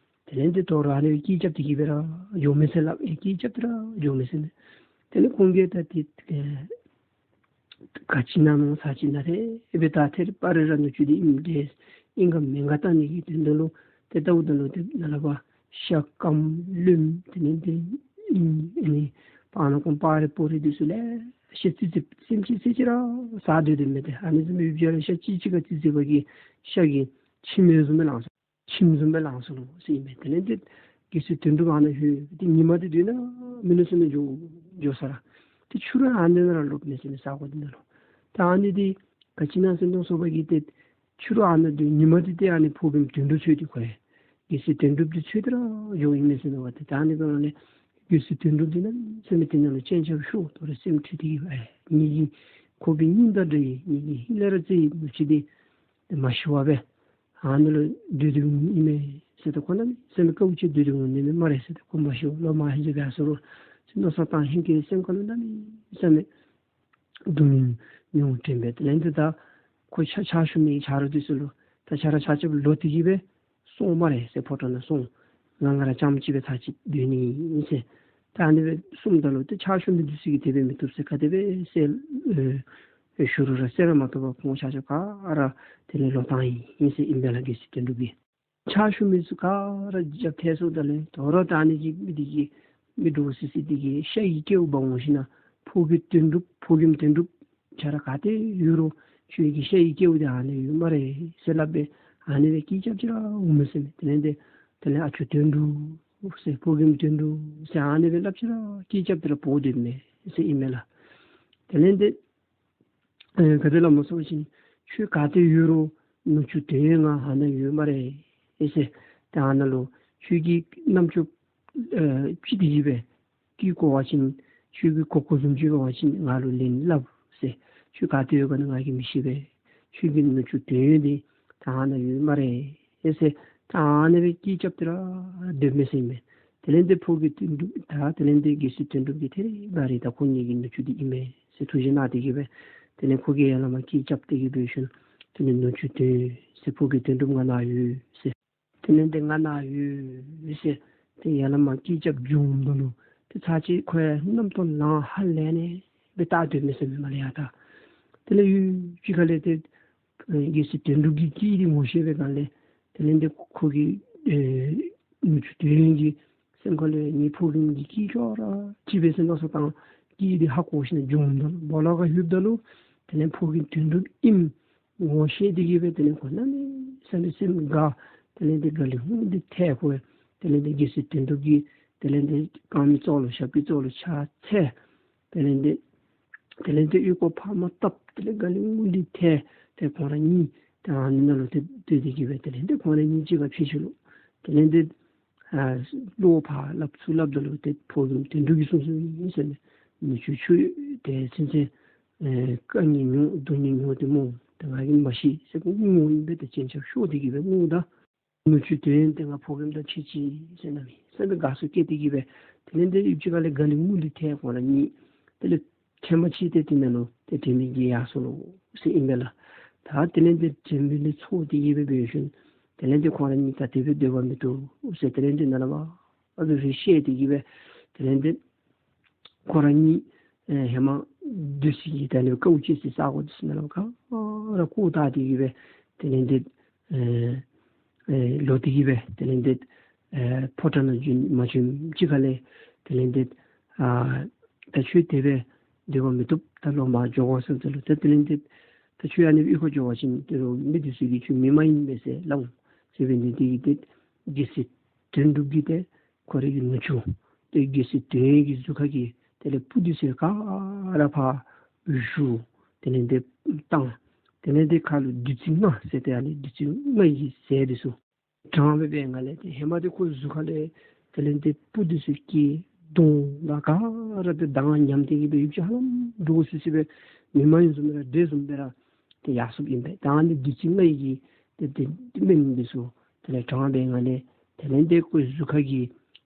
དེ་ལས་འདི་དོ་རུང་ཨ་ནི་སྐད་རྐྱབ་སྟེ་གི་སྦེ་ར་འགྱོཝ་མས་ཟེར་སླབ། ཨེ་སྐད་རྐྱབ་སྟེ་ར་འགྱོཝ་མས་ཟེར་མས། དེ་ལས་ཁོང་གིས་ད་ཏེ་ཨེ་ག་ཅི་ཨིན་ན་མནོ་ས་ཅིག་ཨིན་ན་ཏེ་ཨེ་སྦེ་ད་ཐད་རི་བ་རི་ར་ནུ་གཅུང་འདི་ཨིནམ་འདྲས་ཨིན་ག་མེན་ག་བལྟ་ནི་གི་དོན་དག་ལུ་ཏེ་བལྟཝ་ད་ལུ་ཏེ་ནཱ་ལས་ཕར་ཤ་སྐམ་རློནམ་དེ་ལས་འདི་ཨིན་ཨ་ནི་སྤང་ལྗོངས་ཁོང་སྤ་རི་སྤོ་རི་འདི་ཚུ་ལེ་ཤ་ཙི་ཙི་སེམས་ཅན་ཚུ་ཅིག་ར་ཟ་སྡོད་དོ་མས། ཏེ་ཨ་ནི་བཟུམ་སྦེ་ཡུདཔ་ཅིག་ཁ་ལས་ཤ་ཅིག་ཅིག་ག་ཙི་ཙི་བ་གི་ཤ་གི་ཁྱིམ་བཟུམ་སྦེ་ལང་སོ་ཁྱིམ་བཟུམ་སྦེ་ལང་སོ་ལོ་ཟེར་ཨིན་མས། དེ་ལས་འདི་རྒྱལ་སྲས་དོན་གྲུབ་ཨ་ནཱ་ལྷོད། ཏེ་ཉི་མ་འདི་སྡོད་ན་མི་ནུས་ས་མས། འགྱོ་འགྱོ་ས་ར་ཏེ་ཕྱི་རུ་ཨ་ནཱ་ལུ་ར་ལོག་མས་ཟེར་མས། ས་གོ་འདི་ནང་ལུ། ད་ཨ་ནི་འདི་ག་ཅི་ཨིན་ན་ཟེར་མནོ་སོང་བ་གིས་ཏེ་ཕྱི་རུ་ཨ་ནཱ་སྡོད་ཉི་མ་འདི་ཏེ་ཨ་ནི་ཕོ་རྒནམ་དོན་གྲུབ་འཚོལ་ཏེ་ཁོ་ཡང་རྒྱལ་སྲས་དོན་གྲུབ་འདི་འཚོལ་ཏེ་ར་འགྱོཝ་ཨིན་མས་ཟེར་མནོ་བ་ཏེ། ད་ཨ་ནི་འབདཝ་ལས་རྒྱལ་སྲས་དོན་གྲུབ་འདི་གནམ་མེད་ས་མེད་དེ་ནང་ལུ་སྤྱན་ཆབ་ཤོར། དོ་རུང་སེམས་འཁྲུལ་ཏེ་གི་སྦེ་ངེ་གི་ཁོག་པའི་སྙིང་དང་འདྲ་བའི་ངེ་གི་ཧིང་ལས་ར་བརྩེ་བའི་ནུ་གཅུང་འདི་ཏེ་མ་ཤི་བར་སྦེ་ཨ་ནཱ་ལུ་སྡོད་དེ་འོང་ནི་ཨིན་མས་ཟེར། ཏེ་ཁོ་གནམ་མེད་ས་མེད་དཀའཝ་སྤྱད་སྡོད་དེ་འོང་ནི་མས་སྨ་རེ་ཟེར། ཏེ་ཁོ་མ་ཤིཝ་ལོ་མང་ཧེང་ཅིག་འབད་སོང་རུང་ཟེར་མནོ་བསམ་བཏང་ཧིང་གི་སེམས་ཁ་ལུ་གནམ་མེད་ས་མེད་སྡུག་བསྔལ་མྱོང་དྲན་པས། དེ་ལས་འདི་ད་ཁོ་ཕྱག་ཕྱག་ཞུ་མི་ཆ་རོགས་འདི་ཚུ་ལུ་ད་ཁྱོད་ར་ཕྱག་ཕྱག་ལོག་སྟེ་གི་སྦེ་སོང་སྨ་རེ་ཟེར། ཕོ་བྲང་ནང་སོང་། ང་ང་ར་རྐྱངམ་ཅིག་སྦེ་ཚར་ཅིག་སྡོད་ནི་ཨིན་ཟེར། ད་ཨ་ནི་སྦེ་གསུངམ་ད་ལུ་ཏེ་ཕྱག་ཞུ་མི་འདི་ཚུ་གིས་དེ་སྦེ་མི་བཏུབ་ཟེར་ག་དེ་སྦེ་ཟེར་ཨེ་ཞུ་རུང་ར་ཟེར་ར་མ་བཏུབ་པར་ཁོང་ཆ་ཁྱབ་ག་ར་དེ་ལས་ལོག་བཏང་ཡི་ཨིན་ཟེར་ཨིན་པས་ལགས། རྒྱལ་སྲས་དོན་གྲུབ་ཀྱིས་ཕྱག་ཞུ་མི་ཚུ་ག་ར་རྒྱབ་ཐལ་སོངམ་ད་ལས་དོ་རུང་ད་ཨ་ནི་གི་མི་འདི་གིས་མི་འདྲོག་སི་སི་འདི་གིས་ཤ་ཡི་སྐལཝ་འབག་འོང་ཞིན་ན་ཕོ་རྒནམ་དོན་གྲུབ་ཕོ་རྒནམ་དོན་གྲུབ་ཁྱོད་ར་ག་ཏེ་ཡོད་རུང་ཁྱོད་ཀྱི་ཤ་ཡི་སྐལཝ་འདི་ཨ་ནཱ་ཡོད་སྨ་རེ་ཟེར་སླབ་སྦེ་ཨ་ནི་སྦེ་སྐད་རྐྱབ་ཅི་ར་འོང་མས་ཟེར་མས། དེ་ལས་འདི་དེ་ལས་ཨ་ཅོ་དོན་གྲུབ་ཟེར་ཕོ་རྒནམ་དོན་གྲུབ་ཟེར་ཨ་ནི་སྦེ་སླབ་ཅི་ར་སྐད་རྐྱབ་སྟེ་ར་འབོ་སྡོདཔ་མས་ཟེར་ཨིན་མས་ལགས། དེ་ལས་འདི་ཨེ་ག་དེ་སླབ་མས་ཟེར་བ་ཅིན་ཁྱོད་ག་ཏེ་ཡོད་རུང་ནུ་གཅུང་དོན་ཡོད་ང་ཨ་ནཱ་ཡོད་སྨ་རེ་ཟེར། ཏེ་ཨ་ནཱ་ལུ་ཁྱོད་ཀྱི་རྣམ་ཅོ་ཨེ་ཕྱེ་སྟེ་གི་སྦེ་སྐད་གོ་བ་ཅིན་ཁྱོད་ཀྱི་གོ་སྐུ་བཟུམ་ཅིག་གོ་བ་ཅིན་ང་ལུ་ལན་སླབ་ཟེར། ཁྱོད་ག་ཏེ་ཡོད་ག་ནི་ང་གིས་མི་ཤེས་པས། ཁྱོད་ཀྱི་ནུ་གཅུང་དོན་ཡོད་འདི་ད་ཨ་ནཱ་ཡོད་སྨ་རེ་ཟེར། ད་ཨ་ནི་སྦེ་སྐད་རྐྱབ་སྟེ་ར་སྡོདཔ་མས་ཟེར་ཨིན་མས། དེ་ལས་འདི་ཕོ་རྒནམ་དོན་གྲུབ་ད་དེ་ལས་འདི་རྒྱལ་སྲས་དོན་གྲུབ་ཀྱིས་ཐད་རི་བ་རི་ད་ཁོ་ངེ་གི་ནུ་གཅུང་འདི་ཨིན་མས་ཟེར་ཐུགས་བཞེད་གནང་སྟེ་གི་སྦེ་དེ་ལས་ཁོ་གིས་ཡར་ལས་མར་སྐད་རྐྱབ་སྟེ་གི་འབད་ཞིན་དེ་ལས་ནུ་གཅུང་དོན་ཟེར་ཕོ་རྒནམ་དོན་གྲུབ་ང་ནཱ་ཡོད་ཟེར། དེ་ལས་འདི་ང་ནཱ་ཡོད་ཟེར་ཏེ་ཡར་ལས་མར་སྐད་རྐྱབ་འགྱོཝ་ད་ལུ་ཏེ་ཚར་ཅིག་ཁོ་ཡང་རྣམ་རྟོག་ལངས་ཧ་ལས་ནི་སྦེ་བལྟ་སྡོདཔ་མས་ཟེར་མས་སྨ་རེ་ཡ་ད། དེ་ལས་ཡུདཔ་ཅིག་ཁ་ལས་ཏེ་ཨེ་རྒྱལ་སྲས་དོན་གྲུབ་ཀྱི་སྐད་འདི་ངོ་ཤེས་པའི་སྒང་ལས་དེ་ལས་འདི་ཁོ་གིས་ཨེ་ནུ་གཅུང་དོན་གྱི་སེམས་ཁ་ལུ་ངེའི་ཕོ་རྒནམ་གྱི་སྐད་ཅོག་ར་གཅིག་པས་ཟེར་མནོ་བསམ་བཏང་། སྐད་འདི་ཧ་གོ་ཞིན་ན་འགྱོཝ་ད་ལུ་སྦོ་ལོགས་ཁར་ལྷོདཔ་ད་ལུ་དེ་ལས་ཕོ་རྒནམ་དོན་གྲུབ་ཨིནམ་ངོ་ཤེས་ཏེ་གི་སྦེ་དེ་ལས་ཁོ་གནམ་མེད་ས་མེད་སེམས་དགའ། དེ་ལས་འདི་དགའ་ལི་ངུ་འདི་ཐལ། ཁོ་དེ་ལས་འདི་རྒྱལ་སྲས་དོན་གྲུབ་ཀྱི་དེ་ལས་འདི་རྐངམ་གི་རྩ་ལུ་ཞབས་ཀྱི་རྩ་ལུ་ཕྱག་འཚལ། དེ་ལས་འདི་དེ་ལས་འདི་ཨོལ་ལྐོག་ཕར་མར་བཏབ། དེ་ལས་དགའ་ལི་ངུ་ལི་ཐལ། ཏེ་ཁོང་ར་གཉིས་ཏེ་ཨ་ནི་ནང་ལུ་ཏེ་སྡོད་དེ་གི་སྦེ་དེ་ལས་འདི་ཁོང་ར་གཉིས་གཅིག་ཁར་ཕྱད་ཅི་ལོ། དེ་ལས་འདི་ཨ་བློ་ཕར་སླབ་ཚུར་སླབ་ད་ལུ་ཏེ་ཕོ་རྒནམ་དོན་གྲུབ་ཀྱིས་གསུངས་གསུངསམ་ཨིན་ཟེར་ནི། ནུ་གཅུང་ཁྱོད་ཏེ་ཚུན་ཚོད་ཨེ་དཀའ་ངལ་མྱོང་སྡུག་བསྔལ་མྱོང་སྟེ་སྨོ། ཏེ་ང་གིས་མ་ཤེས་ཟེར་ཁོ་ངུ་ངུ་ཨིན་པས། ཏེ་སྤྱན་ཆབ་ཤོར་ཏེ་གི་སྦེ་ངུཝ་ད་ནུ་གཅུང་དོན་ཏེ་ང་ཕོ་རྒནམ་དང་ཕྱད་ཅི་ཟེར་གནམ་མེད་ས་མེད་དགའ་ཚོར་སྐྱེས་ཏེ་གི་སྦེ་དེ་ལས་འདི་ཡུདཔ་ཅིག་ཁ་ལས་དགའ་ལི་ངུ་ལི་ཐལ། ཁོང་ར་གཉིས་དེ་ལས་ཕྲལ་མ་ཅིག་ཏེ་དེ་ནང་ལུ་ཏེ་དྲན་མེད་ཀྱིས་ཡར་སོ་ལོ་ཟེར་ཨིན་པས་ལགས། ད་དེ་ལས་འདི་དྲན་མེད་ལས་ཚོར་ཏེ་གི་སྦེ་འབད་ཞིན་ དེ་ལས་འདི་ཁོང་ར་གཉིས་ད་དེ་སྦེ་སྡོད་པ་མི་བཏུབ་ཟེར། དེ་ལས་འདི་ནཱ་ལས་མར་ཨ་ཙི་རེ་བཤད་དེ་གིས་སྦེ་དེ་ལས་འདི་ཁོང་ར་གཉིས་ཨེ་ཧེ་མ་སྡོད་ས་གི་ད་ལས་དཀའཝ་སྤྱད་སའི་ས་གོ་འདི་ཚུ་ནཱ་ལས་མར་ག་ར་བཀོག་བཏང་སྟེ་གིས་སྦེ་དེ་ལས་འདི་ཨེ་ཨེ་ལོག་སྟེ་གིས་སྦེ་དེ་ལས་འདི་ཨེ་ཕོ་བྲང་ནང་འབྱོན་མ་བྱོན་ཅིག་ཁར་ལས་དེ་ལས་འདི་ཨ་ད་ཁྱོད་དེ་སྦེ་སྡོད་པ་མི་བཏུབ། ད་ལོག་མར་འགྱོ་དགོ་ཟེརཝ་ད་ལུ་ད་དེ་ལས་འདི་ད་ཁྱོད་ཨ་ནི་སྦེ་གཡུས་ཁར་འགྱོ་བ་ཅིན་དེ་ལུ་མི་འདི་ཚུ་གིས་ཁྱོད་མི་མ་ཡིན་པས་ཟེར་སླབ་འོང་ཟེར་སྦེ་ནི་དེ་གིས་ཏེ་རྒྱལ་སྲས་དོན་གྲུབ་ཀྱིས་ཏེ་ཁོ་རའི་གི་ནུ་གཅུང་ཏེ་རྒྱལ་སྲས་དོན་ཡོད་ཀྱི་གཟུགས་ཁ་གི་དེ་ལས་སྤུ་འདི་ཚུ་ག་ར་ཕར་བཤུ། དེ་ལས་འདི་བཏང་། དེ་ལས་འདི་ཁ་ལུ་བདུད་རྩི་ལྔ་ཟེར་ཏེ་ཨ་ནི་བདུད་རྩི་ལྔ་ཡི་ཟས་འདི་ཚུ་དྲངས་སྦེ་འབད་བའི་སྒང་ལས་ཏེ་ཧེ་མ་འདི་ཁོ་གཟུགས་ཁ་ལས་དེ་ལས་འདི་སྤུ་འདི་ཚུ་སྐྱེས་གདོང་དང་ག་ར་ཏེ་མདངས་ཉམས་ཏེ་གིས་སྦེ་ཡུདཔ་ཅིག་ཧ་ལམ་འདྲོག་སི་སི་སྦེ་མི་མ་ཡིན་བཟུམ་སྦེ་ར་འདྲེ་བཟུམ་སྦེ་ར་ཏེ་ཡར་སོཔ་ཨིན་པས། ད་ཨ་ནི་བདུད་རྩི་ལྔ་ཡི་གི་ཏེ་ཏེ་སྨན་འདི་ཚུ་དེ་ལས་དྲངས་པའི་སྒང་ལས་དེ་ལས་འདི་ཁོའི་གཟུགས་ཁ་གི་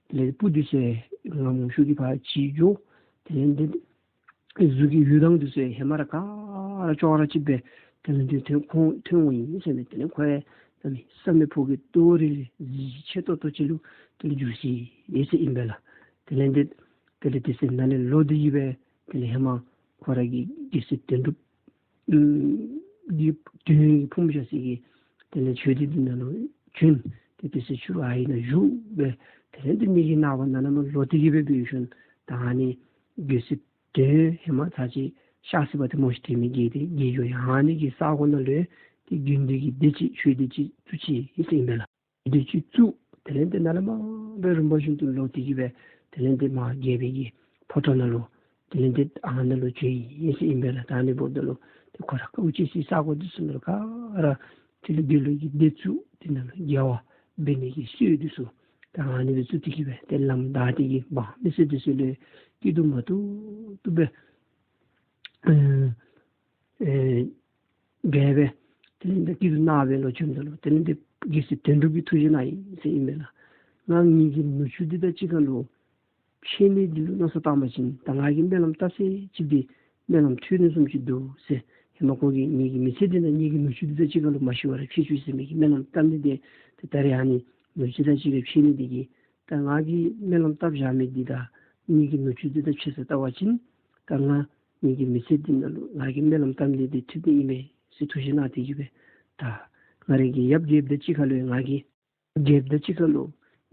དེ་ལས་སྤུ་འདི་ཚུ་ངམ་ངམ་ཤུགས་ཀྱིས་ཕར་བྱི་འགྱོ། དེ་ལས་འདི་གཟུགས་ཀྱི་འོད་མདངས་འདི་ཚུ་ཧེ་མ་ར་ག་ར་ཅོག་ར་གཅིག་སྦེ་དེ་ལས་འདི་ཐོན་ཁོང་ཐོན་འོང་ཡི་ཟེར་མས། དེ་ལས་ཁོ་ཡང་བསམ་མེད་བསམ་མེད་ཕོ་གི་ཏོ་རེ་རེ་གཟི་བརྗིད་ཆེ་ཏོག་ཏོ་ཅིག་ལུ་དེ་ལས་འགྱུར་ཅི་ཨིན་ཟེར་ཨིན་པས་ལགས། དེ་ལས་འདི་དེ་ལས་དེ་ཚེ་ནཱ་ལས་ལོག་སྟེ་གིས་སྦེ་དེ་ལས་ཧེ་མ་ཁོ་ར་གི་རྒྱལ་སྲས་དོན་གྲུབ་ཨམ་གི་དོན་ཡོད་ཀྱི་ཕུང་པོ་བཞག་ས་གི་དེ་ལས་ཆོས་སྡེ་འདི་ནང་ལུ་བྱོན། ཏེ་དེ་ཚེ་ཕྱི་རུ་ཨ་ཡི་ནང་བཞུགས་སྦེ་དེ་ལས་འདི་མི་གི་ནངས་པ་ནཱ་ལས་མར་ལོག་སྟེ་གིས་སྦེ་འབད་ཞིནམ་ད་ཨ་ནི་རྒྱལ་སྲས་དོན་ཧེ་མ་ཚར་གཅིག་གཤགས་ཟེར་བ་ཏེ་མོ་ཤིག་དེ་མི་དགྱེས་ཏེ་དགྱེས་འགྱོ་ཡི། ཨ་ནི་གི་ས་གོ་ནང་ལུ་ཏེ་དགེ་འདུན་གྱི་སྡེ་ཅིག་ཆོས་སྡེ་ཅིག་བཙུགས་ཅི་ཨིན་ཟེར་ཨིན་པས་ལགས། སྡེ་ཅིག་བཙུགས། དེ་ལས་འདི་ནཱ་ལས་མར་སྦེ་རིམ་པ་བཞིན་དུ་ལོག་སྟེ་གིས་སྦེ་དེ་ལས་འདི་མར་རྒྱལ་པོའི་གི་ཕོ་བྲང་ནང་ལུ་དེ་ལས་འདི་ཨ་ནཱ་ལུ་བྱོན་ཡི་ཟེར་ཨིན་པས་ལགས། ད་ཨ་ནི་འབདཝ་ད་ལུ་ཏེ་ཁོ་ར་དཀའཝ་སྤྱད་སའི་ས་གོ་འདི་ཚུ་ནང་ལུ་ག་ར་ཏེ་ལུ་དགེ་ལུགས་ཀྱི་སྡེ་བཙུགས། དེ་ནང་ལུ་དགེ་བ་འབད་ནི་གི་སྲོལ་འདི་ཚུ་ད་ཨ་ནི་སྦེ་བཙུགས་ཏེ་གིས་སྦེ་ཏེ་ལམ་བདའ་སྟེ་གིས་འབངས་མི་སེར་འདི་ཚུ་ལུ་སྐྱིད་སྡུག་མ་བཏུབ་བཏུབ་སྦེ་ཨེ་ཨེ་འབད་སྦེ་དེ་ལས་འདི་སྐྱིད་སྡུག་གནང་སྦེ་ལོག་བྱོནམ་ད་ལུ་དེ་ལས་འདི་རྒྱལ་སྲས་དོན་གྲུབ་ཀྱིས་ཐུགས་བཞེད་གནང་ཡི་ཟེར་ཨིན་པས་ལགས། ང་ངེ་གི་ནུ་གཅུང་འདི་དང་གཅིག་ཁར་ལུ་ཕྱད་ནི་འདི་ལུ་མནོ་བསམ་བཏང་པ་ཅིན་ད་ང་གིས་སྨོན་ལམ་བཏབ་ཚད་ཅིག་འདི་སྨོན་ལམ་ཐོན་ནི་བཟུམ་ཅིག་འདུག་ཟེར། ཧེ་མ་ཁོ་གིས་ངེ་གི་མི་ཚེ་འདི་ནང་ངེ་གི་ནུ་གཅུང་འདི་དང་གཅིག་ཁར་ལུ་མ་ཤི་བར་ཕྱད་བཅུག་ཟེར་མི་གི་སྨོན་ལམ་བཏབ་ནི་འདི་ཏེ་ད་རེས་ཨ་ནི་ནུ་གཅུང་དང་གཅིག་ཁར་ཕྱད་ནི་འདི་གིས་ད་ང་གིས་སྨོན་ལམ་བཏབ་བཞག་མི་འདི་དང་ངེ་གི་ནུ་གཅུང་འདི་དང་ཕྱད་ས་བལྟ་བ་ཅིན་ད་ང་ངེ་གི་མི་ཚེ་འདི་ནང་ལུ་ང་གིས་སྨོན་ལམ་བཏབ་ནི་འདི་ཐོབ་ནི་ཨིན་མས་ཟེར་ཐུགས་བཞེད་གནང་སྟེ་གིས་སྦེ་ད་ང་རའི་གི་ཡབ་རྒྱལཔོ་དང་གཅིག་ཁར་ལུ་ང་གིས་རྒྱལཔོ་དང་གཅིག་ཁར་ལུ་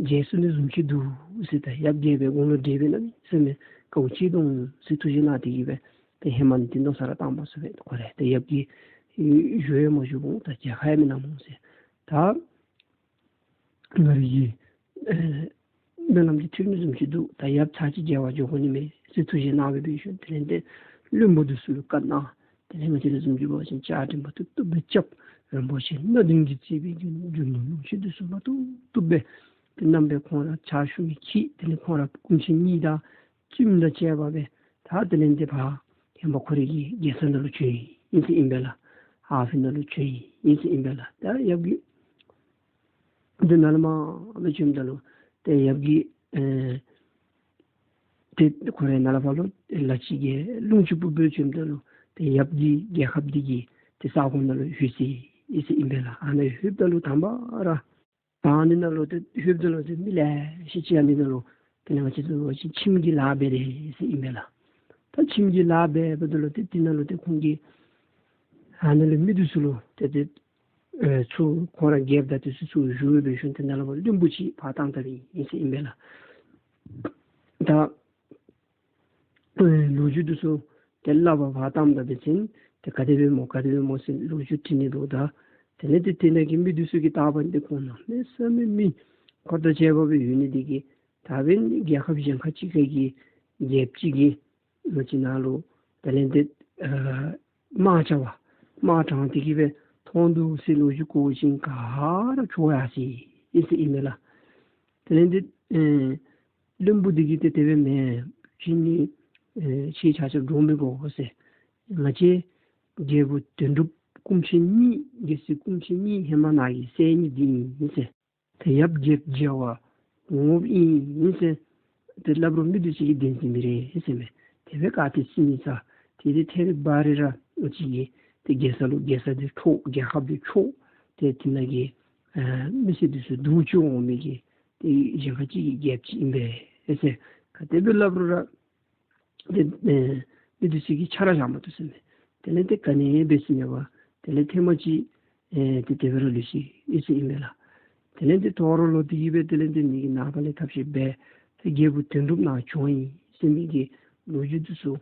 མཇལ་ཚུགས་ནི་བཟུམ་ཅིག་འདུག་ཟེར། ད་ཡབ་རྒྱལ་པོའི་དགུང་ལོ་བགྲེས་པས་ན་མི་ཟེར་མི་དཀའཝ་སྤྱད་དོ་ཟེར་ཐུགས་བཞེད་གནང་སྟེ་གིས་སྦེ་ཏེ་ཧེ་མ་ནི་ཏེ་མནོ་བསམ་ར་བཏང་པ་ཟེར་སྦེ་ཁོ་ར་ཏེ་ཡབ་ཀྱིས་ཞུ་ཡང་མ་ཞུ་འོང་། ད་མཇལ་ཁ་ཡང་མི་གནང་འོང་ཟེར། ད་ང་རའི་གི་ཨེ་སྨོན་ལམ་འདི་ཐོབ་ནི་བཟུམ་ཅིག་འདུག། ད་ཡབ་ཚར་གཅིག་མཇལ་བར་འགྱོ་དགོ་ནི་མས་ཟེར་ཐུགས་བཞེད་གནང་སྦེ་འབད་ཞིནམ་དེ་ལས་འདི་བློན་པོ་འདི་ཚུ་ལུ་བཀའ་གནང་། དེ་ལས་ང་བཅས་ར་བཟུམ་ཅིག་འབད་བ་ཅིན་བཅའ་ཁྲིམས་མ་བཏུབ་བཏུབ་སྦེ་རྐྱབ། རིན་པོ་ཆེ་སྣ་བདུན་གྱིས་གཙོས་པའི་གི་རྒྱུ་ནོར་ལོངས་སྤྱོད་འདི་ཚུ་མ་བཏུབ་བཏུབ་སྦེ་ཏེ་བསྣམས་སྦེ་ཁོང་ར་ཕྱག་ཞུ་མི་འཁྱིད། དེ་ལས་ཁོང་ར་སྐུ་མཆེད་གཉིས་དང་བཙུནམོ་དང་བཅས་པ་སྦེ་ད་དེ་ལས་འདི་ཕར་ཧེ་མ་ཁོ་རའི་གི་རྒྱལ་ས་ནང་ལུ་བྱོན་ཡི་ཟེར་ཨིན་པས་ལགས། ཨ་ཕི་ནང་ལུ་བྱོན་ཡི་ཟེར་ཨིན་པས་ལགས། ད་ཡབ་ཀྱིས་འདི་ནཱ་ལས་མར་སྦེ་བྱོནམ་ད་ལུ་ཏེ་ཡབ་ཀྱིས་ཨེ་ཏེ་ཁོ་རའི་ནཱ་ལས་ཕར་ལུ་ལ་ཅིག་གི་ལུང་ཅིག་སྤུབ་སྦེ་བྱོནམ་ད་ལུ་ཏེ་ཡབ་ཀྱི་རྒྱལ་ཁབ་འདི་གི་ཏེ་ས་གོ་ནང་ལུ་ལྷོད་ཅི་ཨིན་ཟེར་ཨིན་པས་ལགས། ཨ་ནཱ་ལྷོདཔ་ད་ལུ་དང་པ་ར་ད་ཨ་ནི་ནང་ལུ་ཏེ་ལྷོདཔ་ད་ལུ་ཏེ་མི་ལེ་ཤ་ཅིག་ཨ་ནི་ནང་ལུ་དེ་ལས་ང་བཅས་འབད་བ་ཅིན་ཁྱིམ་གྱི་ལཱ་འབད་དེས་ཟེར་ཨིན་པས་ལགས། ད་ཁྱིམ་གྱི་ལཱ་འབད་འབདཝ་ད་ལུ་ཏེ་དེ་ནང་ལུ་ཏེ་ཁོང་གིས་ཨ་ནཱ་ལུ་མི་འདི་ཚུ་ལུ་ཏེ་ཏེ་ཨེ་ཚུར་ཁོང་ར་རྒྱལཔོ་དང་དེ་ཚུ་ཚུར་བཞུགས་སྦེ་ཞིནམ་དེ་ནང་ལུ་བློན་པོ་ཅིག་ཕར་བཏང་བཏངམ་ཨིན་ཟེར་ཨིན་པས་ལགས། ད་ཨེ་ལོ་རྒྱུས་འདི་ཚུ་ཏེ་སླབ་པར་ཕར་བཏངམ་ད་འབད་བ་ཅིན་ཏེ་ག་དེ་སྦེ་སྨོ་ག་དེ་སྦེ་སྨོ་ཟེར་ལོ་རྒྱུས་དྲི་ནི་འདུག། ད་དེ་ལས་ཏེ་དེ་ནང་གི་མི་འདི་ཚུ་གིས་བལྟ་བ་ཅིན་ཏེ་ཁོང་གནམ་མེད་ས་མེད་མི་འཁོར་དང་བཅས་པ་སྦེ་ཡོད་ནི་འདི་གིས་ད་འབདན་རྒྱལ་ཁབ་གཞན་ཁ་ཅིག་ཁ་གི་རྒྱལཔོ་ཅིག་གིས་ང་བཅས་ནཱ་ལུ་དེ་ལས་ཏེ་ཨ་དམག་རྐྱབ་པར་དམག་དྲངས་ཏེ་གིས་སྦེ་ཐོན་འདུག་ཟེར་ལོ་རྒྱུས་གོ་བ་ཅིན་ག་ར་བྱོག་ཡར་སོ་ཡི་ཟེར་ཨིན་མས་ལགས། དེ་ལས་ཏེ་ཨེ་བློན་པོ་འདི་གིས་ཏེ་དེ་སྦེ་མེན། ཁྱེད་ནི་ཨེ་ཁྱེད་ཆ་ཁྱབ་འདྲོག་མི་དགོ་ཟེར། ང་བཅས་རྒྱལ་པོ་དོན་གྲུབ་སྐུ་མཆེད་གཉིས་རྒྱལ་སྲིད་སྐུ་མཆེད་གཉིས་ཧེ་མ་ནཱ་གི་སྲས་གཉིས་འདི་ཨིན་ཟེར། ཏེ་ཡབ་རྒྱལཔོ་མཇལ་བར་འོངམ་ཨིན་ཟེར་ཏེ་སླབ་རུང་མི་འདི་ཚུ་གིས་བདེན་ཟེར་མི་རེ་ཟེར་མས། དེ་སྦེ་ག་ཏེ་སྲིད་མི་ཚར། ཏེ་དེ་ཐད་རི་བ་རི་ར་ང་བཅས་ཀྱི་ཏེ་རྒྱལ་ས་ལུ་རྒྱལ་ས་འདི་འཕྲོག། རྒྱལ་ཁབ་འདི་འཕྲོག། ཏེ་དེ་ནང་གི་ ཨེ་མི་སེར་འདི་ཚུ་སྡུག་བཅུག་འོང་མི་གི་ཏེ་གཞན་ཁ་ཅིག་གི་རྒྱལཔོ་ཅིག་ཨིན་པས་ཟེར། ག་དེ་སྦེ་སླབ་རུང་ར་ཏེ་ཨེ་མི་འདི་ཚུ་གིས་ཆ་ར་བཞག་མ་བཏུབ་ཟེར་མས། དེ་ལས་ཏེ་ག་ནི་འབད་ས་མེད་པར་དེ་ལས་ཐེངས་མ་ཅིག་ཨེ་ཏེ་དེ་སྦེ་ར་ལུས་ཅི་ཨིན་ཟེར་ཨིན་པས་ལགས། དེ་ལས་ཏེ་དོ་རུང་ལོག་སྟེ་གི་སྦེ་དེ་ལས་ཏེ་མི་གིས་ནངས་པ་ལས་ཐབས་ཤེས་འབད་ཏེ་རྒྱལཔོ་དོན་གྲུབ་ནཱ་བྱོན་ཡི་ཟེར་མི་གི་ལོ་རྒྱུས་འདི་ཚུ་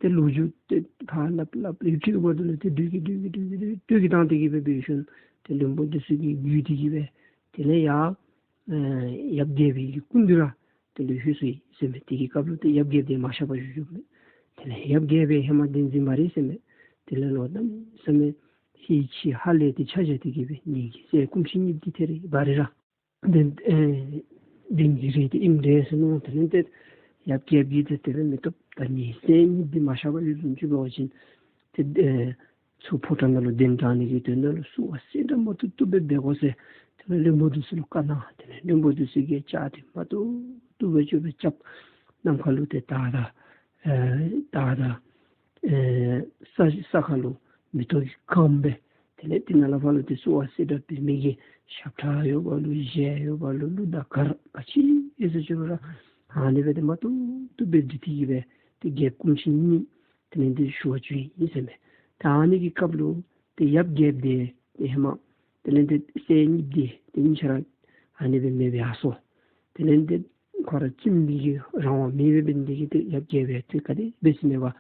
ཏེ་ལོ་རྒྱུས་ཏེ་ཕར་སླབ་སླབ་ཡུདཔ་ཅིག་གི་བར་དུ་ལུ་ཏེ་སྡོད་ཀྱི་སྡོད་ཀྱི་སྡོད་ཀྱི་སྡོད་ཀྱི་བཏང་སྟེ་གི་སྦེ་འབད་ཞིནམ་ཏེ་བློན་པོ་འདི་ཚུ་གིས་བརྒྱུད་དེ་གི་སྦེ་དེ་ལས་ཡར་ཨེ་ཡབ་རྒྱལ་པོའི་གི་སྐུ་མདུན་ར་དེ་ལུ་ལྷོད་སོ་ཡི་ཟེར་མས། དེ་གི་སྐབས་ལུ་ཏེ་ཡབ་རྒྱལཔོ་འདི་མ་གཤགས་པར་བཞུགས་བཞུགསཔ་མས། དེ་ལས་ཡབ་རྒྱལ་པོ་ཧེ་མ་བསྟན་འཛིན་མ་རེད་ཟེར་མས། དེ་ལས་ལོག་གནམ་མེད་ས་མེད་ཧེ་ཅིག་ཧ་ལས་ཏེ་ཆ་བཞག་སྟེ་གི་སྦེ་ངེ་གི་སྲས་སྐུ་མཆེད་གཉིས་འདི་ཐད་རི་བ་རི་ར་བདེན་ཨེ་བདེན་གྱི་རེད་དེ་ཨིནམ་འདྲས་ཟེར་མནོ། དེ་ལས་ཏེ་ཡབ་རྒྱལཔོ་གིས་ཏེ་དེ་སྦེ་མི་བཏུབ། ད་ངེ་གི་སྲས་གཉིས་འདི་མ་གཤགས་པར་ཡོད་ལུགས་ཅིག་འབད་བ་ཅིན་ཏེ་ཨེ་ཚུར་ཕོ་བྲང་ནང་ལུ་གདན་དྲངས་ནི་གི་དོན་དག་ལུ་བསུ་བ་སེར་སྦྲེང་མ་བཏུབ་བཏུབ་སྦེ་འབད་དགོ་ཟེར་དེ་ལས་བློན་པོ་འདི་ཚུ་ལུ་བཀའ་གནང་། དེ་ལས་བློན་པོ་འདི་ཚུ་གིས་ལྕགས་དེ་མ་བཏུབ་བཏུབ་སྦེ་ཅིག་སྦེ་རྐྱབ། ནམ་མཁའ་ལུ་ཏེ་དར་དང་ཨེ་དར་དང་ཨེ་ས་ས་ཁ་ལུ་མེ་ཏོག་གིས་གང་སྦེ་དེ་ལས་དེ་ནང་ལས་ཕར་ལུ་ཏེ་བསུ་བ་སེར་སྦྲེང་འབད་མི་གི་ཞབས་ཁྲ་ཡོད་པ་ལོ་གཞས་ཡོད་པ་ལོ་གླུ་དང་གར་ག་ཅི་ཡོད་ཟེར་ཅི་རུང་ར་ཨ་ནི་སྦེ་ཏེ་མ་བཏུབ་བཏུབ་སྦེ་འདི་ཏེ་གི་སྦེ་ཏེ་རྒྱལཔོ་སྐུ་མཆེད་གཉིས་དེ་ལས་ཏེ་ཞུ་བར་བྱོན་ཡི་ཟེར་མས། ད་ཨ་ནི་གི་སྐབས་ལུ་ཏེ་ཡབ་རྒྱལཔོ་འདི་ཏེ་ཧེ་མ་དེ་ལས་ཏེ་སྲས་གཉིས་འདི་ཏེ་གཉིས་ཆ་ར་ཨ་ནི་སྦེ་མེདཔ་སྦེ་ཡར་སོང་། དེ་ལས་ཏེ་ཁོ་ར་བཙུན་མོ་གི་རང་དབང་མེད་པར་འབད་ནི་དེ་གིས་ཏེ་ཡབ་རྒྱལ་པོ་ཏེ་ག་དེ་འབད་ས་མེད་པར་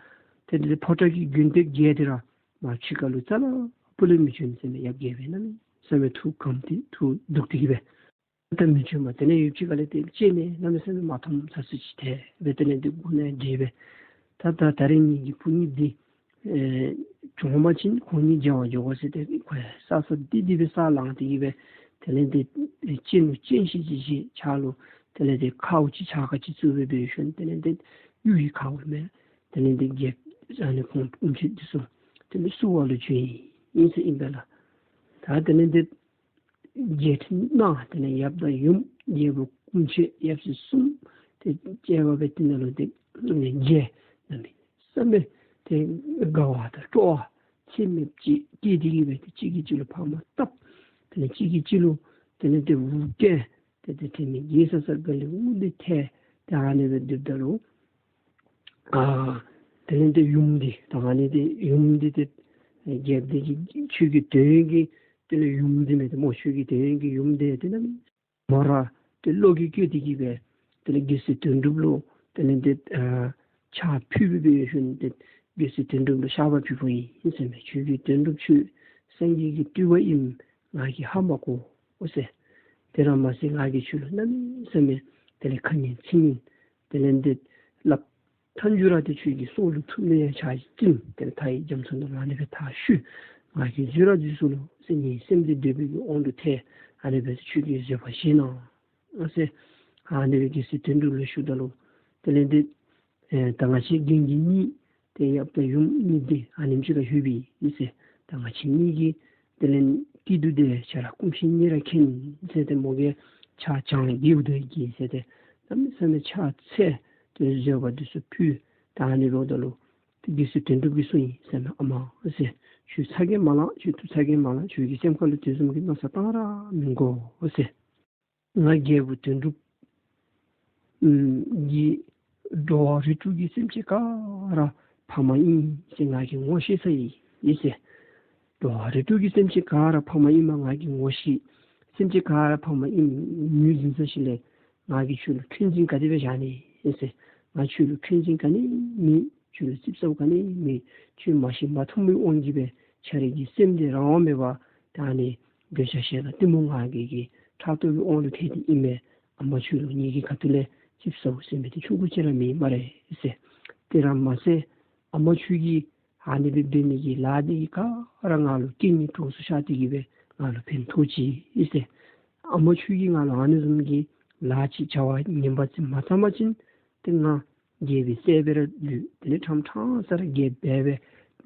ཏེ་ཏེ་ཕོ་བྲང་གི་དགོན་སྡེ་བརྒྱད་འདི་ར་མ་ཕྱི་ཁ་ལུ་རྩ་ལས་སྤུ་ལས་མི་བྱོན་ཟེར་མས། ཡབ་རྒྱལ་པོ་གནམ་མེད་ས་མེད་ཐུགས་ཁམས་ཏེ་ཐུགས་སྡུག་སྟེ་གི་སྦེ་ད་མི་བྱོནམ། དེ་ལས་ཡུདཔ་ཅིག་ཁ་ལས་ཏེ་སྤྱན་ནི་གནམ་མེད་ས་མེད་མ་མཐོངམ་ས་སུ་ཅིག་ཐལ་སྦེ་དེ་ལས་ཏེ་མགུ་ནས་འདྲིལ་སྦེ་ད་ད་ད་རེས་ངེ་གི་བུ་གཉིས་འདི་ཨེ་བྱོན་པ་ཅིན་ཁོང་གཉིས་མཇལ་བར་འགྱོ་དགོ་ཟེར་ཏེ་ཁོ་ས་ས་འདི་འདི་སྦེ་ས་ལངས་ཏེ་གི་སྦེ་དེ་ལས་ཏེ་སྤྱན་ནུ་སྤྱན་ཤེལ་ཅིག་བཞེས། ཕྱག་ལུ་དེ་ལས་ཏེ་ཁའུ་ཅིག་ཕྱག་ཁར་ཅིག་བཙུགས་སྦེ་འབད་ཞིནམ་དེ་ལས་ཏེ་གཡུ་ཡི་ཁའུ་མས། དེ་ལས་ཏེ་རྒྱལཔོ་ཨ་ནི་ཁོང་སྐུ་མཆེད་འདི་ཚུ་དེ་ལས་བསུ་བ་ལུ་བྱོན་ཡི་ཟེར་ཨིན་པས་ལགས། ད་དེ་ལས་ཏེ་རྒྱལ་ཁྲིམས་གནང་། དེ་ལས་ཡབ་དང་ཡུམ་རྒྱལ་པོ་སྐུ་མཆེད་ཡབ་སྲས་གསུམ་ཏེ་བཅས་པ་སྦེ་དེ་ནང་ལུ་ཏེ་མཇལ། གནམ་མེད་ས་མེད་ཏེ་དགའ་བ་དང་སྤྲོ་བ་ཚད་མེདཔ་ཅིག་སྐྱེས་ཏེ་གི་སྦེ་ཏེ་གཅིག་གིས་གཅིག་ལུ་ཕངས་མ་བཏབ། དེ་ལས་གཅིག་གིས་གཅིག་ལུ་དེ་ལས་ཏེ་འུ་སྐྱེ་ཏེ་ཏེ་དེ་མི་དགེ་ས་ས་ག་ལས་འུ་ལས་ཐལ། ཏེ་ཨ་ནི་སྦེ་སྡོདཔ་ད་ལུ་ཨ་དེ་ལས་ཏེ་ཡུམ་འདི་ད་ཨ་ནི་ཏེ་ཡུམ་འདི་ཏེ་རྒྱལཔོ་འདི་གི་ཁྱོད་ཀྱི་དོན་གྱི་དེ་ལས་ཡུམ་འདི་མེད་དེ་སྨོ། ཁྱོད་ཀྱི་དོན་གྱི་ཡུམ་འདི་ཏེ་ན་མོ་ར་ཏེ་བློ་གིས་བསྐྱོད་དེ་གི་སྦེ་དེ་ལས་རྒྱལ་སྲས་དོན་གྲུབ་ལུ་དེ་ལས་ཏེ་ཨ་ཕྱག་ཕུལ་སྦེ་འབད་ཞིནམ་ཏེ་རྒྱལ་སྲས་དོན་གྲུབ་ལུ་བཤགས་པ་ཕུལ་ཕུལཝ་ཨིན་ཟེར་མས། ཁྱོད་ཀྱི་དོན་གྲུབ་ཁྱོད་སངས་རྒྱས་ཀྱི་སྤྲུལ་པ་ཨིནམ་ང་གིས་ཧ་མ་གོ་འོང་ཟེར། དེ་ར་མ་ཚད་ང་གིས་ཁྱོད་ལུ་གནམ་མེད་ས་མེད་དེ་ལས་ཁ་ངན་ཚིག་ངན་དེ་ལས་ཏེ་སླབ། མཐའ་མཇུག་ར་ཏེ་ཁྱོད་ཀྱི་སྲོག་ལུ་ཐུག་ནི་ཡང་ཆ་ཅིག་ཨིན། དེ་ལས་མཐའ་ཡི་རྒྱ་མཚོ་ནང་ལུ་ཨ་ནི་སྦེ་ཐག་ཆོད། ང་གིས་འཛོལ་ར་འཛོལ་སོ་ལོ་ཟེར། ངེའི་སེམས་འདི་འདོད་པའི་གི་དབང་དུ་ཐལ། ཨ་ནི་སྦེ་ཁྱོད་ཀྱིས་བཟོད་པ་བཞེས་གནང་ཟེར། ཨ་ནི་སྦེ་རྒྱལ་སྲས་དོན་གྲུབ་ལུ་ཞུཝ་ད་ལུ་དེ་ལས་ཏེ་ཨེ་ད་ང་བཅས་རྒན་གྱི་གཉིས་ཏེ་ཡབ་དང་ཡུམ་གཉིས་འདི་ཨ་ནེམ་ཅིག་ཁར་ལྷོད་པའི་ཨིན་ཟེར། ད་ང་བཅས་གཉིས་ཀྱི་དེ་ལས་སྐྱིད་སྡུག་འདི་ཁྱོད་ར་སྐུ་མཁྱེན་ཉིད་ར་མཁྱེན་ཟེར་ཏེ་མོ་གིས་ཕྱག་བྱང་རྒྱུད་དུ་གི་ཟེར་ཏེ་གནམ་མེད་ས་མེད་ཕྱག་འཚལ་ཏེ་བཟོད་པ་འདི་ཚུ་ཕུལ། ད་ཨ་ནི་འབདཝ་ད་ལུ་ཏེ་རྒྱལ་སྲས་དོན་གྲུབ་ཀྱིས་གསུངས་ཡི་ཟེར་ན། ཨ་མ་ཟེར། ཁྱོད་ཚ་གྱང་མ་ལང་། ཁྱོད་ཐུགས་ཚ་གྱང་མ་ལང་། ཁྱོད་ཀྱི་སེམས་ཁ་ལུ་དེ་བཟུམ་གྱི་མནོ་བསམ་གཏང་ར་མི་དགོ་ཟེར། ང་རྒྱལ་པོ་དོན་གྲུབ་ཨམ་གྱི་འགྲོ་བ་རིགས་དྲུག་གི་སེམས་ཅན་ག་ར་ཕ་མ་ཨིན་ཟེར་ང་གིས་ངོ་ཤེས་ཚར་ཡི་ཟེར། འགྲོ་བ་རིགས་དྲུག་གི་སེམས་ཅན་ག་ར་ཕ་མ་ཨིནམ་ང་གིས་ངོ་ཤེས། སེམས་ཅན་ག་ར་ཕ་མ་ཨིནམ་ངོས་འཛིན་ཚར་ཞིནམ་ལས་ང་གིས་ཁྱོད་ལུ་འཁོན་འཛིན་ག་དེ་སྦེ་བཞག་ནི་ཨིན་ཟེར། ང་ཁྱོད་ལུ་འཁོན་འཛིན་ག་ནི་མེད། ཁྱོད་ལུ་རྩིགཔ་ཟཝ་ག་ནི་མེད། ཁྱོད་མ་ཤེས་མ་མཐོང་བའི་དབང་གིས་སྦེ་ཁྱོད་རའི་གི་སེམས་འདི་རང་དབང་མེད་པར་ད་ཨ་ནི་འདོད་ཆགས་ཞེ་སྡང་གཏི་མུག་ང་རྒྱལ་གྱི་ཕྲག་དོག་གི་དབང་ལུ་ཐལ་ཏེ་ཨིན་མས། ཨ་མ་ཁྱོད་ལུ་ངེ་གི་ཁ་ཐུག་ལས་རྩིགཔ་ཟཝ་ཟེར་མི་འདི་ཆུང་ཀུ་ཅིག་ར་མེད་སྨ་རེ་ཟེར། དེ་ར་མ་ཚད་ཨ་མ་ཁྱོད་ཀྱིས་ཨ་ནི་སྦེ་འབད་ནི་གི་ལཱ་འདི་གིས་ག་ར་ང་ལུ་རྐྱེན་ངན་གྲོགས་སུ་ཤར་ཏེ་གི་སྦེ་ང་ལུ་ཕན་ཐོགས་ཅི་ཟེར། ཨ་མ་ཁྱོད་ཀྱིས་ང་ལུ་ཨ་ནི་བཟུམ་གྱི་ལཱ་ཅིག་བྱ་བ་ངན་པ་ཅིག་མ་བརྩམ་པ་ཅིན་ཏེ་ང་རྒྱལ་པོའི་སྲས་སྦེ་ར་ལུས། དེ་ལས་ཁྲམ་ཁྲང་ས་ར་རྒྱལཔོ་སྦེ་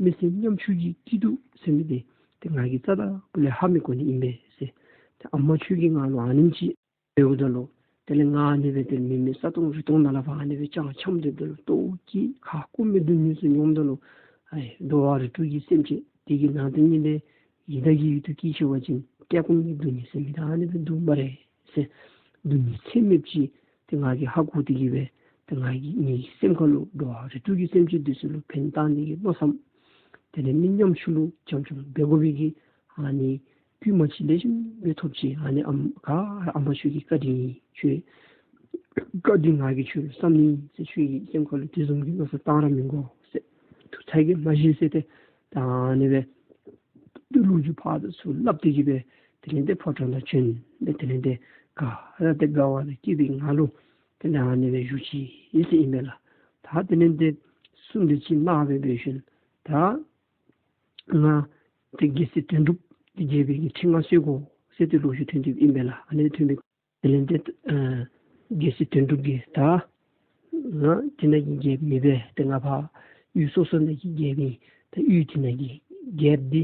མི་སེར་ཉམ་ཆུང་གི་སྐྱིད་སྡུག་ཟེར་མི་འདི་ཏེ་ང་གིས་རྩ་དང་པོ་ལས་ཧ་མི་གོ་ནི་ཨིན་པས་ཟེར། ཏེ་ཨ་མ་ཁྱོད་ཀྱིས་ང་ལུ་ཨ་ནེམ་ཅིག་འབདཝ་ད་ལུ་དེ་ལས་ང་ཨ་ནི་སྦེ་ཏེ་མི་མེད་ས་སྟོང་རི་སྟོང་ནང་ལས་ཕར་ཨ་ནི་སྦེ་ཅང་འཁྱམས་སྡོདཔ་ད་ལུ་ལྟོཝ་བཀྱེས་ཁ་སྐོམ་མི་སྡུག་བསྔལ་ཚུ་མྱོངམ་ད་ལུ་ཨེ་འགྲོ་བ་རིགས་དྲུག་གི་སེམས་ཅན་དེ་གི་ནང་དེ་ཉིད་ལས་ ཡི་དྭགས་ཀྱི་ཡུལ་དུ་སྐྱེས་ཤི་བ་ཅིན་བཀྲེས་སྐོམ་གྱི་སྡུག་བསྔལ་ཟེར་མི་ད་ཨ་ནི་སྦེ་འདུག་སྨ་རེ་ཟེར། སྡུག་བསྔལ་ཚད་མེདཔ་ཅིག་ཏེ་ང་གིས་ཧ་གོ་སྟེ་གི་སྦེ་ཏེ་ང་གིས་ངེའི་སེམས་ཁ་ལུ་འགྲོ་བ་རིགས་དྲུག་གི་སེམས་ཅན་འདི་ཚུ་ལུ་ཕན་བཏགས་ནི་གི་མནོ་བསམ། དེ་ལས་མི་ཉམ་ཆུང་ལུ་བྱམས་སྐྱོང་འབད་དགོ་པའི་གི་ཨ་ནི་བསྐུལ་མ་ཅིག་ལེགས་ཤོམ་སྦེ་ཐོབ་ཅི། ཨ་ནི་ཨམ་ག་ར་ཨམ་མ་ཁྱོད་ཀྱི་བཀའ་དྲིན་ཨིན། ཁྱོད་བཀའ་དྲིན་ང་གིས་ཁྱོད་ལུ་བསམ་ནི་ཟེར། ཁྱོད་ཀྱི་སེམས་ཁ་ལུ་དེ་བཟུམ་གྱི་མནོ་བསམ་བཏང་ར་མི་དགོ་ཟེར། ཐུགས་ཚ་གྱང་མ་བཞེས་ཟེར་ཏེ་ད་ཨ་ནི་སྦེ་ཏེ་ལོ་རྒྱུས་ཕར་ཚུར་སླབ་སྟེ་གི་སྦེ་དེ་ལས་ཏེ་ཕོ་བྲང་ནང་བྱོན། ཏེ་དེ་ལས་ཏེ་ག་ར་ཏེ་དགའ་བ་ལུ་སྐྱིད་པའི་ངང་ལུ་དེ་ལས་ཨ་ནི་སྦེ་བཞུགས་ཅི་ཟེར་ཨིན་པས་ལགས། ད་དེ་ལས་ཏེ་གསུངས་ཏེ་ཅིག་གནང་སྦེ་འབད་ཞིནམ་ད་ང་ཏེ་རྒྱལ་སྲས་དོན་གྲུབ་ཏེ་རྒྱལ་པོའི་གི་ཁྲི་མངའ་གསོལ་དགོ་ཟེར་ཏེ་ལོ་རྒྱུས་ཐོན་ཏེ་ཨིན་པས་ལགས། ཨ་ནི་ཐོན་པའི་དེ་ལས་ཏེ་ཨ་རྒྱལ་སྲས་དོན་གྲུབ་ཀྱིས་ད་ང་འདི་ནང་གི་རྒྱལཔོ་མེན་པས། ཏེ་ང་ཕར་ཡུལ་སོ་སོ་ནང་གི་རྒྱལཔོ་ཨིན། ད་ཡུལ་འདི་ནང་གི་རྒྱལཔོ་འདི་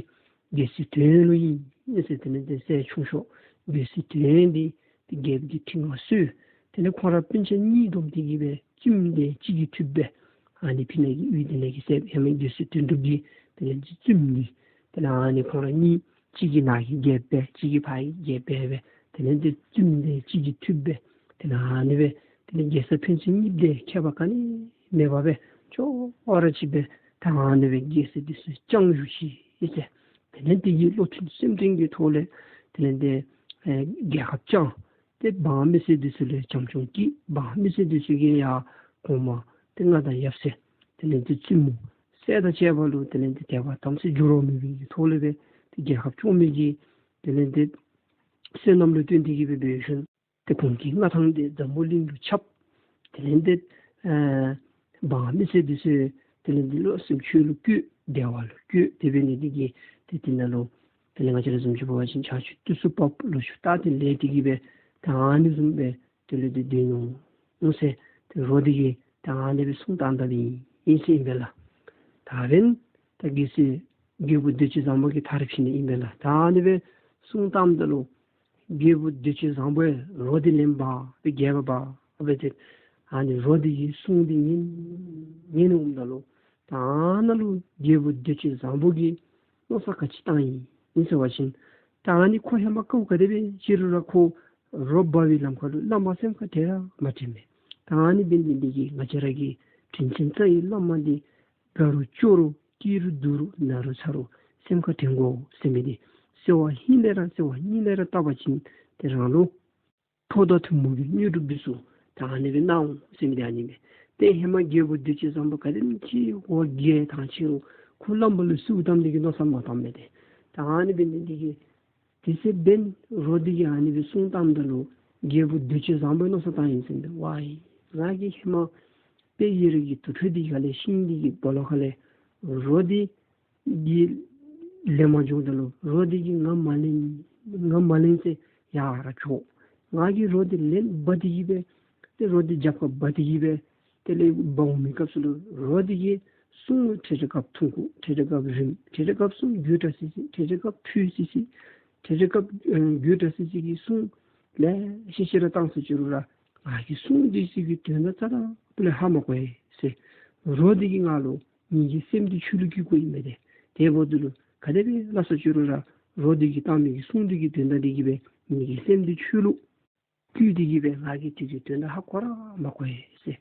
རྒྱལ་སྲས་དོན་ལུ་ཨིན་ཟེར། དེ་ལས་ཏེ་སྲས་ཆུང་ཤོས་རྒྱལ་སྲས་དོན་འདི་ཏེ་རྒྱལཔོ་གི་ཁྲི་མངའ་གསོལ། དེ་ལས་ཁོང་ར་སྤུན་ཆ་གཉིས་བསྡོམས་ཏེ་གི་སྦེ་བཙུནམོ་དེ་གཅིག་གིས་ཐུབ་པས། ཨ་ནི་ཕི་ནང་གི་ཡུལ་འདི་ནང་གི་སྲས་ཧེ་མ་རྒྱལ་སྲས་དོན་གྲུབ་ཀྱི་དེ་ལས་ཏེ་བཙུནམོ་འདི་དེ་ལས་ཨ་ནི་ཁོང་ར་གཉིས་གཅིག་གིས་ནཱ་གི་རྒྱལཔོ་འབད་གཅིག་གིས་ཕར་གྱི་རྒྱལཔོ་འབད། དེ་ལས་ཏེ་བཙུནམོ་དེ་གཅིག་གིས་ཐུབ་པས། དེ་ལས་ཨ་ནི་སྦེ་དེ་ལས་རྒྱལ་སྲས་ཕན་ཚུན་གཉིས་དེ་ཁྱད་པར་ག་ནི་མེད་པར་སྦེ་ཅོག་ར་གཅིག་སྦེ་ད་ཨ་ནི་སྦེ་རྒྱལ་སྲིད་འདི་ཚུ་བསྐྱངས་བཞུགས་ཅི་ཟེར། དེ་ལས་དེ་གི་བློ་མཐུན་སེམས་མཐུན་གྱི་ཐོག་ལས་དེ་ལས་ཏེ་ཨེ་རྒྱལ་ཁབ་བསྐྱངས། ཏེ་འབངས་མི་སེར་འདི་ཚུ་ལུ་བྱམས་སྐྱོང་བསྐྱེད། འབངས་མི་སེར་འདི་ཚུ་གིས་ཡར་གོང་མ་ཏེ་མངའ་བདག་ཡབ་སྲས་དེ་ལས་ཏེ་བཙུནམོ་སྲས་དང་བཅས་པ་ལུ་དེ་ལས་ཏེ་དད་པ་དམ་ཚིག་འགྱུར་བ་མེད་པའི་གི་ཐོག་ལས་སྦེ་ཏེ་རྒྱལ་ཁབ་སྐྱོང་མི་གི་དེ་ལས་ཏེ་བསོད་ནམས་ལུ་བརྟེན་ཏེ་གི་སྦེ་འབད་ཞིནམ་ཏེ་ཁོང་གི་མངའ་ཐང་འདི་འཛམ་བུ་གླིང་ལུ་ཁྱབ། དེ་ལས་ཏེ་ཨ་འབངས་མི་སེར་འདི་ཚུ་དེ་ལས་ཏེ་བློ་སེམས་ཆོས་ལུ་བཀོད། བདེ་བ་ལུ་བཀོད། དེ་འབད་ནི་འདི་གིས་ཏེ་དེ་ནང་ལུ་དེ་ལས་ང་བཅས་ར་བཟུམ་ཅིག་འབད་བ་ཅིན་ཆར་ཆུ་དུས་སུ་བབས། ལོ་ཕྱུགས་རྟག་ཏུ་ལེགས་ཏེ་གི་སྦེ་ད་ཨ་ནི་བཟུམ་སྦེ་དེ་ལས་ཏེ་སྡོད་ནུག་ཟེར་ཏེ་རོ་འདི་གིས་ད་ཨ་ནི་སྦེ་གསུངས་བཏང་ད་པའི་ཨིན་ཟེར་ཨིན་པས་ལགས། ད་འབདན་ད་རྒྱལ་སྲས་རྒྱལ་བུ་འདོད་ཆེན་བཟང་པོ་གིས་མཐར་ཕྱིན་ནི་ཨིན་པས་ལགས། ད་ཨ་ནི་སྦེ་གསུངས་བཏངམ་ད་ལུ་རྒྱལ་བུ་འདོད་ཆེན་བཟང་པོ་ཡང་རོ་འདི་ལེན་པར་སྦེ་རྒྱལ་པོ་འབག་སྦེ་ཏེ་ཨ་ནི་རོ་འདི་གི་གསུང་འདི་ཉན་ཉན་འོངམ་ད་ལུ་ད་ཨ་ནཱ་ལུ་རྒྱལ་བུ་འདོད་ཆེན་བཟང་པོ་གིས་མནོ་བསམ་ག་ཅི་བཏང་ཡི་ཨིན་ཟེར་བ་ཅིན་ད་ཨ་ནི་ཁོ་ཧེ་མ་དཀའཝ་ག་དེ་སྦེ་སྤྱད་རུང་ར་ཁོ་རོ་འབག་པའི་ལམ་ཁ་ལུ་བླ་མ་སེམས་ཁར་དྲན་ར་མ་དྲན་མས། ད་ཨ་ནི་འབད་ནི་འདི་གིས་ང་བཅས་ར་གི་དྲིན་ཅན་རྩ་བའི་བླ་མ་འདི་དགའ་རུང་སྐྱོ་རུང་སྐྱིད་རུང་སྡུག་རུང་ན་རུང་ཚ་རུང་སེམས་ཁར་དྲན་དགོ་ཟེར་མི་འདི་བརྩེ་བ་ཧིང་ལས་ར་བརྩེ་བ་སྙིང་ལས་ར་བཏབ་པ་ཅིན་ཏེ་རང་ལུ་ཕོ་དང་ཐུན་མོང་གི་དངོས་གྲུབ་འདི་ཚུ་ད་ཨ་ནི་སྦེ་གནང་འོང་ཟེར་མི་འདི་ཨ་ནི་མས། ཏེ་ཧེ་མ་རྒྱལ་བུ་འདོད་ཆེན་བཟང་པོ་ག་དེམ་ཅིག་འོ་བརྒྱལ་ཐང་ཆད་རུང་ཁོ་བླམ་ལུ་གསོལཝ་བཏབ་ནི་གི་མནོ་བསམ་མ་བཏངམ་མས་ཏེ། ད་ཨ་ནི་འབད་ནི་འདི་གིས་དེ་ཚེ་འབདན་རོ་འདི་གིས་ཨ་ནི་སྦེ་གསུངས་བཏངམ་ད་ལུ་རྒྱལ་བུ་འདོད་ཆེན་བཟང་པོ་མནོ་བསམ་བཏང་ཡི་ཟེར་ཨིན་པས། ཝའི་ང་གིས་ཧེ་མ་དཔལ་ཡུལ་གྱི་དུར་ཁྲོད་འདི་ག་ལས་ཤིང་འདི་གི་སྦོ་ལོགས་ཁ་ལས་རོ་འདི་གིས་ལེན་པར་འགྱོཝ་ད་ལུ་རོ་འདི་གིས་ང་མ་ལེན་ང་མ་ལེན་ཟེར་ཡར་ར་འགྱོ། ང་གིས་རོ་འདི་ལེན་འབག་སྟེ་གི་སྦེ་ཏེ་རོ་འདི་རྒྱབ་ཁར་འབག་སྟེ་གི་སྦེ་དེ་ལས་འབག་འོང་མི་སྐབས་སུ་ལུ་རོ་འདི་གིས་གསུང་ལུ་ཁྲེ་ཁྲེ་སྐབས་ཐུང་ཀུ་ཁྲེ་ཁྲེ་སྐབས་རིངམོ་ཁྲེ་ཁྲེ་སྐབས་གསུང་རྒྱུད་གྲགས་སི་སི་ཁྲེ་ཁྲེ་སྐབས་ཕུལ་སི་སི་ཁྲེ་ཁྲེ་སྐབས་ཨེ་རྒྱུད་གྲགས་སི་སི་གི་གསུང་ལེ་ཤ་ཅིག་ར་བཏང་ཟེར་ཅི་རུང་ར་ང་གིས་གསུང་འདི་ཚུ་གི་དོན་དག་རྩ་དང་པོ་ལས་ཧ་མ་གོ་ཡི་ཟེར། རོ་འདི་གིས་ང་ལུ་ངེ་གི་སེམས་འདི་ཆོས་ལུ་བསྒྱུར་དགོ་ཨིན་མས་ཏེ། དེ་འབདཝ་ད་ལུ་ག་དེ་སྦེ་སླབ་ཟེར་ཅི་རུང་ར་རོ་འདི་གིས་བཏང་མི་གི་གསུང་འདི་གི་དོན་དག་འདི་གིས་སྦེ་ངེ་གི་སེམས་འདི་ཆོས་ལུ་བསྒྱུར་ཏེ་གི་སྦེ་ང་གིས་དེ་གི་དོན་དག་ཧ་གོ་ར་མ་གོ་ཡི་ཟེར།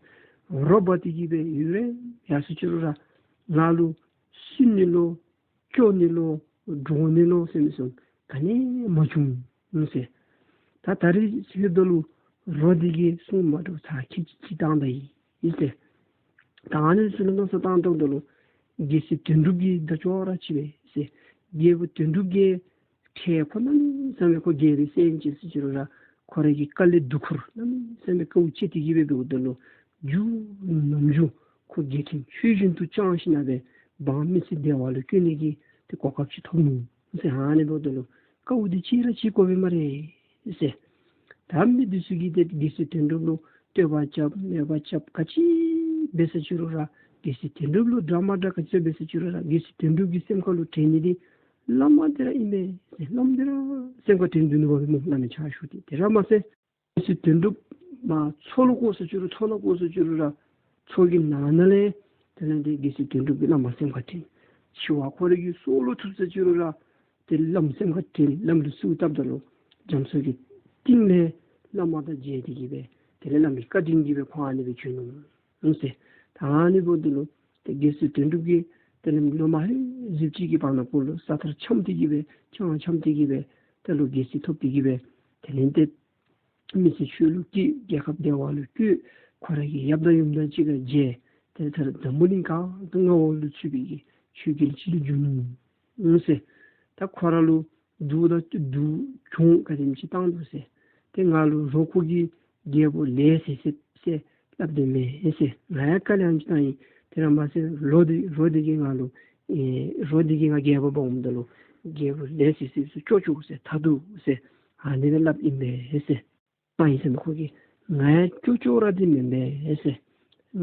རོ་འབག་སྟེ་གི་སྦེ་ཡུན་རིང་ཡར་སོང་ཅི་རུང་ར་ང་ལུ་བསུ་ནི་ལོ་སྐྱོ་ནི་ལོ་འདྲོག་ནི་ལོ་ཟེར་མི་ཚུ་ག་ནི་ཡང་མ་བྱུང་ཟེར། ད་ད་རིས་ཟེརཝ་ད་ལུ་རོ་འདི་གིས་གསུང་མ་འདྲོག་ཚར་ཁལ་གཅིག་གཅིག་བཏང་ད་ཡི་ཟེར། ད་ཨ་ནི་ཚུ་ལུ་མནོ་བསམ་བཏང་བཏངམ་ད་ལུ་རྒྱལ་སྲས་དོན་གྲུབ་ཀྱིས་ད་ཅོག་ར་གཅིག་པས་ཟེར། རྒྱལ་བུ་དོན་གྲུབ་ཀྱིས་ཁྲལ་ཁོ་གནམ་མེད་ས་མེད་ཁོ་རྒྱལ་པོའི་སྲས་ཨིན་ཟེར་ཅི་རུང་ར་ཁོ་རའི་གི་དཀའ་ལས་སྡུག་ཁུར་གནམ་མེད་ས་མེད་དཀའཝ་སྤྱད་དེ་གི་སྦེ་འབདཝ་ད་ལུ་རྒྱུ་ནམ་རྒྱུན་ཁོ་རྒྱལ་ཁྲིམས་ཆོས་བཞིན་དུ་བསྐྱངས་ཞིནམ་ལས་འབངས་མི་སེར་བདེ་བ་ལུ་བཀོད་ནི་གི་ཏེ་གོ་སྐབས་ཅིག་ཐོབ་ནུག་ཟེར། ཨ་ནི་འབདཝ་ད་ལུ་དཀའཝ་འདི་ཅིག་ར་སྤྱད་དགོ་པས་སྨ་རེ་ཟེར། ད་མི་འདི་ཚུ་གིས་ཏེ་རྒྱལ་སྲས་དོན་གྲུབ་ལུ་བསྟོད་པ་རྐྱབ་སྨད་པ་རྐྱབ་ག་ཅི་འབད་ཟེར་ཅི་རུང་ར་རྒྱལ་སྲས་དོན་གྲུབ་ལུ་དྲག་མ་དྲག་ག་ཅི་འབད་ཟེར་ཅི་རུང་ར་རྒྱལ་སྲས་དོན་གྲུབ་ཀྱི་སེམས་ཁ་ལུ་དྲན་ནི་འདི་བླ་མ་འདི་ར་ཨིན་མས་ཟེར། བླ་མ་འདི་ར་སེམས་ཁར་དྲན་སྡོད་ནུག་པ་སྨོ། བླ་མའི་ཕྱག་ཞུ་སྟེ། དེ་ར་མ་ཚད་རྒྱལ་སྲས་དོན་གྲུབ་མར་མཚོ་ལུ་བཀོ་ཟེར་ཅི་རུང་མཚོ་ནང་བཀོ་ཟེར་ཅི་རུང་ར་མཚོ་གི་ནང་ན་ལས་དེ་ལས་ཏེ་རྒྱལ་སྲས་དོན་གྲུབ་ཀྱིས་བླ་མ་སེམས་ཁར་དྲན། འཆི་བ་ཁོ་རའི་གི་སྲོག་ལུ་ཐུག་ཟེར་ཅི་རུང་ར་ ཏེ་བླམ་སེམས་ཁར་དྲན། བླམ་ལུ་གསོལཝ་བཏབ་ད་ལུ་རྒྱ་མཚོ་གི་གཏིང་ལས་བླ་མ་དང་མཇལ་ཏེ་གི་སྦེ་དེ་ལས་བླ་མའི་བཀའ་དྲིན་གྱིས་སྦེ་ཁོ་ཨ་ནི་སྦེ་བྱོན་ནུག་ཟེར། ད་ཨ་ནི་འབདཝ་ད་ལུ་ཏེ་རྒྱལ་སྲས་དོན་གྲུབ་ཀྱིས་དེ་ལས་ལོ་མ་ཧེ་བཞི་ཅིག་གི་བར་ན་ཁོ་ལུ་ས་མཐར་འཁྱམས་ཏེ་གི་སྦེ་འཁྱམས་འཁྱམས་ཏེ་གི་སྦེ་ད་ལུ་རྒྱལ་སྲིད་ཐོབ་སྟེ་གི་སྦེ་དེ་ལས་ཏེ་མི་ཚེ་ཆོས་ལུ་བསྐྱལ། རྒྱལ་ཁབ་བདེ་བ་ལུ་བཀོད། ཁོ་ར་གི་ཡབ་དང་ཡུམ་དང་གཅིག་ཁར་མཇལ། ཏེ་ད་རུང་འཛམ་བུ་གླིང་གང་དུ་མངའ་འོག་ལུ་ཚུད་པའི་གི་ཆོས་རྒྱལ་ཅིག་ལུ་འགྱུར་ནུག་ཟེར། ད་ཁོ་ར་ལུ་སྡུག་དང་སྡུག་གྱོང་ག་དེམ་ཅིག་བཏང་འདུག་ཟེར། ཏེ་ང་ལུ་རོགས་ཁོ་གིས་རྒྱལ་པོ་ལེགས་ཟེར་ཟེར་ཟེར་སླབ་དེས་མས་ཟེར། ང་ཡང་དཀའ་ལས་ཨ་ནེམ་ཅིག་བཏང་ཡི། དེ་ར་མ་ཚད་རོགས་འདི་རོགས་འདི་གིས་ང་ལུ་ཨེ་རོགས་འདི་གིས་ང་རྒྱལ་པོ་འབག་འོངམ་ད་ལུ་རྒྱལ་པོ་ལེགས་ཟེར་ཟེར་སུ་ཅོག་ཅོག་ཟེར་ཐ་དུ་ཟེར་ཨ་ནི་སྦེ་སླབ་ཨིན་པས་ཟེར། ཨ་ཨིན་ཟེར་མས། ཁོ་གིས་ང་ཡང་ཅོག་ཅོག་ར་འདི་མེན་པས་ཟེར།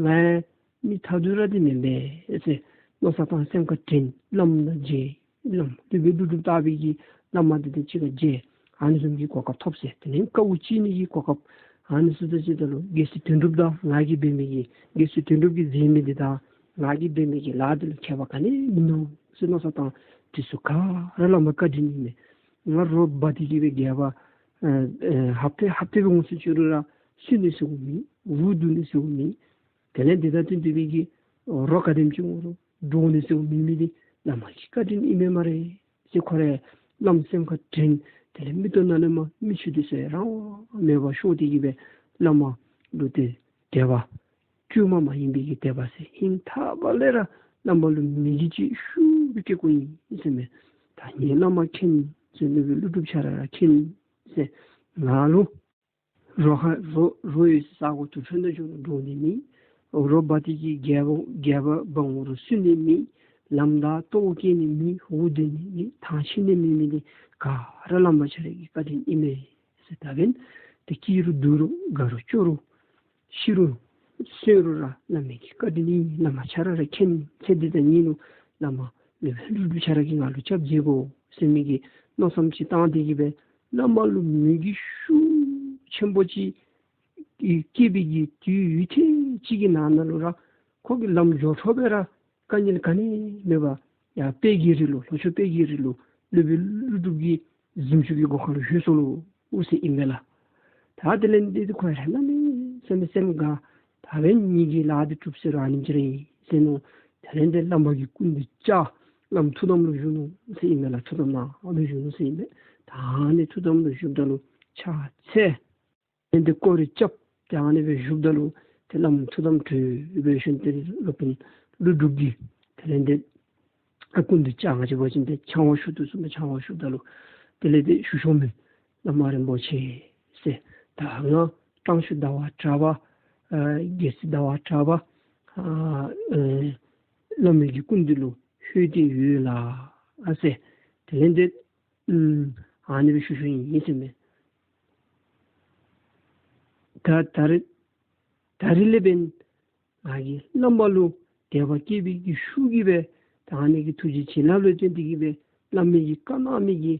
ང་ཡང་མི་ཐ་དུ་ར་འདི་མེན་པས་ཟེར། མནོ་བསམ་བཏང་སེམས་ཁར་དྲན། བླམ་དང་མཇལ། བླམ་སློབ་དཔོན་ཀླུ་སྒྲུབ་ལྟ་བུའི་གི་བླ་མ་འདི་དང་གཅིག་ཁར་མཇལ། ཨ་ནི་བཟུམ་གྱི་གོ་སྐབས་ཐོབ་ཟེར། དེ་ལས་དཀའཝ་སྤྱད་ནི་གི་གོ་སྐབས། ཨ་ནི་ཚུ་དང་གཅིག་ད་ལུ་རྒྱལ་སྲས་དོན་གྲུབ་དང་ང་གིས་འབད་མི་གི་རྒྱལ་སྲས་དོན་གྲུབ་ཀྱིས་མཛད་མི་འདི་དང་ང་གིས་འབད་མི་གི་ལཱ་འདི་ལུ་ཁྱད་པར་ག་ནི་མིན་འདུག་ཟེར་མནོ་བསམ་བཏང་། དེ་ཚུ་ག་ར་བླ་མའི་བཀའ་དྲིན་ཨིན་མས། ང་རོགས་འབག་སྟེ་གི་སྦེ་རྒྱལ་པོ་ཨ་ཨ་ཧབ་ཏེ་ཧབ་ཏེ་སྦེ་འོང་ཟེར་ཅི་རུང་ར་བསུ་ནི་ཟེར་མེད། འུ་སྡུག་ནི་ཟེར་མེད། དེ་ལས་འདི་དང་བསྟུན་ཏེ་སྦེ་གི་རོགས་ག་དེམ་ཅིག་འོང་རུང་འདྲོག་ནི་ཟེར་མེད་མི་འདི་བླ་མ་གི་བཀའ་དྲིན་ཨིན་མས་སྨ་རེ་ཟེར་ཁོ་ར་བླམ་སེམས་ཁར་དྲན། དེ་ལས་མིག་ཏོ་ནང་ལས་མར་མིག་ཆུ་འདི་ཚུ་རང་དབང་མེད་པར་ཤོར་ཏེ་གི་སྦེ་བླ་མ་ལུ་ཏེ་དད་པ་བཅོས་མ་མ་ཡིན་པའི་གི་དད་པ་ཟེར་ཧིང་ཐག་པ་ལས་ར་བླ་མ་ལུ་མོས་གུས་ཅིག་ཤུགས་སྦེ་སྐྱེ་དགོ་ཨིན་ཟེར་མས། ད་ངེའི་བླ་མ་མཁྱེན་ཟེར་སློབ་དཔོན་ཀླུ་སྒྲུབ་ཁྱོད་ར་ར་མཁྱེན་ཟེར། ང་ལུ་རོགས་ཧ་རོགས་རོགས་ཡོད་ས་གོ་དུར་ཁྲོད་ནང་འགྱོ་རུང་འདྲོག་ནི་མེད། རོགས་འབག་སྟེ་གི་རྒྱལ་པོ་རྒྱལ་པོ་འབག་འོང་རུང་བསུ་ནི་མེད། ལམ་བདའ་ལྟོཝ་བཀྱེས་ནི་མེད། འུ་སྡུག་ནི་མེད། ཐང་ཆད་ནི་མེད་མི་འདི་ག་ར་བླ་མ་ཁྱོད་ར་གི་བཀའ་དྲིན་ཨིན་མས་ཟེར། ད་འབདན་ཏེ་སྐྱིད་རུང་སྡུག་རུང་དགའ་རུང་སྐྱོ་རུང་ཤི་རུང་གསོན་རུང་ར་བླ་མའི་གི་བཀའ་དྲིན་ཨིན། བླ་མ་ཁྱོད་ར་ར་མཁྱེན་ཟེར། འདི་དང་གཉིས་ལུ་བླ་མ་སློབ་དཔོན་ཀླུ་སྒྲུབ་ཁྱོད་ར་གིས་ང་ལུ་སྐྱབས་མཛད་དགོ་ཟེར་མི་གི་མནོ་བསམ་ཅིག་བཏང་སྟེ་གི་སྦེ་བླ་མ་ལུ་མོས་གུས་ཤུགས་ཆེན་པོ་ཅིག་སྐྱེས་པའི་གི་དུས་ཡུན་ཐུང་ཅིག་གི་ནང་ན་ལུ་ར་ཁོ་གིས་ལམ་འགྱོ་འཕྲོ་སྦེ་ར་དཀའ་ངལ་ག་ནི་མེད་པར་ཡར་དཔལ་གྱི་རི་ལུ་ལྷོ་ཕྱོགས་དཔལ་གྱི་རི་ལུ་སློབ་དཔོན་ཀླུ་སྒྲུབ་ཀྱི་གཟིམ་ཅུང་གི་སྒོ་ཁ་ལུ་ལྷོད་སོ་ལོ་ཟེར་ཨིན་པས་ལགས། ད་དེ་ལས་འདི་ཁོ་ར་གནམ་མེད་ས་མེད་སེམས་དགའ། ད་འབདན་ངེ་གི་ལཱ་འདི་གྲུབ་ཟེར་རུང་ཨ་ནེམ་ཅིག་ར་ཨིན་ཟེར་མནོ། དེ་ལས་འདི་བླ་མ་གི་སྐུ་མདུན་བཅར། བླ་མ་ཐུགས་དམ་ལུ་བཞུགས་ནུག་ཟེར་ཨིན་པས་ལགས། ཐུགས་དམ་ནང་ལུ་བཞུགས་ནུག་ཟེར་ཨིན་པས། ད་ཨ་ནི་ཐུགས་དམ་ལུ་བཞུགསཔ་ད་ལུ་ཕྱག་འཚལ། དེ་ལས་འདི་སྐོར་ར་རྐྱབ། ཏེ་ཨ་ནི་སྦེ་བཞུགསཔ་ད་ལུ་ཏེ་བླ་མ་ཐུགས་དམ་གྲོལ་སྦེ་ཞིནམ་ཏེ་སློབ་དཔོན་ཀླུ་སྒྲུབ་ཀྱིས་དེ་ལས་འདི་ཨ་སྐུ་མདུན་བཅར་ང་བཅས་འབད་བ་ཅིན་ཏེ་ཕྱག་དབང་ཞུ་དོ་བཟུམ་སྦེ་ཕྱག་དབང་ཞུཝ་ད་ལུ་དེ་ལས་འདི་ཞུ་ཞུཝ་མས། བླ་མ་རིན་པོ་ཆེ་ཟེར། ད་ང་གཙང་ཆུ་ཟླ་བ་གྲགས་པ་ཨ་རྒྱལ་སྲས་ཟླ་བ་གྲགས་པ་ཨ་ཨེ་བླ་མའི་གི་སྐུ་མདུན་ལུ་ལྷོད་དེ་ཡོད་ལགས་ཟེར། དེ་ལས་འདི་ཨུམ་ཨ་ནི་སྦེ་ཞུ་ཞུཝ་ཨིན་ཟེར་མས། ད་ད་རེས་ད་རེས་ལས་འབདན་ང་གིས་བླ་མ་ལུ་དད་པ་སྐྱེས་པའི་གི་ཤུགས་ཀྱིས་སྦེ་ད་ཨ་ནི་གི་ཐུགས་རྗེ་བྱིན་རླབས་ལུ་བརྟེན་ཏེ་གི་སྦེ་བླ་མའི་གི་བཀའ་གནང་མི་གི་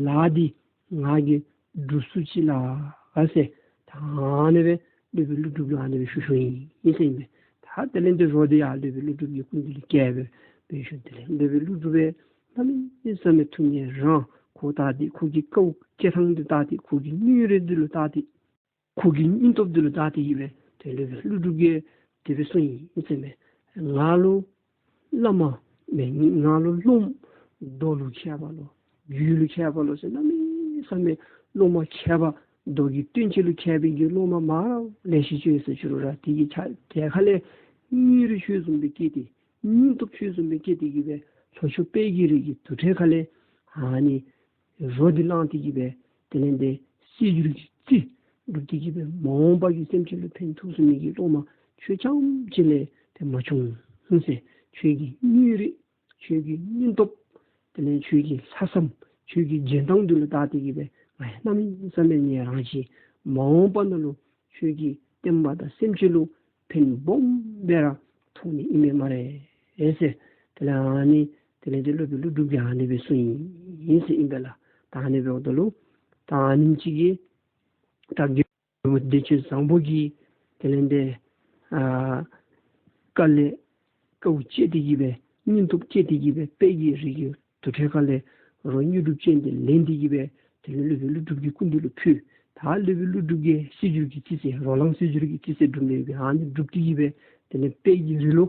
ལཱ་འདི་ང་གིས་སྒྲུབ་ཚུགས་ཅི་ལགས་ཟེར། ད་ཨ་ནི་སྦེ་སློབ་དཔོན་ཀླུ་སྒྲུབ་ལུ་ཨ་ནི་སྦེ་ཞུ་ཞུཝ་ཨིན་ཟེར་ཨིན་པས། ད་དེ་ལས་འདི་རོགས་འདི་ཡང་སློབ་དཔོན་ཀླུ་སྒྲུབ་ཀྱི་སྐུ་མདུན་ལུ་བསྐྱལ་སྦེ་འབད་ཞིནམ་དེ་ལས་སློབ་དཔོན་ཀླུ་སྒྲུབ་སྦེ་གནམ་མེད་ས་མེད་ཐུགས་མཉེས་རངས། ཁོ་བལྟ་སྟེ་ཁོ་གི་དཀའཝ་སྤྱད་ཐངས་འདི་བལྟ་སྟེ་ཁོ་གི་སྙིང་རུས་འདི་ལུ་བལྟ་སྟེ་ཁོ་གི་སྙིང་སྟོབས་འདི་ལུ་བལྟ་སྟེ་གི་སྦེ་དེ་ལས་སྦེ་ཀླུ་སྒྲུབ་ཀྱིས་དེ་སྦེ་གསུངས་ཡི་ཟེར་མས། ང་ལུ་བླ་མ་མེན། ང་ལུ་སློབམ་མདོ་ལུ་མཁས་པ་ལོ་རྒྱུད་ལུ་མཁས་པ་ལོ་ཟེར་གནམ་མེད་ས་མེད་སློབ་མ་མཁས་པ་མདོ་གི་དོན་ཅིག་ལུ་མཁས་པའི་གི་སློབ་མ་མང་རབས་ལེ་ཤ་ཅིག་ཡོད་ཟེར་ཅི་རུང་ར་དེ་གི་ཆ་དེ་ཁ་ལས་སྙིང་རུས་ཆོས་བཟུམ་སྦེ་སྐྱེས་ཏེ་སྙིང་སྟོབས་ཆོས་བཟུམ་སྦེ་སྐྱེས་ཏེ་གི་སྦེ་ལྷོ་ཕྱོགས་དཔལ་གྱི་རི་གི་དུར་ཁྲོད་ཁ་ལས་ཨ་ནི་རོ་འདི་བླངས་ཏེ་གི་སྦེ་དེ་ལས་འདི་གསེར་འགྱུར་གྱི་རྩི་སྒྲུབ་སྟེ་གི་སྦེ་མ་འོངས་པ་གི་སེམས་ཅན་ལུ་ཕན་ཐོགས་ཚུགས་མི་གི་སློབ་མ་ཁྱོད་རྐྱངམ་གཅིག་ལས་ཏེ་མ་བྱུང་ཟེར། ཁྱོད་ཀྱི་སྙིང་རུས་ཁྱོད་ཀྱི་སྙིང་སྟོབས་དེ་ལས་ཁྱོད་ཀྱི་ལྷག་བསམ་ཁྱོད་ཀྱི་འཇོན་ཐངས་འདི་ལུ་བལྟ་སྟེ་གི་སྦེ་ང་ཡང་གནམ་མེད་ས་མེད་མཉེས་རངས་ཅི། མ་འོངས་པ་ནང་ལུ་ཁྱོད་ཀྱིས་བསྟན་པ་དང་སེམས་ཅན་ལུ་ཕན་སྦོམ་སྦེ་ར་ཐོགས་ནི་ཨིན་མས་སྨ་རེ་ཟེར། དེ་ལས་ཨ་ནི་དེ་ལས་འདི་སློབ་དཔོན་ཀླུ་སྒྲུབ་ཀྱིས་ཨ་ནི་སྦེ་གསུངས་ཡི་ཟེར་ཨིན་པས་ལགས། ད་ཨ་ནི་སྦེ་འོངམ་ད་ལུ་ད་ཨ་ནེམ་ཅིག་གིས་ད་རྒྱལ་བུ་བདེ་ཆེན་བཟང་པོ་གིས་དེ་ལས་འདི་ཨ་དཀའ་ལས་དཀའཝ་སྤྱད་དེ་གི་སྦེ་སྙིང་སྟོབས་བསྐྱེད་དེ་གི་སྦེ་དཔལ་གྱི་རི་གི་དུར་ཁྲོད་ཁ་ལས་ རོ་དངོས་གྲུབ་ཅན་དེ་ལེན་ཏེ་གི་སྦེ་དེ་ལས་སློབ་དཔོན་ཀླུ་སྒྲུབ་ཀྱི་སྐུ་མདུན་ལུ་ཕུལ། ད་སློབ་དཔོན་ཀླུ་སྒྲུབ་ཀྱིས་སྲིད་བྱུས་ཀྱི་རྩིས་ཟེར་རོ་ལངས་སྲིད་བྱུས་ཀྱི་རྩིས་ཟེར་སྒྲུབ་ནི་ཡོད་པས། ཨ་ནི་སྒྲུབ་སྟེ་གི་སྦེ་དེ་ལས་དཔལ་གྱི་རི་ལུ་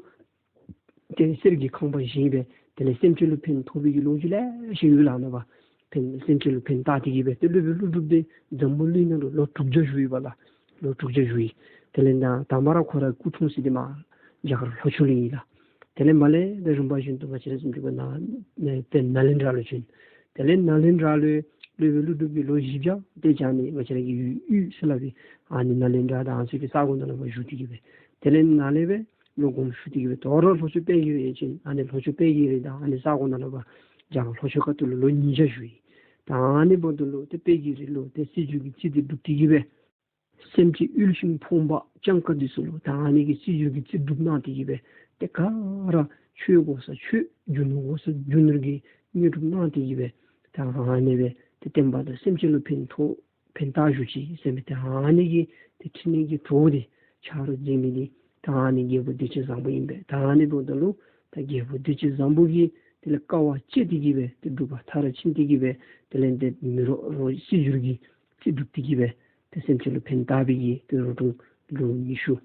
དེ་གསེར་གྱི་ཁང་པ་བཞེངས་སྦེ་དེ་ལས་སེམས་ཅན་ལུ་ཕན་ཐོགས་པའི་གི་ལོ་རྒྱུས་ལེ་ཤ་ཡོད་ལགས། ནངས་པ་ཕན་སེམས་ཅན་ལུ་ཕན་བཏགས་ཏེ་གི་སྦེ་དེ་ལས་སློབ་དཔོན་ཀླུ་སྒྲུབ་དེ་འཛམ་བུ་གླིང་ནང་ལུ་ལོ་དྲུག་བརྒྱ་བཞུགས་ཡི་པ་ལགས། ལོ་དྲུག་བརྒྱ་བཞུགས་ཡི། དེ་ལས་ད་དང་པ་ར་ཁོ་ར་སྐུ་འཁྲུངས་ས་དེ་མར་རྒྱ་གར་ལྷོ་ཕྱོགས་ལུ་ཨིན་ལགས། དེ་ལས་མར་ལས་དེ་རིམ་པ་བཞིན་དུ་ང་བཅས་ར་བཟུམ་ཅིག་འབད་ན་ནཱ་ལེནྡྲ་ལུ་བྱོན། དེ་ལས་ནཱ་ལེནྡྲ་ལུ་སློབ་དཔོན་ཀླུ་སྒྲུབ་ཀྱིས་ལོ་བཞི་བརྒྱ་དེ་ཅིག་ཨ་ནི་ང་བཅས་ར་གི་ཡུལ་དབུས་ཟེར་སླབ་པའི་ཨ་ནི་ནཱ་ལེནྡྲ་དང་ཨ་ནི་ཚུ་གི་ས་གོ་ནང་ལུ་བཞུགས་ཏེ་གི་སྦེ་དེ་ལས་ནཱ་ལས་སྦེ་ལོག་དགོངས་ཞུ་སྟེ་གི་སྦེ་དོ་རུང་ལྷོ་ཕྱོགས་དཔལ་གྱི་རི་ཡང་ཅིན་ཨ་ནི་ལྷོ་ཕྱོགས་དཔལ་གྱི་རི་དང་ཨ་ནི་ས་གོ་ནང་ལུ་སྦེ་རྒྱ་གར་ལྷོ་ཕྱོགས་ཁ་ཐུག་ལུ་ལོ་ཉིས་བརྒྱ་བཞུགས་ཡི། ད་ཨ་ནི་འབདཝ་ད་ལུ་ཏེ་དཔལ་གྱི་རི་ལུ་ཏེ་སྲིད་བྱུས་ཀྱི་རྩིས་དེ་སྒྲུབ་སྟེ་གི་སྦེ་སེམས་ཅན་དབུལ་ཞིང་ཕོངས་པ་སྤྱང་ཀ་འདི་ཚུ་ལུ་ད་ཨ་ནི་གི་སྲིད་བྱུས་ཀྱི་རྩིས་སྒྲུབ་གནང་སྟེ་གི་སྦེ་ཏེ་ག་ར་ཆོས་དགོ་ས་ཆོས་རྒྱུ་ནོར་དགོ་ས་རྒྱུ་ནོར་གྱི་དངོས་གྲུབ་གནང་སྟེ་གི་སྦེ་ད་ཨ་ནི་སྦེ་ཏེ་བསྟན་པ་དང་སེམས་ཅན་ལུ་ཕན་ཐོགས་ཕན་བཏགས་བཞུགས་ཅི་ཟེར་མི་ཏེ་ཨ་ནི་གི་ཏེ་ཕྲིན་ལས་ཀྱི་གྲོགས་དེ་ཆ་རོགས་མཛད་མི་དེ་ད་ཨ་ནི་རྒྱལ་པོ་བདེ་སྤྱོད་བཟང་པོ་ཨིན་པས། ད་ཨ་ནི་འབདཝ་ད་ལུ་ད་རྒྱལ་པོ་བདེ་སྤྱོད་བཟང་པོ་གིས་དེ་ལས་དཀའ་བ་སྤྱད་དེ་གི་སྦེ་ཏེ་སྒྲུབ་པ་མཐར་ཕྱིན་ཏེ་གི་སྦེ་དེ་ལས་ཏེ་མི་རོ་རོ་སྲིད་བྱུས་ཀྱི་རྩིས་སྒྲུབ་སྟེ་གི་སྦེ་ཏེ་སེམས་ཅན་ལུ་ཕན་བཏགས་པའི་གི་ཏེ་རོ་སྒྲུང་ལོ་ཉི་ཤུ་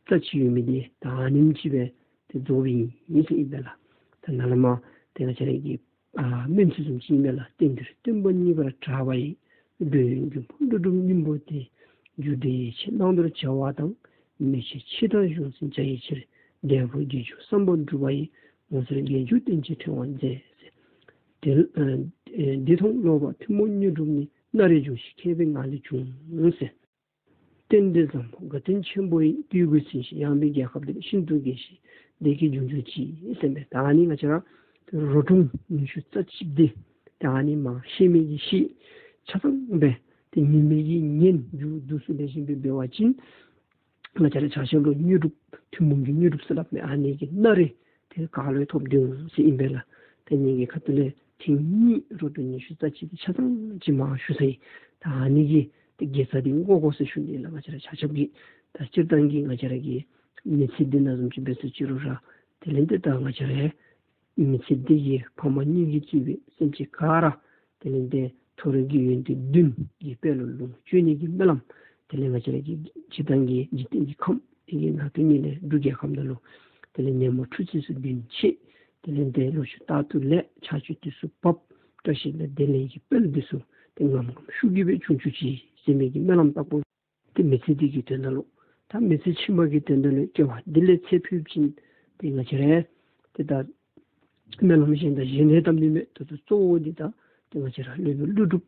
རྩ་གཅིག་ཡོད་མི་དེ་ད་ཨ་ནེམ་ཅིག་སྦེ་ཏེ་རྫོགསཔ་ཨིན་ཟེར་ཨིན་པས་ལགས། ད་ནཱ་ལས་མར་ཏེ་ང་བཅས་ར་གི་ཨ་སྨོན་ཚིག་བཟུམ་ཅིག་ཨིན་པས་ལགས། རྟེན་འདིར་སྟོན་པ་མཉེས་པར་གྲགས་པ་ཡི། འགྲོ་བའི་མགོན་པོ་ཀླུ་སྒྲུབ་སྙིང་པོ་སྟེ། རྒྱུ་འབྲས་ཡིད་ཆེས་བླང་དོར་བྱ་བ་དང་། མི་ཕྱེད་ཕྱི་དང་གཞུང་ཟིན་བྱ་ཡི་ཕྱིར། འབྲས་བུ་དགེ་སྦྱོར་བསམ་པ་འགྲུབ་པ་ཡི། ངོ་མཚར་དགེ་མཆོག་བསྟན་བཅོས་ཕྲེང་བ་མཛེས་ཟེར། དེ་ཨ་འདི་མཐོང་ལོག་པར་ཐུན་མོང་དངོས་གྲུབ་ནི། སྣ་རེ་འབྱུང་ཞིང་མཁས་པའི་ངང་ལས་འབྱུང་ཟེར། རྟེན་འབྲེལ་བཟང་པོ་དགའ་སྟོན་ཆེན་པོ་ཡི། དུས་ཀུན་ཟིན་ཞིང་ཡངས་པའི་རྒྱལ་ཁབ་འདིར། ཤིན་ཏུ་དགེ་ཞིང་བདེ་སྐྱིད་འབྱུང་གྱུར་ཅིག་ཟེར་མས། ད་ཨ་ནི་ང་བཅས་ར་རོ་སྒྲུང་ཉི་ཤུ་རྩ་གཅིག་འདི་ད་ཨ་ནི་མ་ཤེས་མི་གིས་ཤེས་ཆ་ཚང་སྦེ་ཏེ་ཉན་མི་གིས་ཉན། མཇུག་བསྡུ་ས་ལེགས་ཤོམ་སྦེ་འབད་བ་ཅིན་ང་བཅས་ར་ཆ་ཁྱབ་ལུ་དངོས་གྲུབ་ཐུན་མོང་གི་དངོས་གྲུབ་ཟེར་སླབ་མི་ཨ་ནི་གི་སྣ་རེ་ཏེ་ག་ལུ་ཐོབ་སྟེ་འོང་ཟེར་ཨིན་པས་ལགས། ཏེ་ངེ་གི་ཁ་ཐུག་ལས་ཐེངས་གཉིས་རོ་སྒྲུང་ཉི་ཤུ་རྩ་གཅིག་འདི་ཆ་ཚང་ཅིག་མར་ཞུ་ཚར་ཡི། ད་ཨ་ནི་གི་ཏེ་དགེ་རྩ་འདི་བསྔོ་དགོ་ཟེར་ཞུ་ནི་ལགས། ང་བཅས་ར་ཆ་ཁྱབ་ཀྱིས་ད་སྤྱིར་བཏང་གི་ང་བཅས་ར་གི་མི་ཚེ་འདི་ནང་བཟུམ་ཅིག་འབད་ས་ཅིག་རུང་ར་དེ་ལས་ཏེ་ད་ང་བཅས་ར་མི་ཚེ་འདི་གི་ཕ་མ་གཉིས་ཀྱིས་གཙོས་པའི་སེམས་ཅན་ག་ར་དེ་ལས་ཏེ་མཐོ་རིས་ཀྱི་ཡོན་ཏན་བདུན་གྱི་དཔལ་ལུ་ལོངས་སྤྱོད་ནི་གི་སྨོན་ལམ། དེ་ལས་ང་བཅས་ར་གི་སྤྱིར་བཏང་གི་འཇིག་རྟེན་གྱི་ཁམས་འདི་གི་ནང་དུ་ནི་ལས་འབྲུག་རྒྱལ་ཁབ་ནང་ལུ་དེ་ལས་ཉོན་མོངས་འཁྲུག་རྩོད་ཚུ་རྒྱུན་ཆད། དེ་ལས་ཏེ་ལོ་ཕྱུགས་རྟག་ཏུ་ལེགས། ཆར་ཆུ་དུས་སུ་བབས། བཀྲ་ཤིས་ལ་བདེ་ལེགས་ཀྱི་དཔལ་འདི་ཚུ་ཏེ་ངམ་ངམ་ཤུགས་ཀྱིས་སྦེ་འབྱུང་གྱུར་ཅིག་ཟེར་མི་གི་སྨོན་ལམ་བཏབ་དགོ། ཏེ་མི་ཚེ་འདི་གི་དོན་དག་ལུ་ད་མི་ཚེ་ཕྱི་མ་གི་དོན་དག་ལུ་སྐྱེ་བ་འདི་ལས་ཚེ་འཕོས་པ་ཅིན་ཏེ་ང་བཅས་ར་ཏེ་ད་སྨོན་ལམ་གཞན་དང་གཞན་ལས་བཏབ་ནི་མེད། ད་ལྟོ་གཙོ་བོ་འདི་ད་ཏེ་ང་བཅས་ར་སློབ་དཔོན་ཀླུ་སྒྲུབ་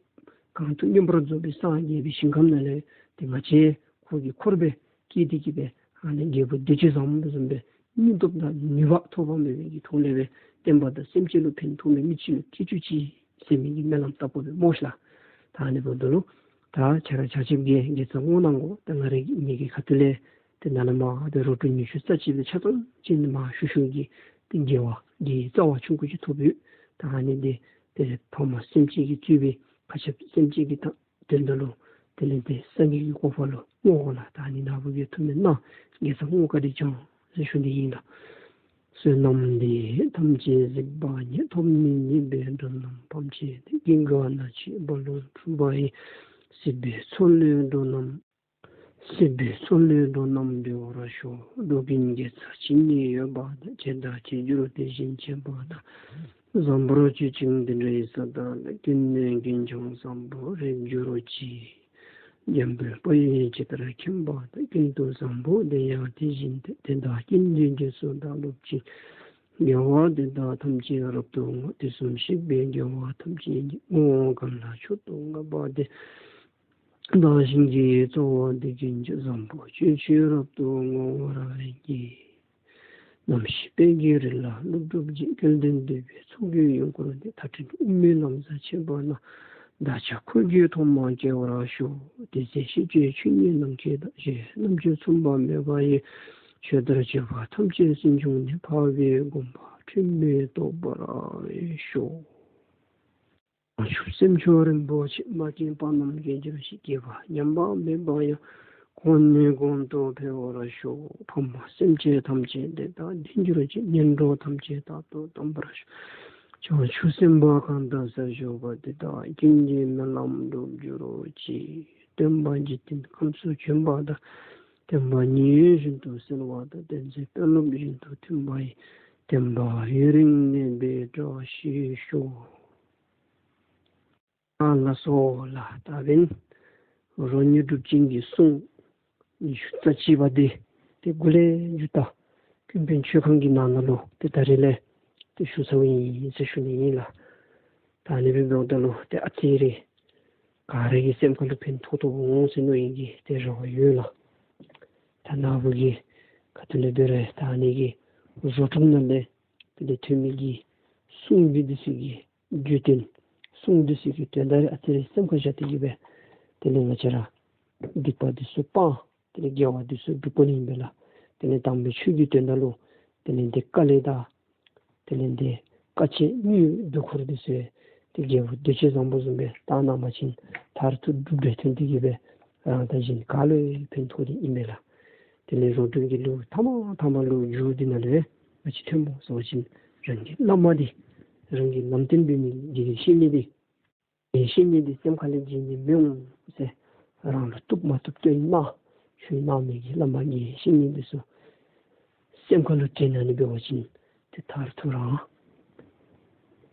གང་དུ་མངོན་པར་རྫོགས་པའི་སངས་རྒྱས་པའི་ཞིང་ཁམས་ནང་ལས་ཏེ་ང་བཅས་ཁོ་གི་འཁོར་སྦེ་སྐྱེས་ཏེ་གི་སྦེ་ཨ་ནི་རྒྱལ་པོ་བདེ་སྤྱོད་བཟང་པོ་བཟུམ་སྦེ་སྙིང་སྟོབས་དང་ནུས་པ་ཐོགས་པ་མེད་པའི་གི་ཐོག་ལས་སྦེ་བསྟན་པ་དང་སེམས་ཅན་ལུ་ཕན་ཐོགས་མི་མི་ཅིག་ལུ་སྐྱེ་བཅུག་ཅིག་ཟེར་མི་གི་སྨོན་ལམ་བཏབ་དགོ་པས་སྨོ་ཤ་ལགས། ད་ཨ་ནི་འབདཝ་ད་ལུ་ད་ཆ་ར་ཆ་ཁྱབ་ཀྱིས་དགེ་རྩ་བསྔོ་གནང་དགོ། ད་ང་ར་ངེ་གི་ཁ་ཐུག་ལས་ཏེ་ནཱ་ལས་མར་ཏེ་རོ་སྒྲུང་ཉི་ཤུ་རྩ་གཅིག་ལས་ཆ་ཚང་ཅིག་མར་ཞུ་ཞུཝ་གིས་ཏེ་དགེ་བ་དགེ་རྩ་བ་ཆུང་ཀུ་ཅིག་ཐོབ་ཡོད། ད་ཨ་ནི་འདི་ཏེ་ཕ་མ་སེམས་ཅན་གྱིས་གཙོས་པའི་ཁ་ཆེ་སེམས་ཅན་གྱི་ད་དོན་དག་ལུ་དེ་ལས་ཏེ་སངས་རྒྱས་ཀྱི་གོ་འཕང་ལུ་བསྔོ་དགོ་ལགས། ད་ཨ་ནི་ནཱ་བུ་གིས་ཐུགས་སྨོན་གནང་དགེ་རྩ་བསྔོ་བཀའ་དྲིན་བསྐྱང་ཟེར་ཞུ་ནི་ཨིན་ལགས། བསོད་ནམས་འདི་ཡིས་ཐམས་ཅད་གཟིགས་པ་ཉིད། ཐོབ་ནས་ཉེས་པའི་དགྲ་རྣམས་ཕམ་བྱས་ཏེ། སྐྱེ་རྒ་ན་འཆིའི་རྦ་ཀློང་འཁྲུགས་པ་ཡི། སྲིད་པའི་མཚོ་ལས་འགྲོ་རྣམས། སྲིད་པའི་མཚོ་ལས་འགྲོ་རྣམས་སྒྲོལ་བར་ཤོག། འགྲོ་ཀུན་དགེ་རྩ་ཇི་སྙེད་ཡོད་པ་དང་། བྱས་དང་བྱེད་འགྱུར་དེ་བཞིན་བྱེད་པ་དང་། བཟང་པོར་སྤྱོད་ཅིང་དེ་འདྲའི་ས་དག་ལ། ཀུན་ནས་ཀུན་ཀྱང་བཟང་པོར་རེག་གྱུར་ཅིག། འཇམ་དཔལ་དཔའ་བོས་ཇི་ལྟར་མཁྱེན་པ་དང་། ཀུན་ཏུ་བཟང་པོ་དེ་ཡང་དེ་བཞིན་ཏེ། དེ་དག་ཀུན་གྱི་རྗེས་སུ་བདག་སློབ་ཅིང་། དགེ་བ་འདི་དག་ཐམས་ཅད་རབ་ཏུ་བསྔོ། དུས་གསུམ་གཤེགས་པའི་རྒྱལ་བ་ཐམས་ཅད་ཀྱིས། བསྔོ་བ་གང་ལ་མཆོག་ཏུ་བསྔགས་པ་དེས། བདག་གཞན་གྱི་རྩ་བ་འདི་ཀུན་ཀྱང་། བཟང་པོ་སྤྱོད་ཕྱིར་རབ་ཏུ་བསྔོ་བར་བགྱི། ནམ་ཞིག་དཔལ་གྱི་རི་ལ་ཀླུ་སྒྲུབ་ཀྱིས། སྐལ་ལྡན་འདོད་པའི་ཚོགས་ཀྱིས་ཡོངས་བསྐོར་ཏེ། མཐའ་བྲལ་དབུ་མའི་ལམ་ཟབ་འཆད་པ་ན། བདག་ཅག་འཁོར་གྱིས་ཐོག་མར་སྐྱེ་བར་ཤོག། དེ་ཚེ་ཤེས་བྱའི་ཆོས་ཉིད་ནམ་མཁའི་མཐའ། གཞན་རྣམས་ཀྱིས་མཚོན་པ་མེད་པ་ཡི། ཆོས་ལྟར་བྱེད་པ་ཐམས་ཅད་སེམས་བྱུང་ནས། འཕགས་པའི་དགོངས་པ་འཁྲུལ་མེད་རྟོགས་པར་ཤོག། བྱང་ཆུབ་སེམས་མཆོག་རིན་པོ་ཆེ། མ་སྐྱེས་པ་རྣམས་སྐྱེ་གྱུར་ཅིག། སྐྱེས་པ་ཉམས་པ་མེད་པ་ཡང་། གོང་ནས་གོང་དུ་འཕེལ་བར་ཤོག། ཕ་མ་སེམས་ཅན་ཐམས་ཅད་བདེ་དང་ལྡན་གྱུར་ཅིག། ངན་འགྲོ་ཐམས་ཅད་རྟག་ཏུ་དམ་པར་ཤོག། བྱང་ཆུབ་སེམས་དཔའ་གང་དག་ས་བཞུགས་པ་དེ་དག་ཀུན་གྱི་སྨོན་ལམ་འགྲུབ་གྱུར་ཅིག། སྟོན་པ་འཇིག་རྟེན་ཁམས་སུ་བྱོན་པ་དང་། བསྟན་པ་ཉི་འོད་བཞིན་དུ་གསལ་བ་དང་། བསྟན་འཛིན་དཔོན་སློབ་བཞིན་དུ་མཐུན་པ་ཡི། བསྟན་པ་ཡུན་རིང་གནས་པའི་བཀྲ་ཤིས་ཤོག། ཨ་ལགས་སོ་ལགས། ད་འབདན་རོ་དངོས་གྲུབ་ཅན་གྱི་གསུང་ཉི་ཤུ་རྩ་གཅིག་པ་འདི་ཏེ་འགོ་ལས་མཇུག་ད་ཀུན་ཕན་ཆོས་ཁང་གི་ནང་ན་ལུ་ཏེ་ད་རིས་ལས་ཏེ་ཞུ་ཚརཝ་ཨིན་ཟེར་ཞུ་ནི་ཨིན་ལགས། ད་ཨ་ནི་སྦེ་འབདཝ་ད་ལུ་ཏེ་ཨ་ཙི་རེ་ག་ར་གི་སེམས་ཁ་ལུ་ཕན་ཐོགས་ཐོགསཔ་འོང་ཟེར་མནོ་ནི་གི་ཏེ་རེ་བ་ཡོད་ལགས། ད་ནཱ་བུ་གིས་ག་ཏེ་ལས་འབད་རུང་ད་ཨ་ནི་གི་རོ་དྲུག་ནང་ལས་དེ་ལས་ཐོན་མི་གི་གསུང་འདི་ཚུ་གི་བརྗོད་དོན་གསུང་འདི་ཚུ་གི་དོན་དག་རེ་ཨ་ཙི་རེ་སེམས་ཁར་བཞག་སྟེ་གི་སྦེ་དེ་ལས་ང་བཅས་ར་སྡིག་པ་འདི་ཚུ་སྤང་། དེ་ལས་དགེ་བ་འདི་ཚུ་སྒྲུབ་དགོ་ནི་ཨིན་པས་ལགས། དེ་ལས་དམ་པའི་ཆོས་ཀྱི་དོན་དག་ལུ་དེ་ལས་འདི་དཀའ་ལས་དང་དེ་ལས་འདི་དཀའ་སྤྱད་དངུལ་དུ་འཁོར་འདི་ཚུ་ཏེ་རྒྱལ་པོ་འདོད་སྤྱོད་བཟང་པོ་བཟུམ་སྦེ་བཏང་གནང་པ་ཅིན་མཐར་ཐུག་གྲུབ་འབྲས་ཐོན་ཏེ་གི་སྦེ་རང་དང་གཞན་ག་ལུ་ཡང་ཕན་ཐོགས་ཏེ་ཨིན་པས་ལགས། དེ་ལས་རོ་དྲུག་གི་ལེའུ་ཐ་མ་ཐ་མ་ལུ་མཇུག་འདི་ནང་ལས་ག་ཅི་ཐོནམ་སྨོ་ཟེར་བ་ཅིན་རང་གི་བླ་མ་འདི་རང་གི་ལམ་སྟོན་འབད་མི་དགེ་བའི་བཤེས་གཉེན་འདི་དགེ་བའི་བཤེས་གཉེན་འདི་སེམས་ཁ་ལས་བརྗེད་ནི་མི་འོང་ཟེར་རང་ལུ་བཏུབ་མ་བཏུབ་སྟོན་གནང་ཞུ་གནང་མི་གི་བླ་མ་དགེ་བའི་བཤེས་གཉེན་འདི་ཚུ་སེམས་ཁ་ལུ་དྲན་གནང་ནི་འབད་བ་ཅིན་ཏེ་མཐར་ཐུག་རང་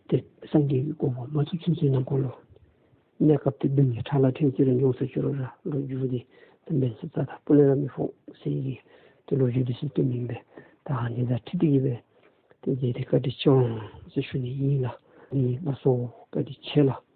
ཏེ་སངས་རྒྱས་ཀྱི་གོ་འཕང་མ་ཐོབ་ཚུན་ཚོད་ནང་འཁོད་ལུ་གནས་སྐབས་ཏེ་སྡུག་བསྔལ་ཕྲ་ལ་ཕྲན་ཚེགས་རེ་མྱོང་ས་ཅི་རུང་ར་ལོ་རྒྱུས་འདི་ཏེ་འབད་ས་རྩ་དང་སྤུ་ལས་ར་མི་ཕོག་ཟེར་གི་ཏེ་ལོ་རྒྱུས་འདི་ཚུ་སྟོན་མི་ཨིན་པས། ད་ཨ་ནི་དང་འཁྲིལ་ཏེ་གི་སྦེ་ཏེ་མཇལ་ཏེ་བཀའ་དྲིན་ཆེ་ཟེར་ཞུ་ནི་ཨིན་ལགས། ཨ་ནི་ལགས་སོ། བཀའ་དྲིན་ཆེ་ལགས།